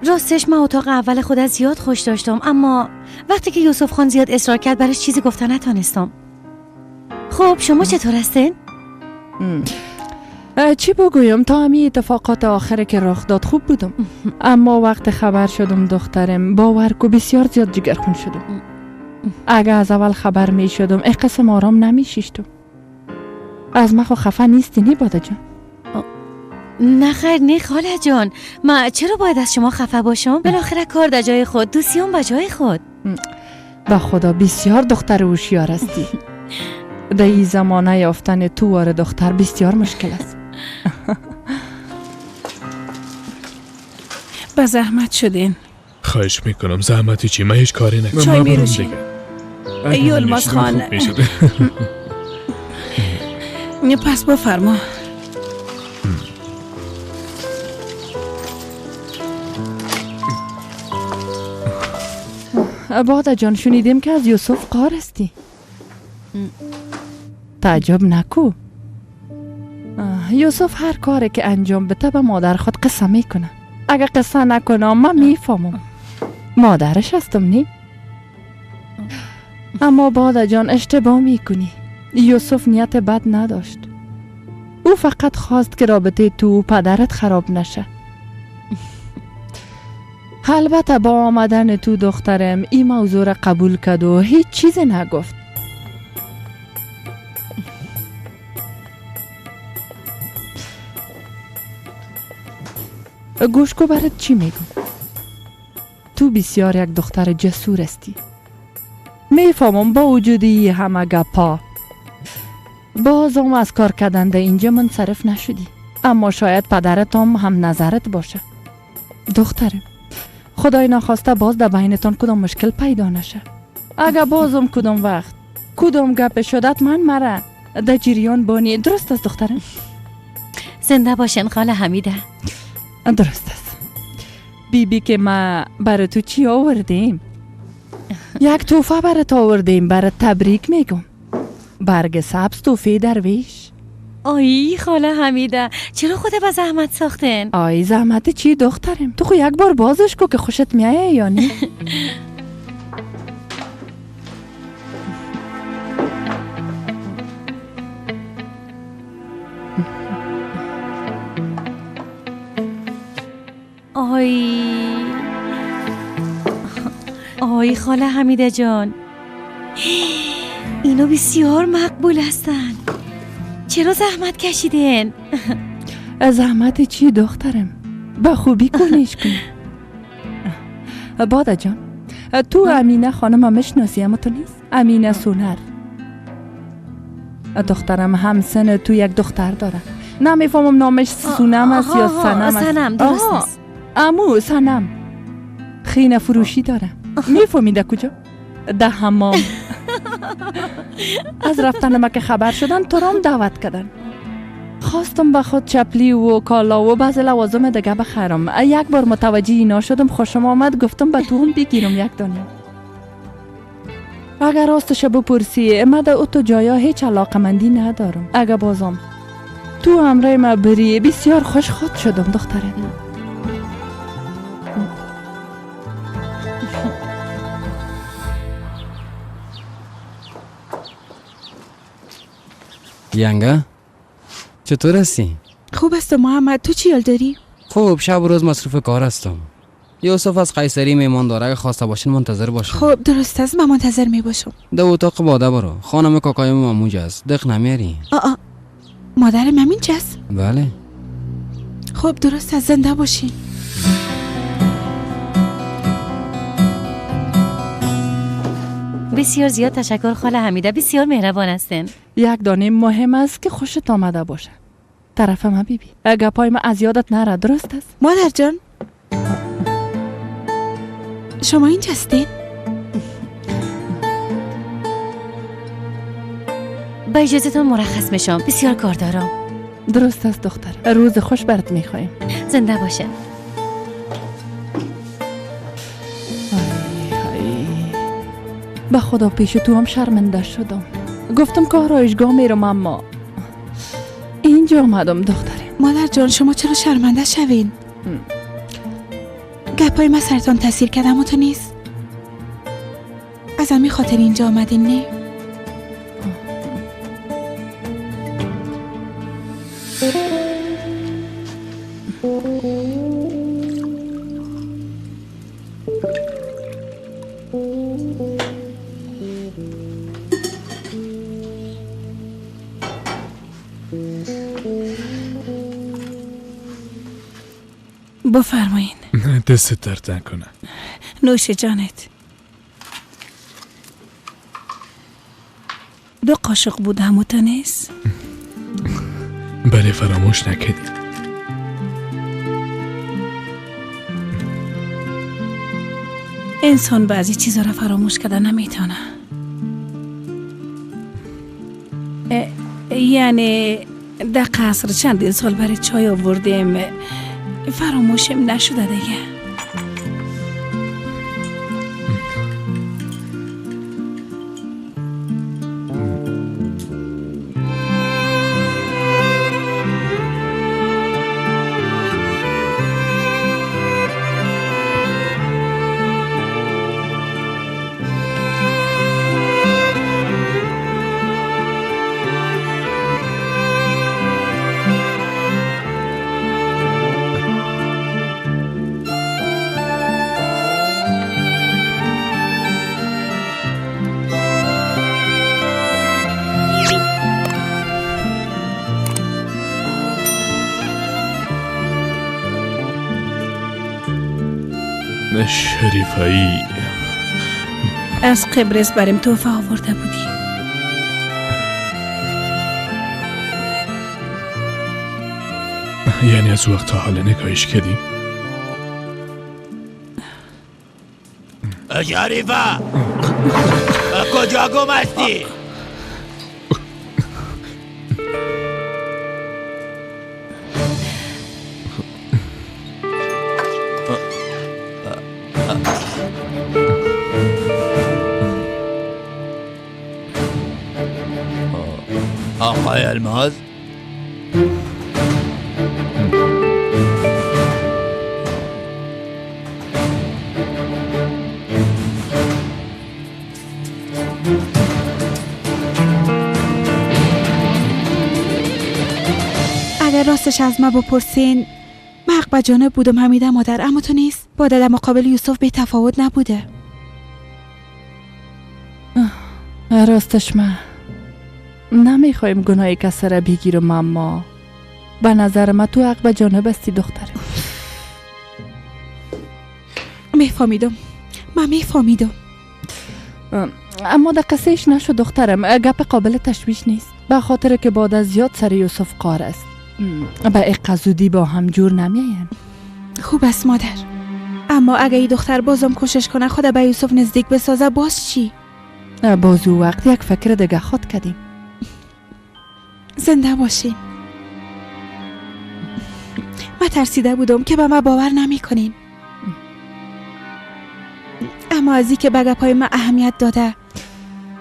[SPEAKER 9] راستش من اتاق اول خود از زیاد خوش داشتم، اما وقتی که یوسف خان زیاد اصرار کرد برش چیزی گفته نتانستم. خب شما چطور هستین؟
[SPEAKER 4] چی بگویم، تا همین اتفاقات آخره که رخ داد خوب بودم، اما وقت خبر شدم دخترم، باور کو بسیار زیاد جگرخون شدم. اگه از اول خبر می شدم ای قسم آرام نمی شیشتم. از من خو خفه نیستی نی باده جان؟
[SPEAKER 9] نه خیر، نه خاله جان، من چرا باید از شما خفه باشم؟ بالاخره کار در جای خود، دوستیام به جای خود.
[SPEAKER 4] به خدا بسیار دختر هوشیار هستی. در این زمانه یافتن تو وار دختر بسیار مشکل است.
[SPEAKER 7] به زحمت شدین.
[SPEAKER 8] خواهش میکنم، زحمتی چی؟ من هیچ کاری نکنم.
[SPEAKER 7] چای میروشی؟ یولماز خان. پس بفرما.
[SPEAKER 4] باده جان، شنیدیم که از یوسف قار هستی. تعجب نکو، یوسف هر کاری که انجام بده به مادر خود قصه میکنه. اگه قصه نکنم من میفهمم. مادرش هستم نی؟ اما باده جان اشتباه میکنی. یوسف نیت بد نداشت. او فقط خواست که رابطه تو و پدرت خراب نشه. البته با آمدن تو دخترم این موضوع را قبول کرد و هیچ چیزی نگفت. گوش کو برات چی میگم. تو بسیار یک دختر جسور هستی. میفهمم با وجودی همه گپا بازم از کار کردن در اینجا منصرف نشدی، اما شاید پدرت هم نظرت باشه. دخترم خدای نخواسته باز در بینتان کدام مشکل پیدا نشه. اگه بازم کدام وقت کدام گپ شدت من مرا در جریان بانی. درست است دخترم؟
[SPEAKER 9] زنده باشن خاله حمیده.
[SPEAKER 4] درست است. بیبی بی که ما برای تو چی آوردیم؟ یک توفه برات آوردیم، برات تبریک میگم. برگ سبز توفه درویش.
[SPEAKER 9] آی خاله حمیده چرا خود به زحمت ساختن؟
[SPEAKER 4] آی زحمت چی دخترم؟ تو خو یک بار بازش کو که خوشت میایه یا نه؟
[SPEAKER 9] آی آی خاله حمیده جان، اینو بسیار مقبول هستن. چرا زحمت کشیدین؟
[SPEAKER 4] زحمت چی دخترم؟ با خوبی کنیش کن. باده جان تو امینه خانم میشناسی اما تو نیست؟ امینه سونر دخترم همسن تو یک دختر داره. نمیفهمم نامش سونم است یا سنم است.
[SPEAKER 9] سنم درست است.
[SPEAKER 4] امو سنم خینه فروشی داره. میفهمی ده کجا؟ ده حمام. از رفتن ما که خبر شدن تو رام دعوت کردن. خواستم به خود چپلی و کالا و بعض لوازم دیگه بخرم. یک بار متوجه اینا شدم، خوشم آمد، گفتم به تو هم بگیرم یک دانه. اگر راستش بپرسی من در اوتو جایا هیچ علاقمندی ندارم. اگر بازم تو همراه ما بری بسیار خوش خود شدم دختره.
[SPEAKER 6] ینگه چطور هستی؟
[SPEAKER 1] خوب هستم محمد، تو چی حال داری؟
[SPEAKER 6] خوب، شب و روز مصروف کار هستم. یوسف از قیصری میمان داره، اگه خواسته باشین منتظر باشم.
[SPEAKER 1] خب درست است، من منتظر می باشم.
[SPEAKER 6] در اتاق باده برو، خانم کاکایم ماموج است، دق نمیاری.
[SPEAKER 1] آ مادرم همین چست؟
[SPEAKER 6] بله.
[SPEAKER 1] خب درست است، زنده باشین.
[SPEAKER 9] بسیار زیاد تشکر خاله حمیده، بسیار مهربان هستین.
[SPEAKER 4] یک دانه مهم است که خوشت آمده باشه. طرف ما بیبی، اگه پای ما از یادت نره، درست است؟
[SPEAKER 1] مادر جان شما اینجا هستین؟
[SPEAKER 9] با اجازهتون مرخص میشم، بسیار کار دارم.
[SPEAKER 4] درست است دختر، روز خوش برات میخوایم.
[SPEAKER 9] زنده باشین.
[SPEAKER 4] به خدا پیش تو هم شرمنده شدم. گفتم که آرایشگاه میرم اما اینجا آمدم دخترم.
[SPEAKER 1] مادر جان شما چرا شرمنده شوین؟ گپای ما سرتان تاثیر کردم و تو نیست؟ از همین خاطر اینجا آمدین نه؟
[SPEAKER 7] بفرمایین.
[SPEAKER 8] دست درد نکنه.
[SPEAKER 7] نوش جانت. 2 قاشق بود هموتا نیست؟
[SPEAKER 8] بله فراموش نکردی.
[SPEAKER 7] انسان بعضی چیزا را فراموش کرده نمیتونه. یعنی در قصر چندین سال برای چای آوردیم، فراموشم نشده دیگه.
[SPEAKER 8] شریفایی
[SPEAKER 7] از قبرس بریم تحفه آورده بودی.
[SPEAKER 8] یعنی از وقت تا حال نگاهش کردی؟
[SPEAKER 16] شریفه کجا گم هستی؟ آقای الماز،
[SPEAKER 1] اگر راستش از ما بپرسین، من حق به جانب بودم حمیده مادر، اما تو نیست. با در مقابل یوسف به تفاوت نبوده.
[SPEAKER 4] راستش من نمیخوایم گناه کسی را بگیرم، اما به نظر من تو حق به جانب هستی دخترم.
[SPEAKER 1] میفهمیدم، من میفهمیدم،
[SPEAKER 4] اما در قصهش نشد دخترم. گپ قابل تشویش نیست، به خاطر که بعد از زیاد سر یوسف قار است. به اقزودی با هم جور نمیاین.
[SPEAKER 1] خوب است مادر، اما اگه این دختر بازم کوشش کنه خود به یوسف نزدیک بسازه، باز چی؟
[SPEAKER 4] باز او وقت یک فکر دیگه خود کردیم.
[SPEAKER 1] زنده باشین. من ترسیده بودم که به من باور نمی کنین، اما از اینکه به گپای من اهمیت داده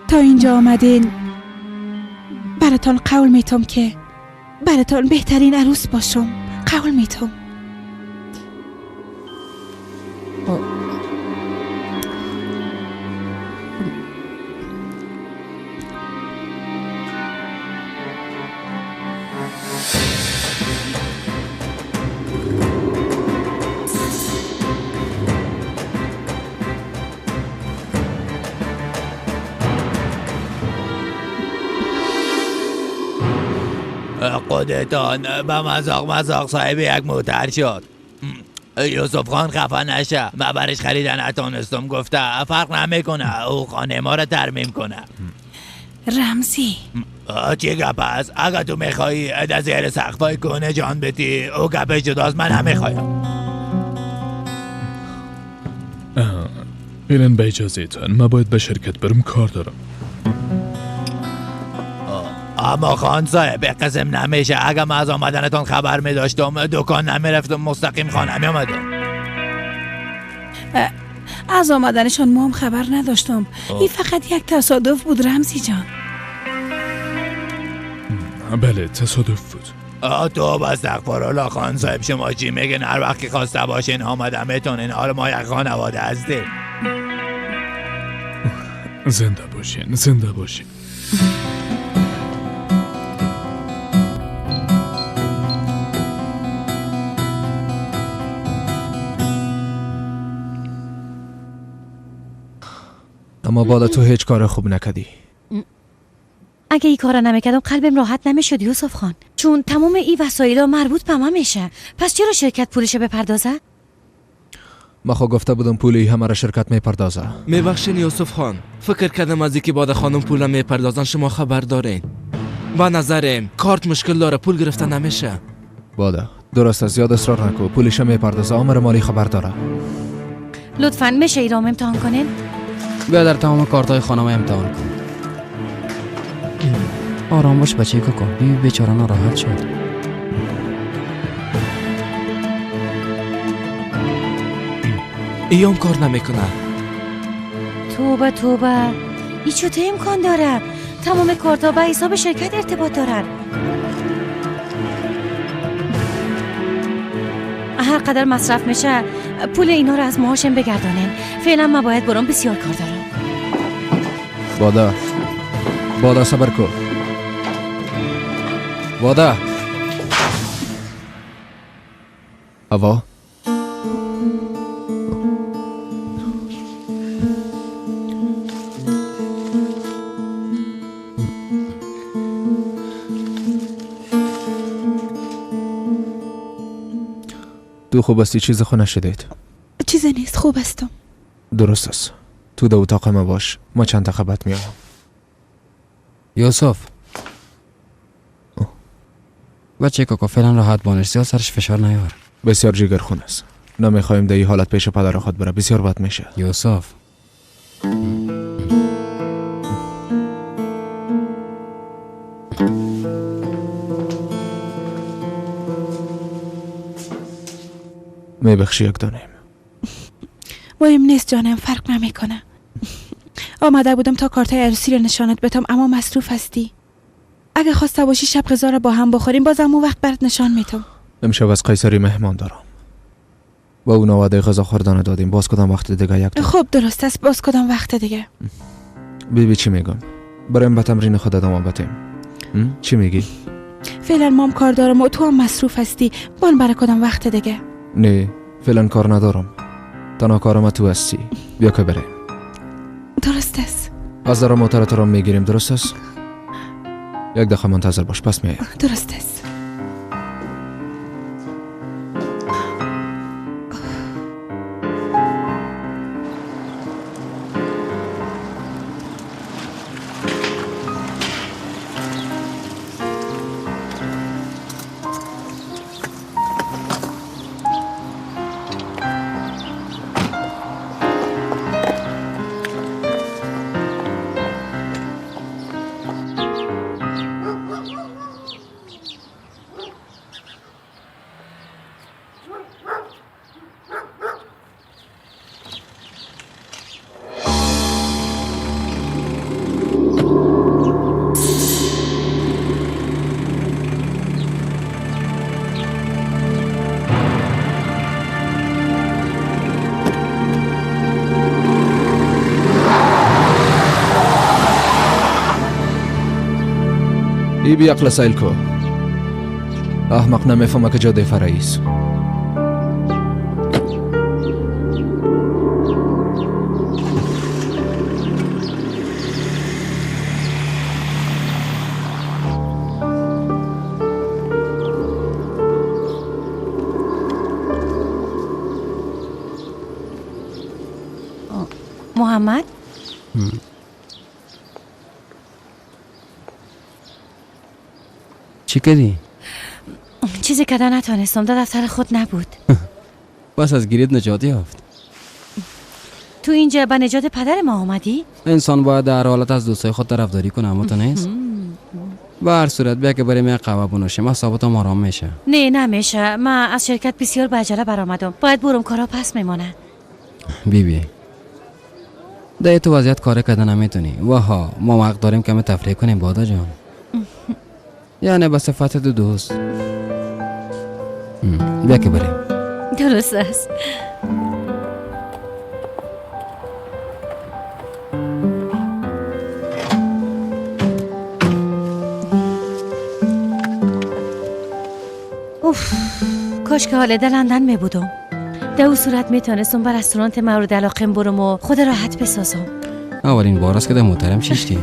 [SPEAKER 1] تا اینجا آمدین، براتان قول میتم که براتان بهترین عروس باشم. قول میتم.
[SPEAKER 16] خودتان به مزاق صاحب یک موتر شد. یوسف خان خفه نشه، من برش خریدن نتونستم. گفته فرق نمیکنه، او خانه ما را ترمیم کنه.
[SPEAKER 7] رمزی
[SPEAKER 16] چی گپ است؟ اگه تو میخوایی در زیر سقفای کنه جان بدی، او گپ جداست، من هم میخوایم.
[SPEAKER 8] فعلا به اجازه تان من باید به شرکت برم، کار دارم.
[SPEAKER 16] اما خان صاحب قسم نمیشه، اگه من از آمدنتان خبر می داشتم دکان نمیرفتم، مستقیم خانه می آمدم.
[SPEAKER 7] از آمدنشان ما هم خبر نداشتم. این فقط یک تصادف بود رمزی جان.
[SPEAKER 8] بله تصادف بود.
[SPEAKER 16] تو استغفرالله خان صاحب، شما چی میگن؟ هر وقت که خواسته باشین آمدم میتونین. حالا ما یک خانواده هستیم.
[SPEAKER 8] زنده باشین، زنده باشین.
[SPEAKER 5] اما بالا تو هیچ کار خوب نکردی.
[SPEAKER 9] اگه این کارا نمیکردم قلبم راحت نمیشد یوسف خان، چون تمام این وسایل مربوط به من میشه. پس چرا شرکت پولش بپردازه؟
[SPEAKER 5] ما خو گفته بودم پولی همه را شرکت میپردازه.
[SPEAKER 19] میبخشین یوسف خان، فکر کردم از اینکه بعد خانم پول میپردازن شما خبر دارین. با نظرم کارت مشکل داره، پول گرفته نمیشه.
[SPEAKER 5] بادا درست است، زیاد اصرار نکو، پولش میپردازه، آمر مالی خبر داره.
[SPEAKER 9] لطفاً میشه ایرام امتحان کنین؟
[SPEAKER 6] بیا در تمام کارت‌های خانم امتحان کن. آرام باش بچه کوکو، بیبی بیچاره ناراحت شد.
[SPEAKER 19] ایام کار نمیکنه.
[SPEAKER 9] توبه توبه، این چطور امکان داره؟ تمام کارت‌ها به حساب شرکت ارتباط دارن. هر قدر مصرف میشه پول اینا رو از معاشم بگردانن. فعلا من باید برام، بسیار کار دارم.
[SPEAKER 5] بادا بادا صبر کو. بادا هوا تو خوب هستی؟ چیز خو نشدید؟
[SPEAKER 1] چیزی نیست، خوب هستم.
[SPEAKER 5] درست است. تو در اتاق ما باش، ما چند دقیقه بعد میایم.
[SPEAKER 6] یوسف بچه کاکا فعلا راحت بانش، زیاد سرش فشار نیار.
[SPEAKER 5] بسیار جگر خون است. نمیخوایم در این حالت پیش پدر خود بره، بسیار بد میشه.
[SPEAKER 6] یوسف
[SPEAKER 5] میبخشی یک دانیم.
[SPEAKER 1] مهم نیست جانم، فرق نمیکنه. آمده بودم تا کارتای عروسی رو نشانت بدم، اما مصروف هستی. اگه خواسته باشی شب غذا رو با هم بخوریم، بازم اون وقت برات نشان میتم.
[SPEAKER 5] امشب از قیصری مهمان دارم. با اون وعده غذا خوردن دادیم، باز کدام وقت دیگه یک.
[SPEAKER 1] خب درست است، باز کدام وقت دیگه.
[SPEAKER 5] بیبی چی میگم؟ بریم به تمرین خود ادامه بدیم. چی میگی؟
[SPEAKER 1] فعلا مام کار دارم و تو هم مصروف هستی. بان برای کدام وقت دیگه؟
[SPEAKER 5] نه فعلا کار ندارم. تنها کارم تو هستی. بیا که بریم.
[SPEAKER 1] درست است.
[SPEAKER 5] از در موتر تو را میگیریم، درست است؟ یک دقیقه منتظر باش، پس میایم.
[SPEAKER 1] درست است.
[SPEAKER 5] ای بی عقل سایل کو. احمق نمیفهمه که جاده فرعی است.
[SPEAKER 9] محمد
[SPEAKER 6] چی کردی؟
[SPEAKER 9] چیزی که نتانستم، در دفتر خود نبود.
[SPEAKER 6] بس از گریت نجات یافت.
[SPEAKER 9] تو اینجا به نجات پدر ما آمدی؟
[SPEAKER 6] انسان باید در حالت از دوستای خود طرفداری کنه، اما تو نیست. به هر صورت بیا که بریم یک قهوه بنوشیم، اعصابتم آرام میشه.
[SPEAKER 9] نه نمیشه، من از شرکت بسیار به عجله برآمدم، باید برم، کارا پس میمانه.
[SPEAKER 6] بی بی در تو وضعیت کار کردن نمیتونی. واها ما وقت داریم کمی تفریح کنیم بادا جان. یعنی به صفت دو دوست. بیا که بریم.
[SPEAKER 9] درست است. اوف کاش که حال در لندن می بودم. در او صورت می تانستم بر رستورانت مورد علاقم برم و خود راحت بسازم.
[SPEAKER 6] اولین بار است که در محترم شیشتی.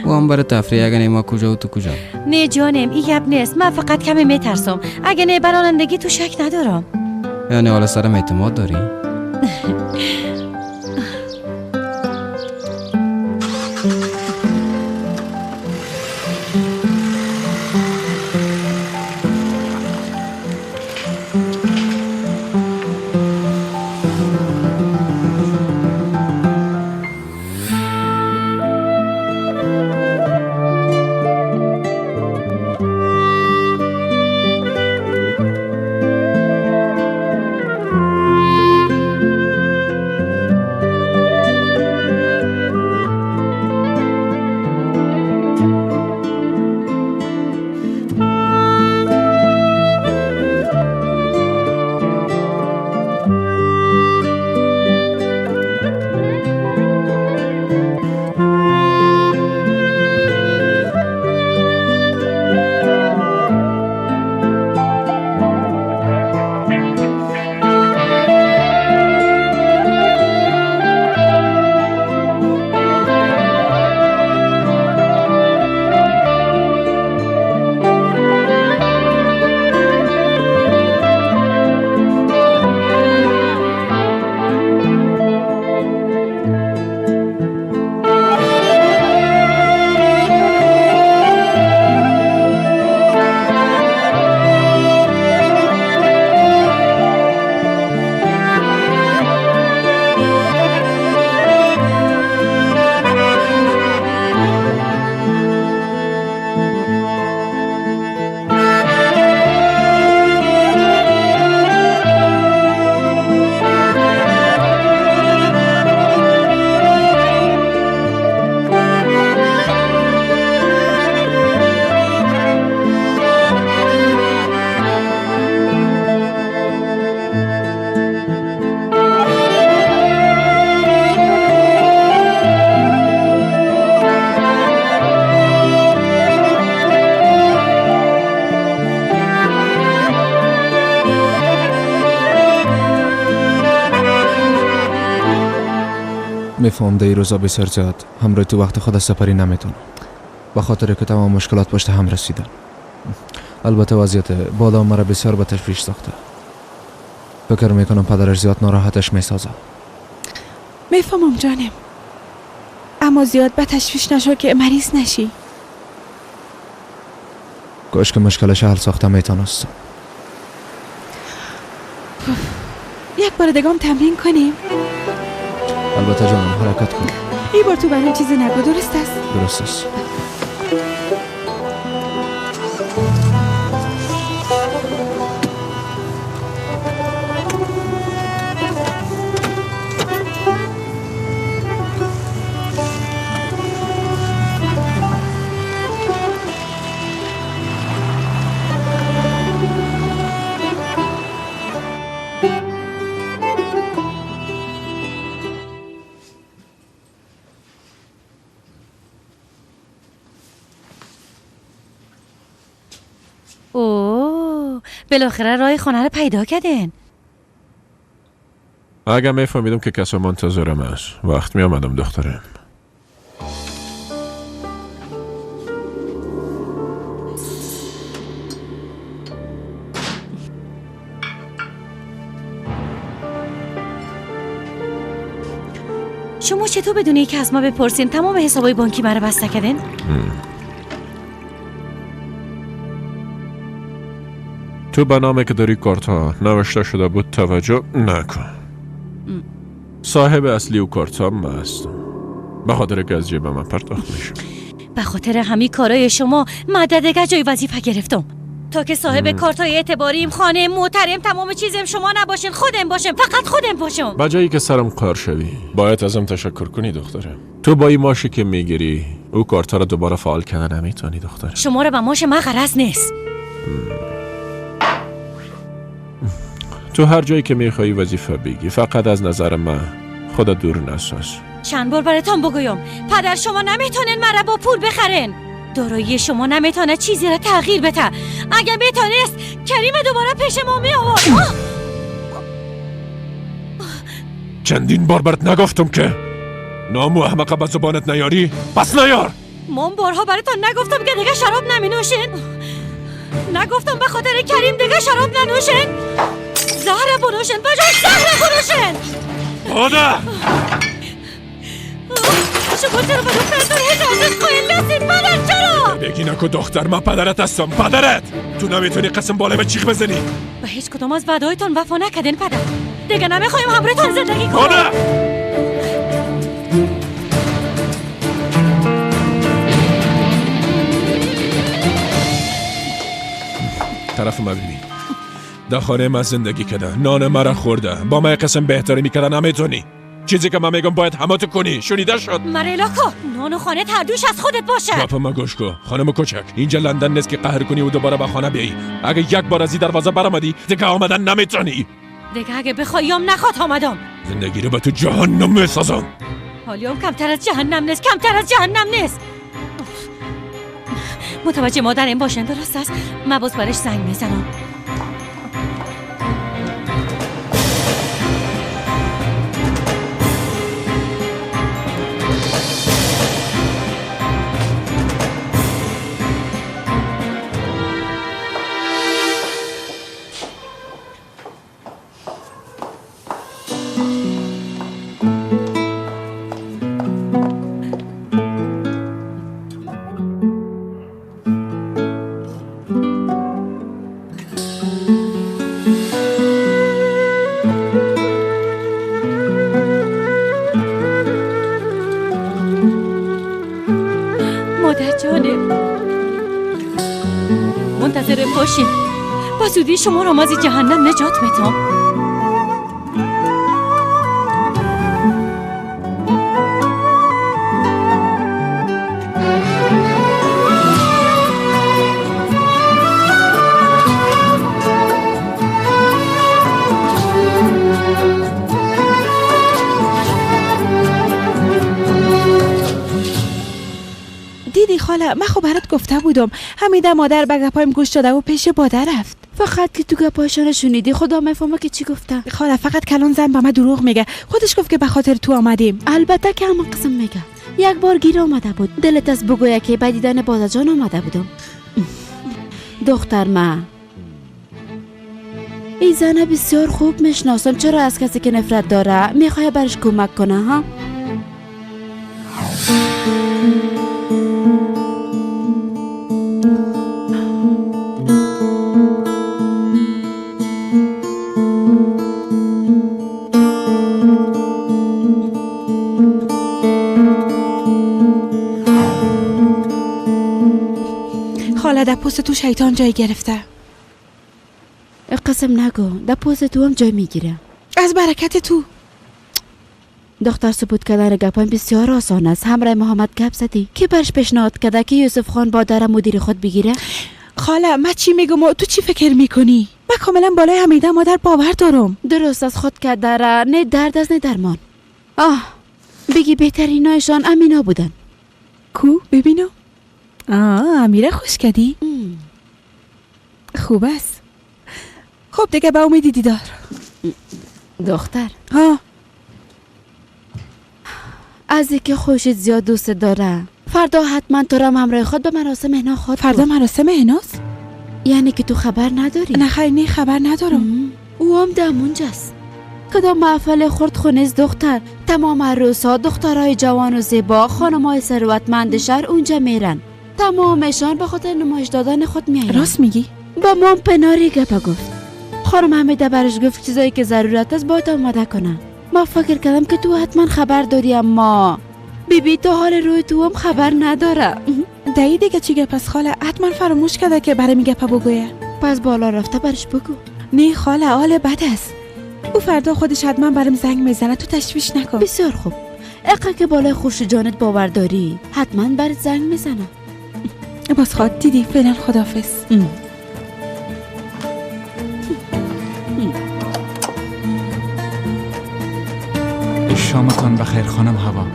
[SPEAKER 6] و هم برای تفریح، اگه ما کجا و تو کجا.
[SPEAKER 9] نه جانم این گپ نیست، من فقط کمی میترسم. اگه نه برانندگی تو شک ندارم.
[SPEAKER 6] یعنی حالا سرم اعتماد داری؟
[SPEAKER 5] میفهم در این روزا بسیار زیاد همراه تو وقت خود سپری نمیتونم، به خاطر که تمام مشکلات پشت هم رسیدن. البته وضعیت بادام مرا بسیار به تشویش ساخته. فکر میکنم پدرش زیاد ناراحتش میسازه.
[SPEAKER 1] میفهمم جانم، اما زیاد به تشویش نشو که مریض نشی.
[SPEAKER 5] کاش که مشکلش حل ساخته میتونستم.
[SPEAKER 1] یک بار دیگه هم تمرین کنیم.
[SPEAKER 5] البته جانم حرکت کن.
[SPEAKER 1] این بار تو برام چیزی نگو، درست است؟
[SPEAKER 5] درست است.
[SPEAKER 9] بالاخره راه خانه رو پیدا کردین.
[SPEAKER 14] اگر میفهمیدم که کسی منتظرم است وقت می آمدم دخترم.
[SPEAKER 9] شما چطور بدونی که از ما بپرسین تمام حسابای بانکی مرا بسته کردین؟
[SPEAKER 14] تو به نامی که داری کارت ها نوشته شده بود توجه نکن. صاحب اصلی و کارت ها من هستم، به خاطر که از جیب من پرداخت میشه.
[SPEAKER 9] به خاطر همین کارای شما من دیگه جای وظیفه گرفتم تا که صاحب کارت های اعتباریم، خانه، موترم، تمام چیزم شما نباشین، خودم باشم، فقط خودم باشم.
[SPEAKER 14] به جایی که سرم کار شوی باید ازم تشکر کنی دخترم. تو با این ماشی که میگیری او کارت ها رو دوباره فعال کردن نمیتونی دخترم.
[SPEAKER 9] شما رو به ماش من غرض نیست.
[SPEAKER 14] تو هر جایی که میخوایی وظیفه بگی، فقط از نظر من خدا دور نساز.
[SPEAKER 9] چند بار براتان بگویم پدر شما نمیتونن مرا با پول بخرن. دارایی شما نمیتونه چیزی را تغییر بده. اگه میتونست کریم دوباره پیش ما می آورد.
[SPEAKER 14] چندین بار برات نگفتم که نامو احمقه به زبانت نیاری؟ پس نیار.
[SPEAKER 9] من بارها براتان نگفتم که دیگه شراب نمی نوشین؟ نگفتم به خاطر کریم دیگه شراب ننوشین؟ زهر بنوشن، بجای زهر بنوشن.
[SPEAKER 14] خدا
[SPEAKER 9] شما چرا به دخترتون هیچ ارزش قائل نیستید؟ پدر چرا؟
[SPEAKER 14] بگی نکو دختر، من پدرت هستم، پدرت. تو نمیتونی قسم بالای چیخ بزنی.
[SPEAKER 9] به هیچ کدوم از وعدهایتان وفا نکردین پدر. دیگه نمیخوایم همراهتان زندگی کنیم.
[SPEAKER 14] خدا طرف ما ببین، در خانه من زندگی کرده، نان مرا خورده، با من قسم بهتری میکرده. نمیتونی چیزی که من میگم باید همه تو کنی. شنیده شد؟
[SPEAKER 9] مرلاکو نان و خانه تردوش از خودت باشه.
[SPEAKER 14] گپ ما گوش کن خانم کوچک، اینجا لندن نیست که قهر کنی و دوباره به خانه بیایی. اگه یک بار از این دروازه برآمدی دیگه آمدن نمیتونی.
[SPEAKER 9] دیگه اگه بخوایم نخواد آمدم.
[SPEAKER 14] زندگی رو به تو جهنم میسازم.
[SPEAKER 9] حالیام کمتر از جهنم نیست، کمتر از جهنم نیست. متوجه مادرم باشن درست است؟ من باز برش زنگ میزنم. با زودی شما را از جهنم نجات میدم.
[SPEAKER 1] دیدی خاله، من خب برات گفته بودم. حمیده مادر به گپایم گوش داده و پیش باده رفت.
[SPEAKER 3] فقط که تو گپایشان شنیدی خدا میفهمه که چی گفته.
[SPEAKER 1] خاله فقط کلان زن به من دروغ میگه. خودش گفت که به خاطر تو آمدیم.
[SPEAKER 3] البته که همه قسم میگه. یک بار گیر آمده بود. دلت از بگویه که به دیدن باده جان آمده بودم. دختر من این زنه بسیار خوب میشناسم. چرا از کسی که نفرت داره میخواه برش کمک کنه ها؟
[SPEAKER 1] خاله در پوست تو شیطان جای گرفته.
[SPEAKER 3] قسم نگو، در پوست تو هم جای میگیره.
[SPEAKER 1] از برکت تو.
[SPEAKER 3] دختر ثبوت کردن گپایم بسیار آسان است. همراه محمد گپ زدی که برش پیشنهاد کرده که یوسف خان با در مدیر خود بگیره.
[SPEAKER 1] خاله من چی میگم و تو چی فکر میکنی؟ من کاملا بالای حمیده مادر باور دارم.
[SPEAKER 3] درست از خود که داره نه درد از نه درمان. آه بگی بهترینایشان امینا بودن.
[SPEAKER 1] کو ببینم. آه امیره خوش کردی؟ خوب است. خب دیگه به امید دیدار.
[SPEAKER 3] دختر
[SPEAKER 1] ها
[SPEAKER 3] از اینکه خوشت زیاد دوست داره فردا حتما تو را همراه خود به مراسم حنا خواهد.
[SPEAKER 1] فردا مراسم حناست؟
[SPEAKER 3] یعنی که تو خبر نداری؟
[SPEAKER 1] نه خیر نه خبر ندارم.
[SPEAKER 3] او هم در اونجاست. کدام محفل خرد خونیز دختر. تمام عروس‌ها دخترای جوان و زیبا خانم‌های ثروتمند شهر اونجا میرن. تمامشان به خاطر نمایش دادن خود میآیند.
[SPEAKER 1] راست میگی؟
[SPEAKER 3] با مام پناری گپ گفت. خانم حمیده برش گفت چیزایی که ضرورت است باید آماده کنه. ما فکر کردم که تو حتما خبر داری اما بیبی تا حال روی تو هم خبر نداره.
[SPEAKER 1] دایی دیگه چی گپ است خاله؟ حتما فراموش کرده که برای می گپ بگویه.
[SPEAKER 3] پس بالا رفته برش بگو.
[SPEAKER 1] نه خاله حال بد است. او فردا خودش حتما برام زنگ میزنه، تو تشویش نکن.
[SPEAKER 3] بسیار خوب. اقا که بالای خوش جانت باور داری حتما برات زنگ میزنه.
[SPEAKER 1] باز خواد دیدی. فعلا خداحافظ.
[SPEAKER 20] شامتان بخیر خانم هوا.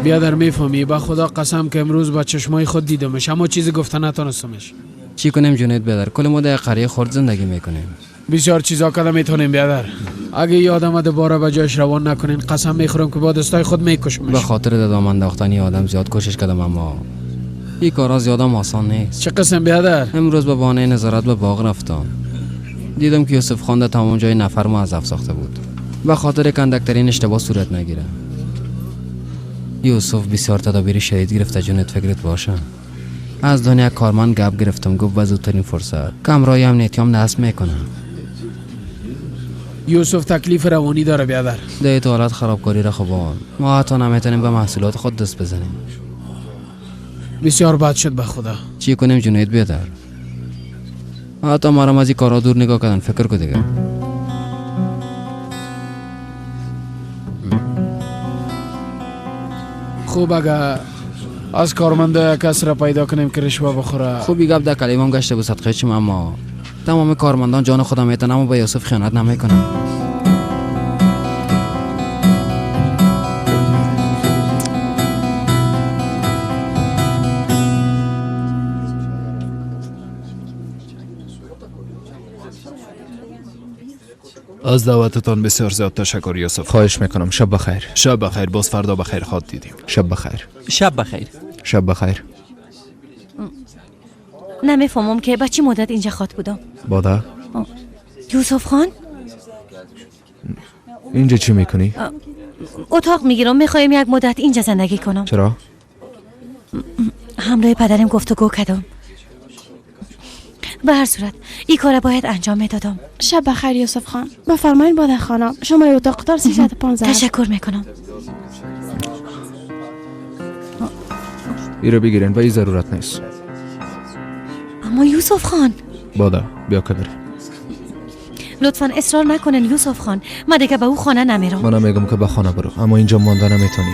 [SPEAKER 15] بیادر میفهمی با خدا قسم که امروز با چشمای خود دیدمش اما چیزی گفته نتونستمش.
[SPEAKER 6] چی کنیم جنید بیادر؟ کل ما در قریه خرد زندگی میکنیم.
[SPEAKER 15] بسیار چیزا کده میتونیم بیادر. اگه یادم دوباره به جایش روان نکنین قسم میخورم که با دستای خود میکشمش.
[SPEAKER 6] به خاطر دادام انداختن آدم زیاد کوشش کردم اما این کارا زیادم آسان نیست.
[SPEAKER 15] چه قسم بیادر؟
[SPEAKER 6] امروز به بهانه نظارت به باغ رفتم. دیدم که یوسف خان در تمام جای نفر موظف ساخته بود. به خاطر کندکترین اشتباه صورت نگیره. یوسف بسیار تدابیر شدید گرفته جونت فکرت باشه. از دنیا کارمند گپ گرفتم گفت به زودترین فرصت کمرای امنیتی هم نصب میکنه.
[SPEAKER 15] یوسف تکلیف روانی داره بیادر.
[SPEAKER 6] در حالت خرابکاری را خوبان ما حتی نمیتونیم به محصولات خود دست بزنیم.
[SPEAKER 15] بسیار بد شد به خدا.
[SPEAKER 6] چی کنیم جنید بیادر؟ حتی ما را از این کارا دور نگاه کردن. فکر کو دیگه.
[SPEAKER 15] خوب اگه از کارمنده کس را پیدا کنیم که رشوه بخوره.
[SPEAKER 6] خوبی گپ در کلیمم گشته بود صدقه چیم اما تمام کارمندان جان خودم میتن اما با یوسف خیانت نمیکنم.
[SPEAKER 21] از دعوتتان بسیار زیاد تشکر یوسف.
[SPEAKER 5] خواهش میکنم. شب بخیر.
[SPEAKER 21] شب بخیر. باز فردا بخیر خواد دیدیم.
[SPEAKER 5] شب بخیر.
[SPEAKER 13] شب بخیر.
[SPEAKER 5] شب بخیر.
[SPEAKER 9] نمیفهمم که با چی مدت اینجا خواد بودم.
[SPEAKER 5] بادا
[SPEAKER 9] یوسف خان
[SPEAKER 5] اینجا چی میکنی؟
[SPEAKER 9] اتاق میگیرم. میخوایم یک مدت اینجا زندگی کنم.
[SPEAKER 5] چرا؟
[SPEAKER 9] همراه پدرم گفتگو کردم. به هر صورت این کار باید انجام میدادم.
[SPEAKER 12] شب بخیر یوسف خان. بفرمایید باده خانم. شما اتاق قطار 315.
[SPEAKER 9] تشکر میکنم.
[SPEAKER 5] این رو بگیرین و این ضرورت نیست.
[SPEAKER 9] اما یوسف خان.
[SPEAKER 5] بادا بیا که بریم.
[SPEAKER 9] لطفا اصرار نکنن یوسف خان. من دیگه به او خانه نمیرم.
[SPEAKER 5] من میگم که به خانه برو اما اینجا مانده نمیتونی.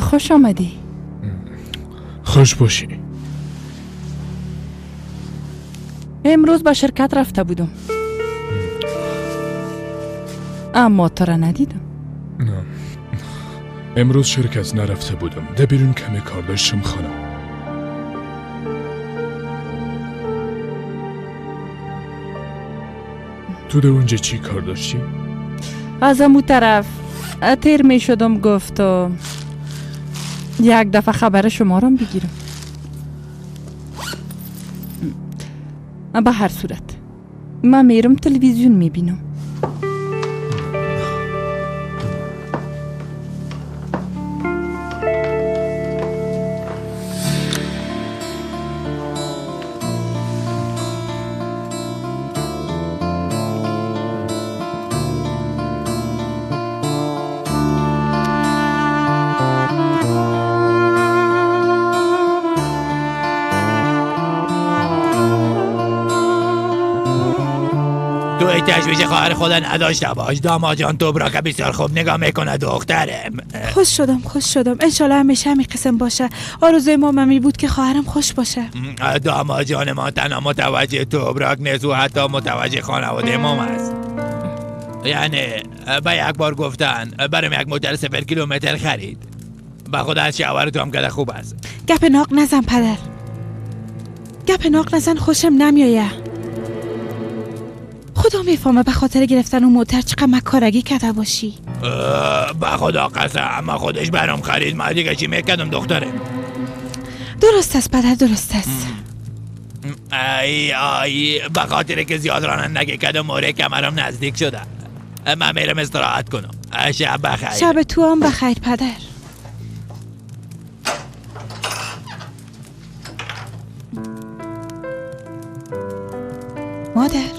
[SPEAKER 4] خوش آمدی.
[SPEAKER 8] خوش باشی.
[SPEAKER 4] امروز به شرکت رفته بودم اما تو را ندیدم.
[SPEAKER 8] نه، امروز شرکت نرفته بودم، ده بیرون کمی کار داشتم خانم. تو ده اونجا چی کار داشتی؟
[SPEAKER 4] از امو طرف تیر می شدم، گفت و یک دفعه خبر شما را بگیرم. به هر صورت من میرم تلویزیون میبینم.
[SPEAKER 16] تشویش خواهر خدا نداشته باش داماد جان. توبراک بسیار خوب نگاه میکنه دخترم.
[SPEAKER 1] خوش شدم، خوش شدم. انشالله همیشه همین قسم باشه. آرزوی ما ممی بود که خواهرم خوش باشه.
[SPEAKER 16] داماد جان ما تنها متوجه توبراک نیست و حتی متوجه خانواده ما است. یعنی به یک بار گفتن برام یک موتر 0 کیلومتر خرید. به خدا از شوهر تو هم که خوب است.
[SPEAKER 1] گپ ناق نزن پدر، گپ ناق نزن، خوشم نمیایه. خدا میفهمه به خاطر گرفتن اون موتر چقدر مکارگی کرده باشی.
[SPEAKER 16] به خدا قسم اما خودش برام خرید، من دیگه چی میکردم دختره؟
[SPEAKER 1] درست است پدر، درست است.
[SPEAKER 16] ای آی، به خاطر که زیاد رانندگی کردم موره کمرم نزدیک شده. من میرم استراحت کنم. شب بخیر.
[SPEAKER 1] شب تو هم بخیر پدر. مادر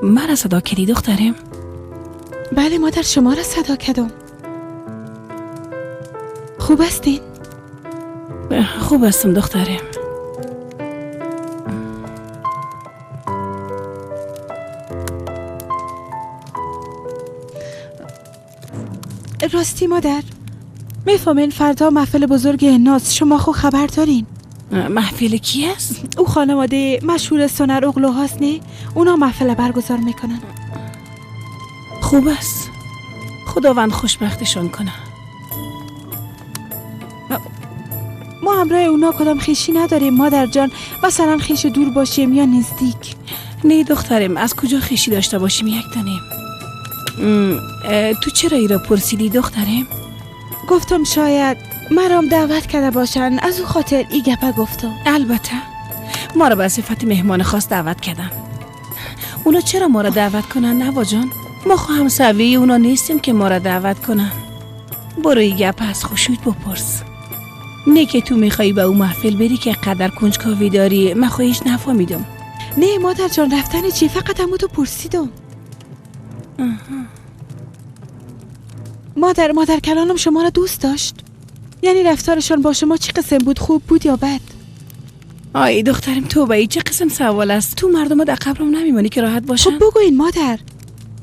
[SPEAKER 7] مرا صدا کردی دخترم؟
[SPEAKER 1] بله مادر، شما را صدا کردم. خوب هستین؟
[SPEAKER 7] خوب هستم دخترم.
[SPEAKER 1] راستی مادر، میفهمین فردا محفل بزرگ ناز، شما خو خبر دارین؟
[SPEAKER 7] محفل کی است؟
[SPEAKER 1] او خانواده مشهور سنر اغلو هاست نه؟ اونا محفل برگزار میکنن.
[SPEAKER 7] خوب است، خداوند خوشبختشان کنه.
[SPEAKER 1] ما همراه اونا کدام خیشی نداریم مادر جان، مثلا خیش دور باشیم یا نزدیک.
[SPEAKER 7] نه دخترم، از کجا خیشی داشته باشیم یک دانیم. تو چرا ای را پرسیدی دخترم؟
[SPEAKER 1] گفتم شاید مرام دعوت کرده باشن، از او خاطر ای گپه گفتم.
[SPEAKER 7] البته ما را به صفت مهمان خاص دعوت کردن. اونا چرا ما را دعوت کنن نوا جان؟ ما خواهم سویه اونا نیستیم که ما را دعوت کنن. برو ای گپ از خوشوت بپرس. نه که تو میخوایی به او محفل بری که قدر کنجکاوی داری، من خواهیش نفهمیدم.
[SPEAKER 1] نه مادر جان، رفتن چی؟ فقط همو تو پرسیدم. مادر کلانم شما را دوست داشت؟ یعنی رفتارشان با شما چی قسم بود؟ خوب بود یا بد؟
[SPEAKER 7] آی دخترم توبه، ای چه قسم سوال است؟ تو مردم در قبرم نمیمانی که راحت باشن؟
[SPEAKER 1] خب بگوین مادر،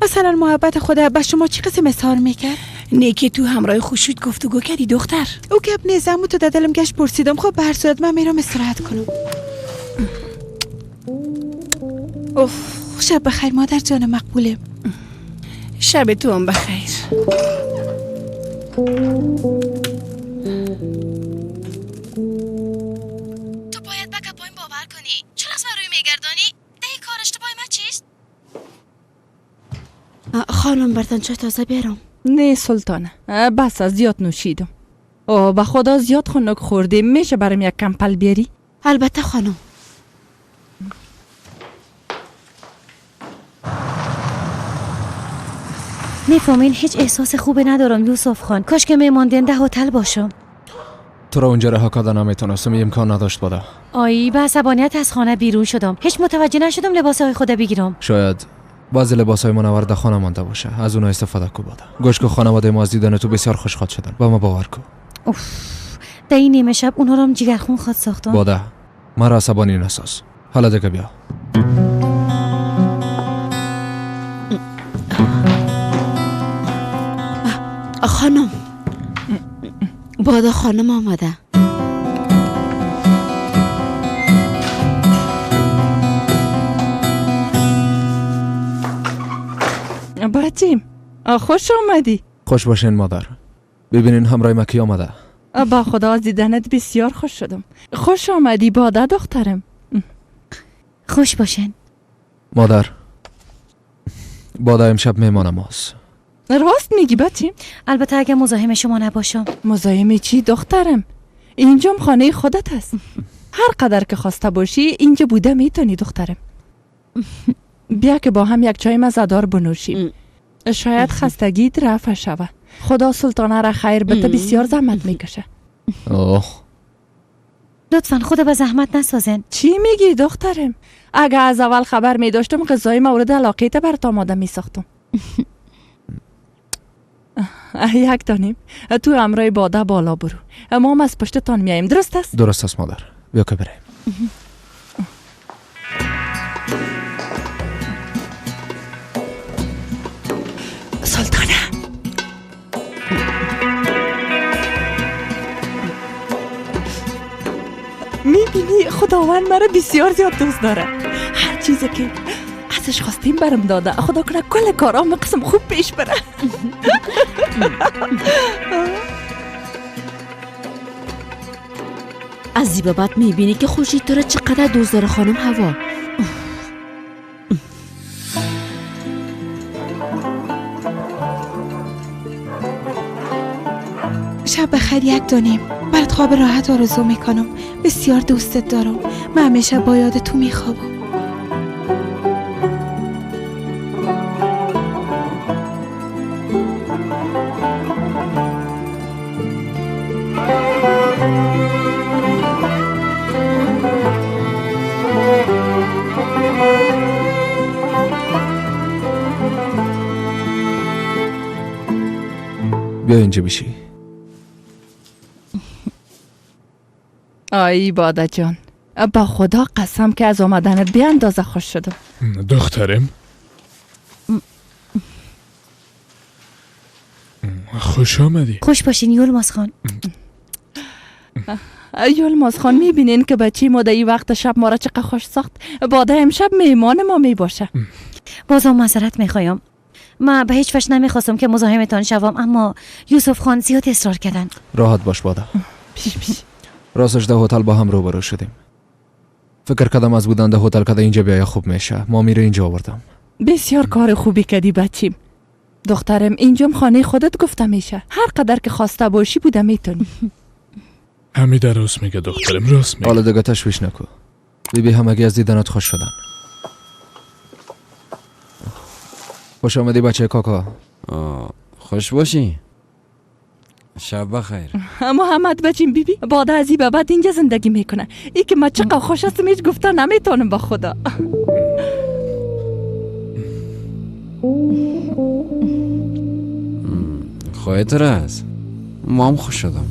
[SPEAKER 1] مثلا محبت خدا به شما چی قسم اظهار میکرد؟
[SPEAKER 7] نه که تو همراه خوشوت گفتگو کردی دختر.
[SPEAKER 1] او گپ نیزم تو در دلم گشت پرسیدم. خب به هر صورت من میرم استراحت کنم. اوف، شب بخیر مادر جان مقبوله.
[SPEAKER 7] شب تو هم بخیر.
[SPEAKER 3] تو باید به گپایم باور کنی. چرا از من روی میگردانی؟ ده کار اشتباه من چیست؟ خانم بردن چای تازه بیارم.
[SPEAKER 4] نه سلطانه، بس از زیاد نوشیدم. او به خدا زیاد خنک خوردیم. میشه برام یک کمپل بیاری؟
[SPEAKER 3] البته خانم. میفهمین هیچ احساس خوبی ندارم یوسف خان. کاش که میماندین ده هتل باشم.
[SPEAKER 5] تو را اونجا رها کردن نمیتونستم، امکان نداشت بادا.
[SPEAKER 9] آی به عصبانیت از خانه بیرون شدم، هیچ متوجه نشدم لباسهای خود بگیرم.
[SPEAKER 5] شاید بعضی لباسهای منور در خانه مانده باشه، از اونها استفاده کو بادا. گوش که خانواده ما از دیدن تو بسیار خوشحال شدن، با ما باور کو.
[SPEAKER 9] اوف، در این نیمه شب اونها را هم جگرخون خواد ساختم.
[SPEAKER 5] بادا مرا عصبانی نساز. حالا دیگه بیا.
[SPEAKER 3] خانم، بادا خانم آمده.
[SPEAKER 4] بچیم خوش آمدی.
[SPEAKER 5] خوش باشین مادر. ببینین همراه ما کی آمده.
[SPEAKER 4] با خدا از دیدنت بسیار خوش شدم. خوش آمدی باده دخترم.
[SPEAKER 9] خوش باشین
[SPEAKER 5] مادر. باده امشب مهمان ماست.
[SPEAKER 4] راست میگی بچیم؟
[SPEAKER 9] البته اگه مزاحم شما نباشم.
[SPEAKER 4] مزاحم چی دخترم؟ اینجام خانه خودت هست. هر قدر که خواسته باشی اینجا بوده میتونی دخترم. بیا که با هم یک چای مزه‌دار بنوشیم. شاید خستگیت رفع شوه. خدا سلطانه را خیر بده، بسیار زحمت میکشه.
[SPEAKER 5] اوه
[SPEAKER 9] لطفا خدا به زحمت نسازین.
[SPEAKER 4] چی میگی دخترم؟ اگه از اول خبر میداشتم غذای مورد علاقه ت برات آماده میساختم. یک دانیم تو امرای باده بالا برو، ما هم از پشتتان میاییم. درست است؟
[SPEAKER 5] درست است مادر، بیا که بریم.
[SPEAKER 4] سلطانه میبینی خداوند مرا بسیار زیاد دوست داره. هر چیزی که ازش خواستیم برم داده. خدا کنه کل کارام قسم خوب پیش بره.
[SPEAKER 3] از این بابت میبینی که خوشی تو را چقدر دوست داره خانم هوا.
[SPEAKER 1] شب بخیر یک دانیم. برات خواب راحت آرزو میکنم. بسیار دوستت دارم. من همیشه با یاد تو میخوابم.
[SPEAKER 5] بیا اینجا بشی.
[SPEAKER 4] آی باده جان، با خدا قسم که از آمدنت بی اندازه خوش شدم.
[SPEAKER 8] دخترم خوش آمدی.
[SPEAKER 9] خوش باشین یولماز خان.
[SPEAKER 4] یولماز خان میبینین که بچه ما در این وقت شب ما را چقدر خوش ساخت. باده امشب میهمان ما میباشه.
[SPEAKER 9] بازم معذرت میخوایم، من به هیچ وجه نمیخواستم که مزاحمتان شوم، اما یوسف خان زیاد اصرار کردن.
[SPEAKER 5] راحت باش باده.
[SPEAKER 4] پیش پیش.
[SPEAKER 5] راستش در هتل با هم روبرو شدیم. فکر کردم از بودن در هتل که اینجا بیای خوب میشه. ما میره اینجا آوردم.
[SPEAKER 4] بسیار کار خوبی کردی بچیم. دخترم اینجام خانه خودت گفته میشه. هر قدر که خواسته باشی بوده میتونی.
[SPEAKER 8] حمیده راست میگه دخترم، راست میگه.
[SPEAKER 5] حالا دیگه تشویش نکو. بیبی همگی از دیدنت خوش شدن. خوش آمدی بچه کاکا.
[SPEAKER 6] خوش باشی. شب بخیر.
[SPEAKER 4] محمد بچیم بیبی باده از این به بعد اینجا زندگی میکنه. ای که من چقدر خوش هستم هیچ گفته نمیتونم با خدا.
[SPEAKER 6] خواهی تر است. ما هم خوش شدم.